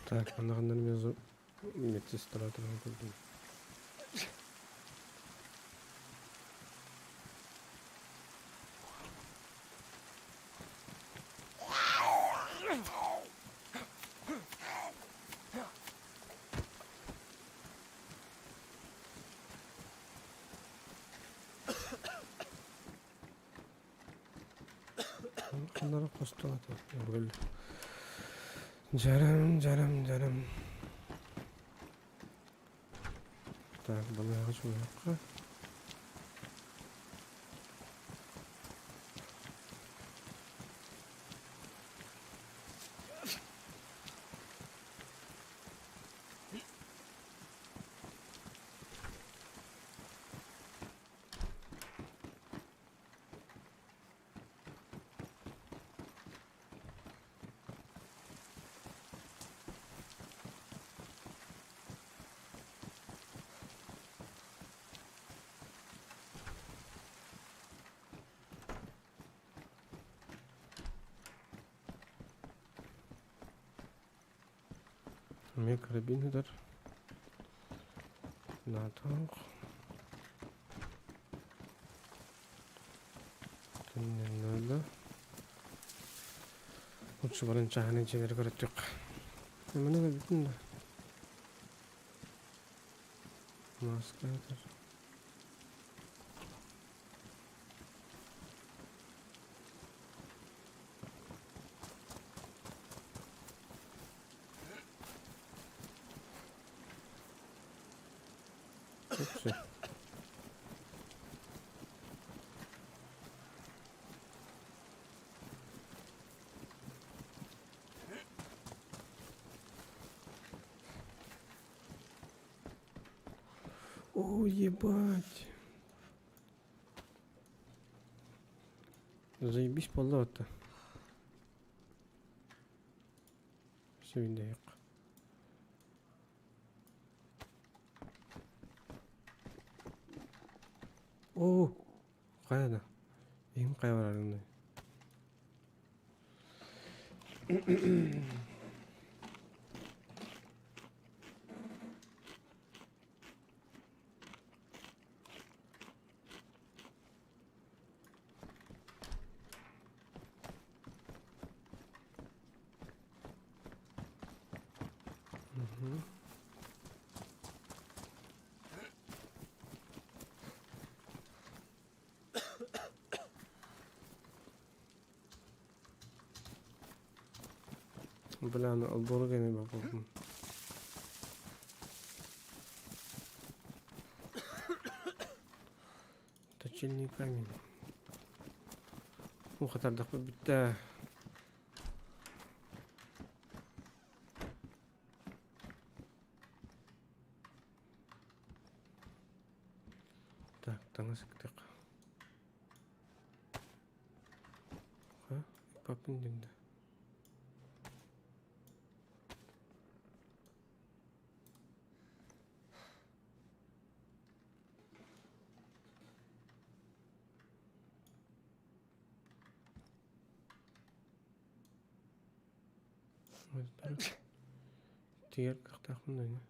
Так, анаҕынан медсестра туран көрдүм. Onlara postalat Böyle. Жарым, жарым, жарым. Так, балыга чугуякка. Эмиэ карабин ыдар. Наатаах. Надо. Лучше баран чааһынай дьиэлэри көрөттүк. Маны да бүтүн да. Маска этэр. Все. О, ебать. Заебись палата. Все, Оо, хайа да? Иһим хайа барарыный? Бля, ну оборудование попробуем. Точильный камень. Уу хатардахпыт бүттэ. Так, таҥас иктэх. Ха, папын динде. Тигэр кыахтаахпын да ини.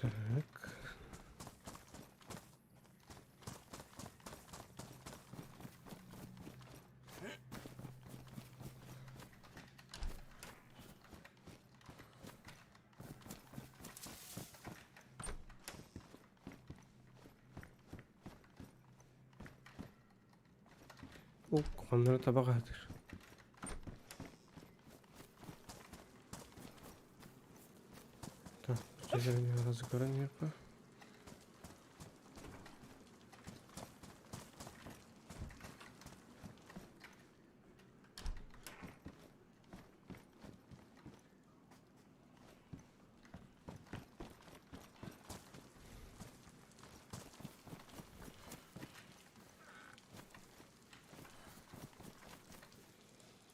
Так. Ол ханнары табах аһатыр. Так, разы көрөн иһиэххэ.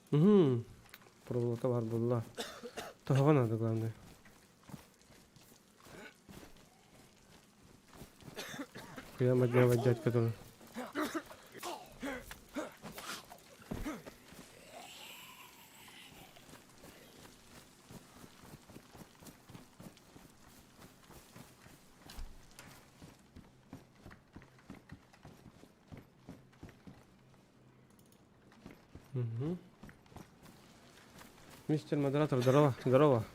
Угу. Проволока бар буолла. Тоһоҕо надо главное. Прямо делать дядька тоже. Угу. Мистер модератор, здорово, здорово.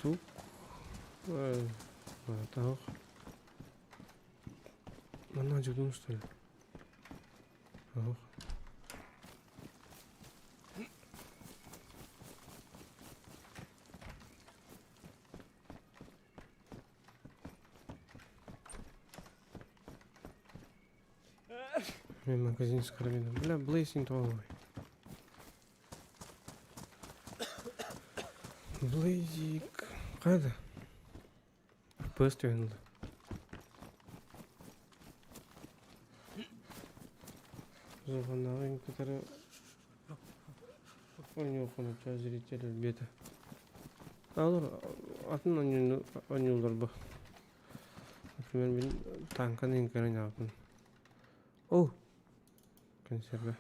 Тук. Так. Манна дьудун что ли? Ох. Магазин с карабином. Бля, Блейзинг твой. Блейзик. Қайда? FPS түһэн Зоҕанааҕын кытары оонньуоххун зритель өлбүтэ. Алар атын оонньуулар бу. Например, мин танканы иҥкэрэн аҕабын. О! Консервы.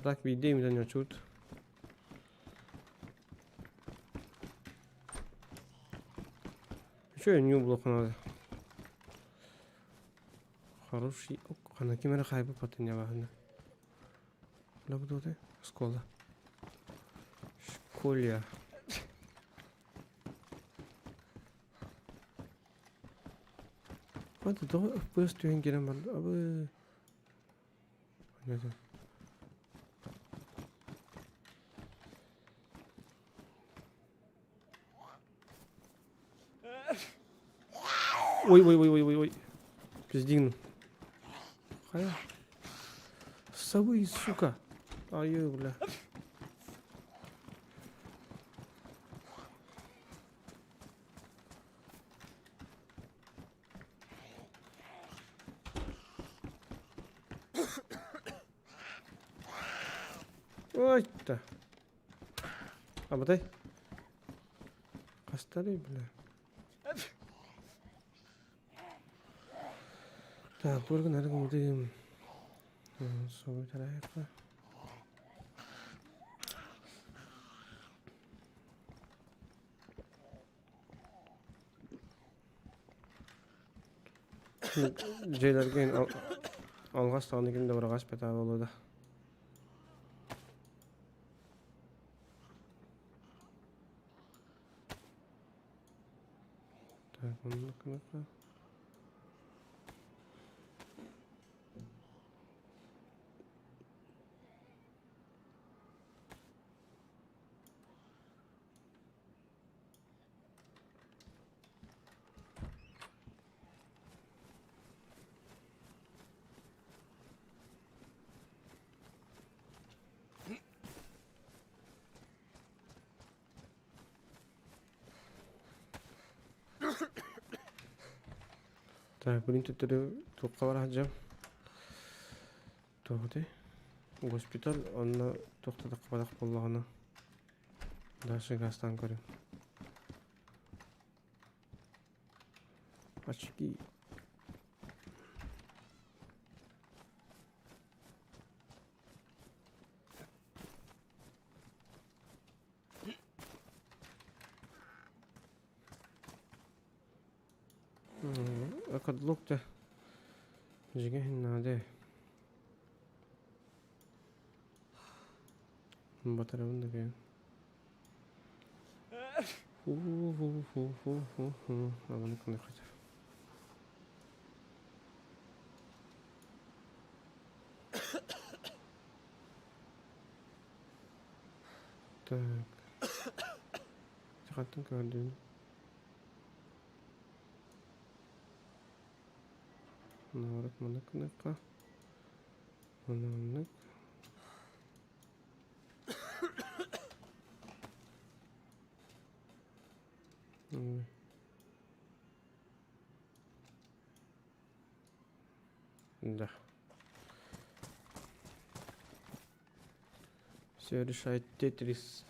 Так, биирдэ имитэн очуут. Үчүгэй нью блок надо. Хороший. Хана ким эрэ хаайбыт патынньабаһына. Лабдуоты. Школа. Школя. Хватит, тоҕо FPS түһэн киирэн барда. Абы. Ой, ой, ой, ой, ой, ой. Пиздин. Хайа. Совы, сука. Ай, бля. Ой-та. Абатай. Хастарый, бля. Так, только надо кому-то Дьиэлэргэ алҕас даҕаны ким да быраҕас бэтээ буолуо да. Так, оннук гыныахха. Так, билин төттөрү туохха бара сылдьам. Туох этэй? Госпиталь онно туох да таххыбатах буоллаҕына дальше газтаан көрүм. Очки. Кадлук да дьиҥэ иһин наада. Батарабын да кэйэн. Фу-фу-фу-фу-фу-фу. Абаны кынакытар. Так. Хантан көрдүн? Наоборот, маннык гыныахха. Уонна маннык. Да. Все решает Тетрис.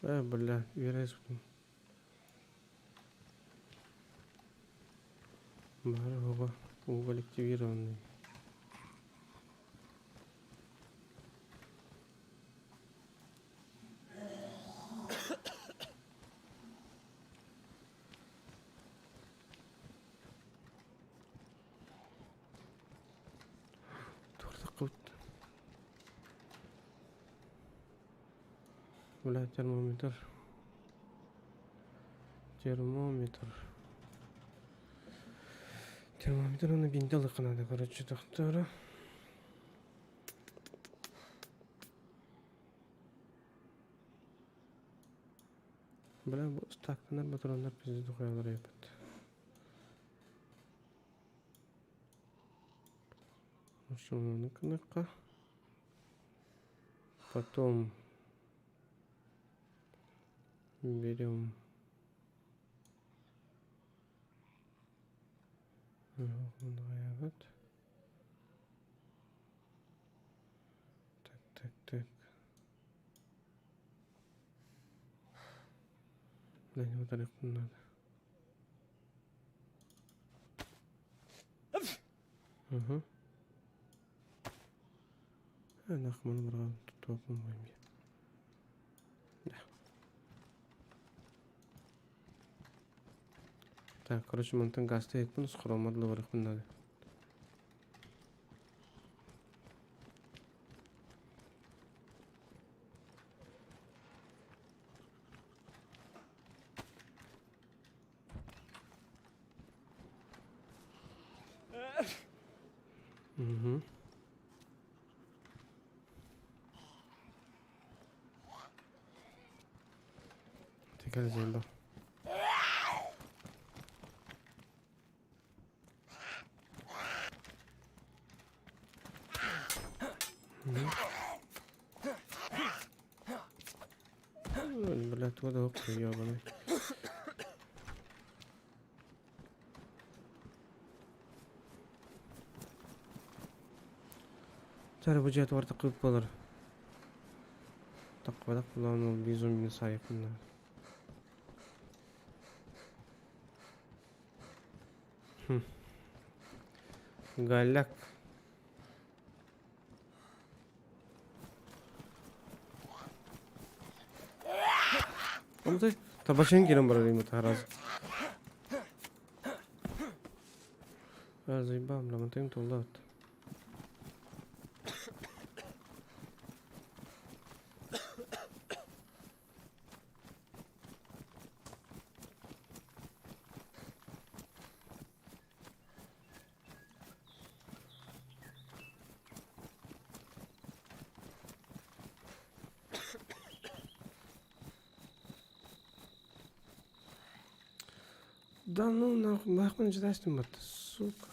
Э, бля, үөрэ Бары оҕо уголь активированный. Туордахпыт. Бля, термометр. Термометр. Термометр оны бинте ылыахха короче, тохтора. Бля, бу стактанар батароннар пиздец дохуялар ебать. Ошону. Потом берем вот. Так, так, так. Бля, не вот надо. Угу. Нахман барған туттуаппын Да. Так, короче, мантан газты екпін, скоромадлы барықпын надо. Угу. Tekrar заебал. Бля, откуда окна, ёбаный. Тары бу дьиэ тугар таххыбыт буолар. Таххыбатах буолан ол биир зомбины саайыахпын наада. Хм. Голяк. Онто табашын киирэн барар им раз. Заебал, бля, мантайым туолла. Да ну нахуй, лаахпын дьидаастым батта, сука.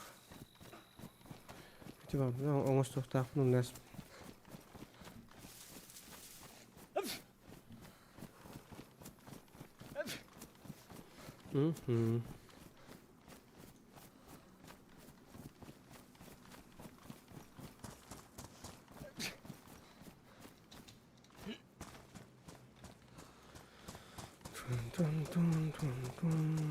Типа, оҥостуохтаахпын умнаас. Мгм. Тун-тун-тун-тун-тун.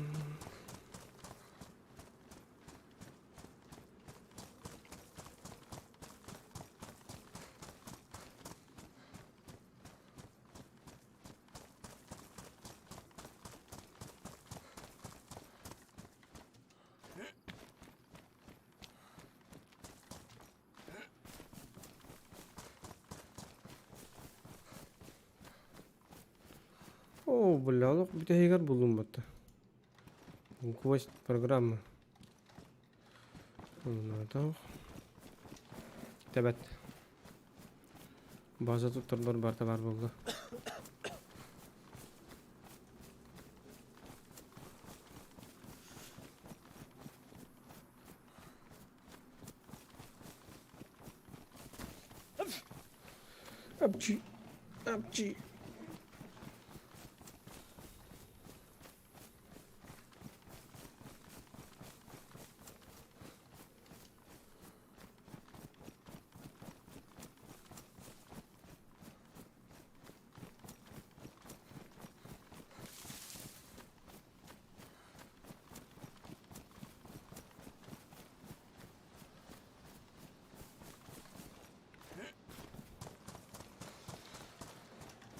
Оо, бля, олох бүтэһигэр буллум батта. Гвоздь программа. Надо. Тэбэт. База туттарлар барыта баар буолла. Апчи. Апчи.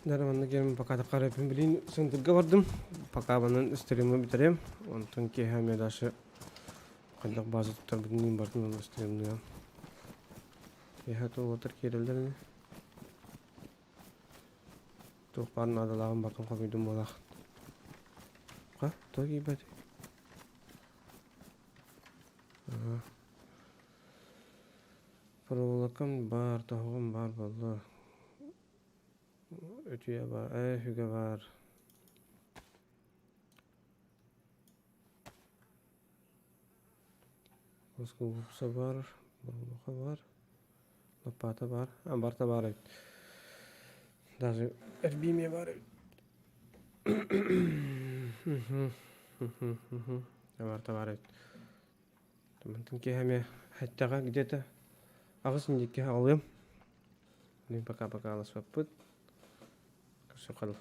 Дара манна кэлэн пока таххарыппын билин сындырга бардым. Пока манан стримы бүтэриэм. Онтон киэһэ эмиэ дальше хайдах база туттарбытын бардым онно стримныам. Киэһэ туолатар киирэллэр ини. Туох баар наадалааҕын бартын хомуйдум буолаах. Ха, тоҕо киирбэт? Проволокам баар, тоһоҕом баар буолла. Өтүйэ баар, ээ, үгэ баар. Плоскогубца баар, проволока баар, лопата баар, а барыта баар эбит. Даже эрбиимиэ баар эбит. Барыта баар эбит. Мантан киэһэ эмиэ эттэҕэ где-то аҕыс диэки аҕалыам. Пока-пока аласпаппыт. Көрсүөххэ дылы.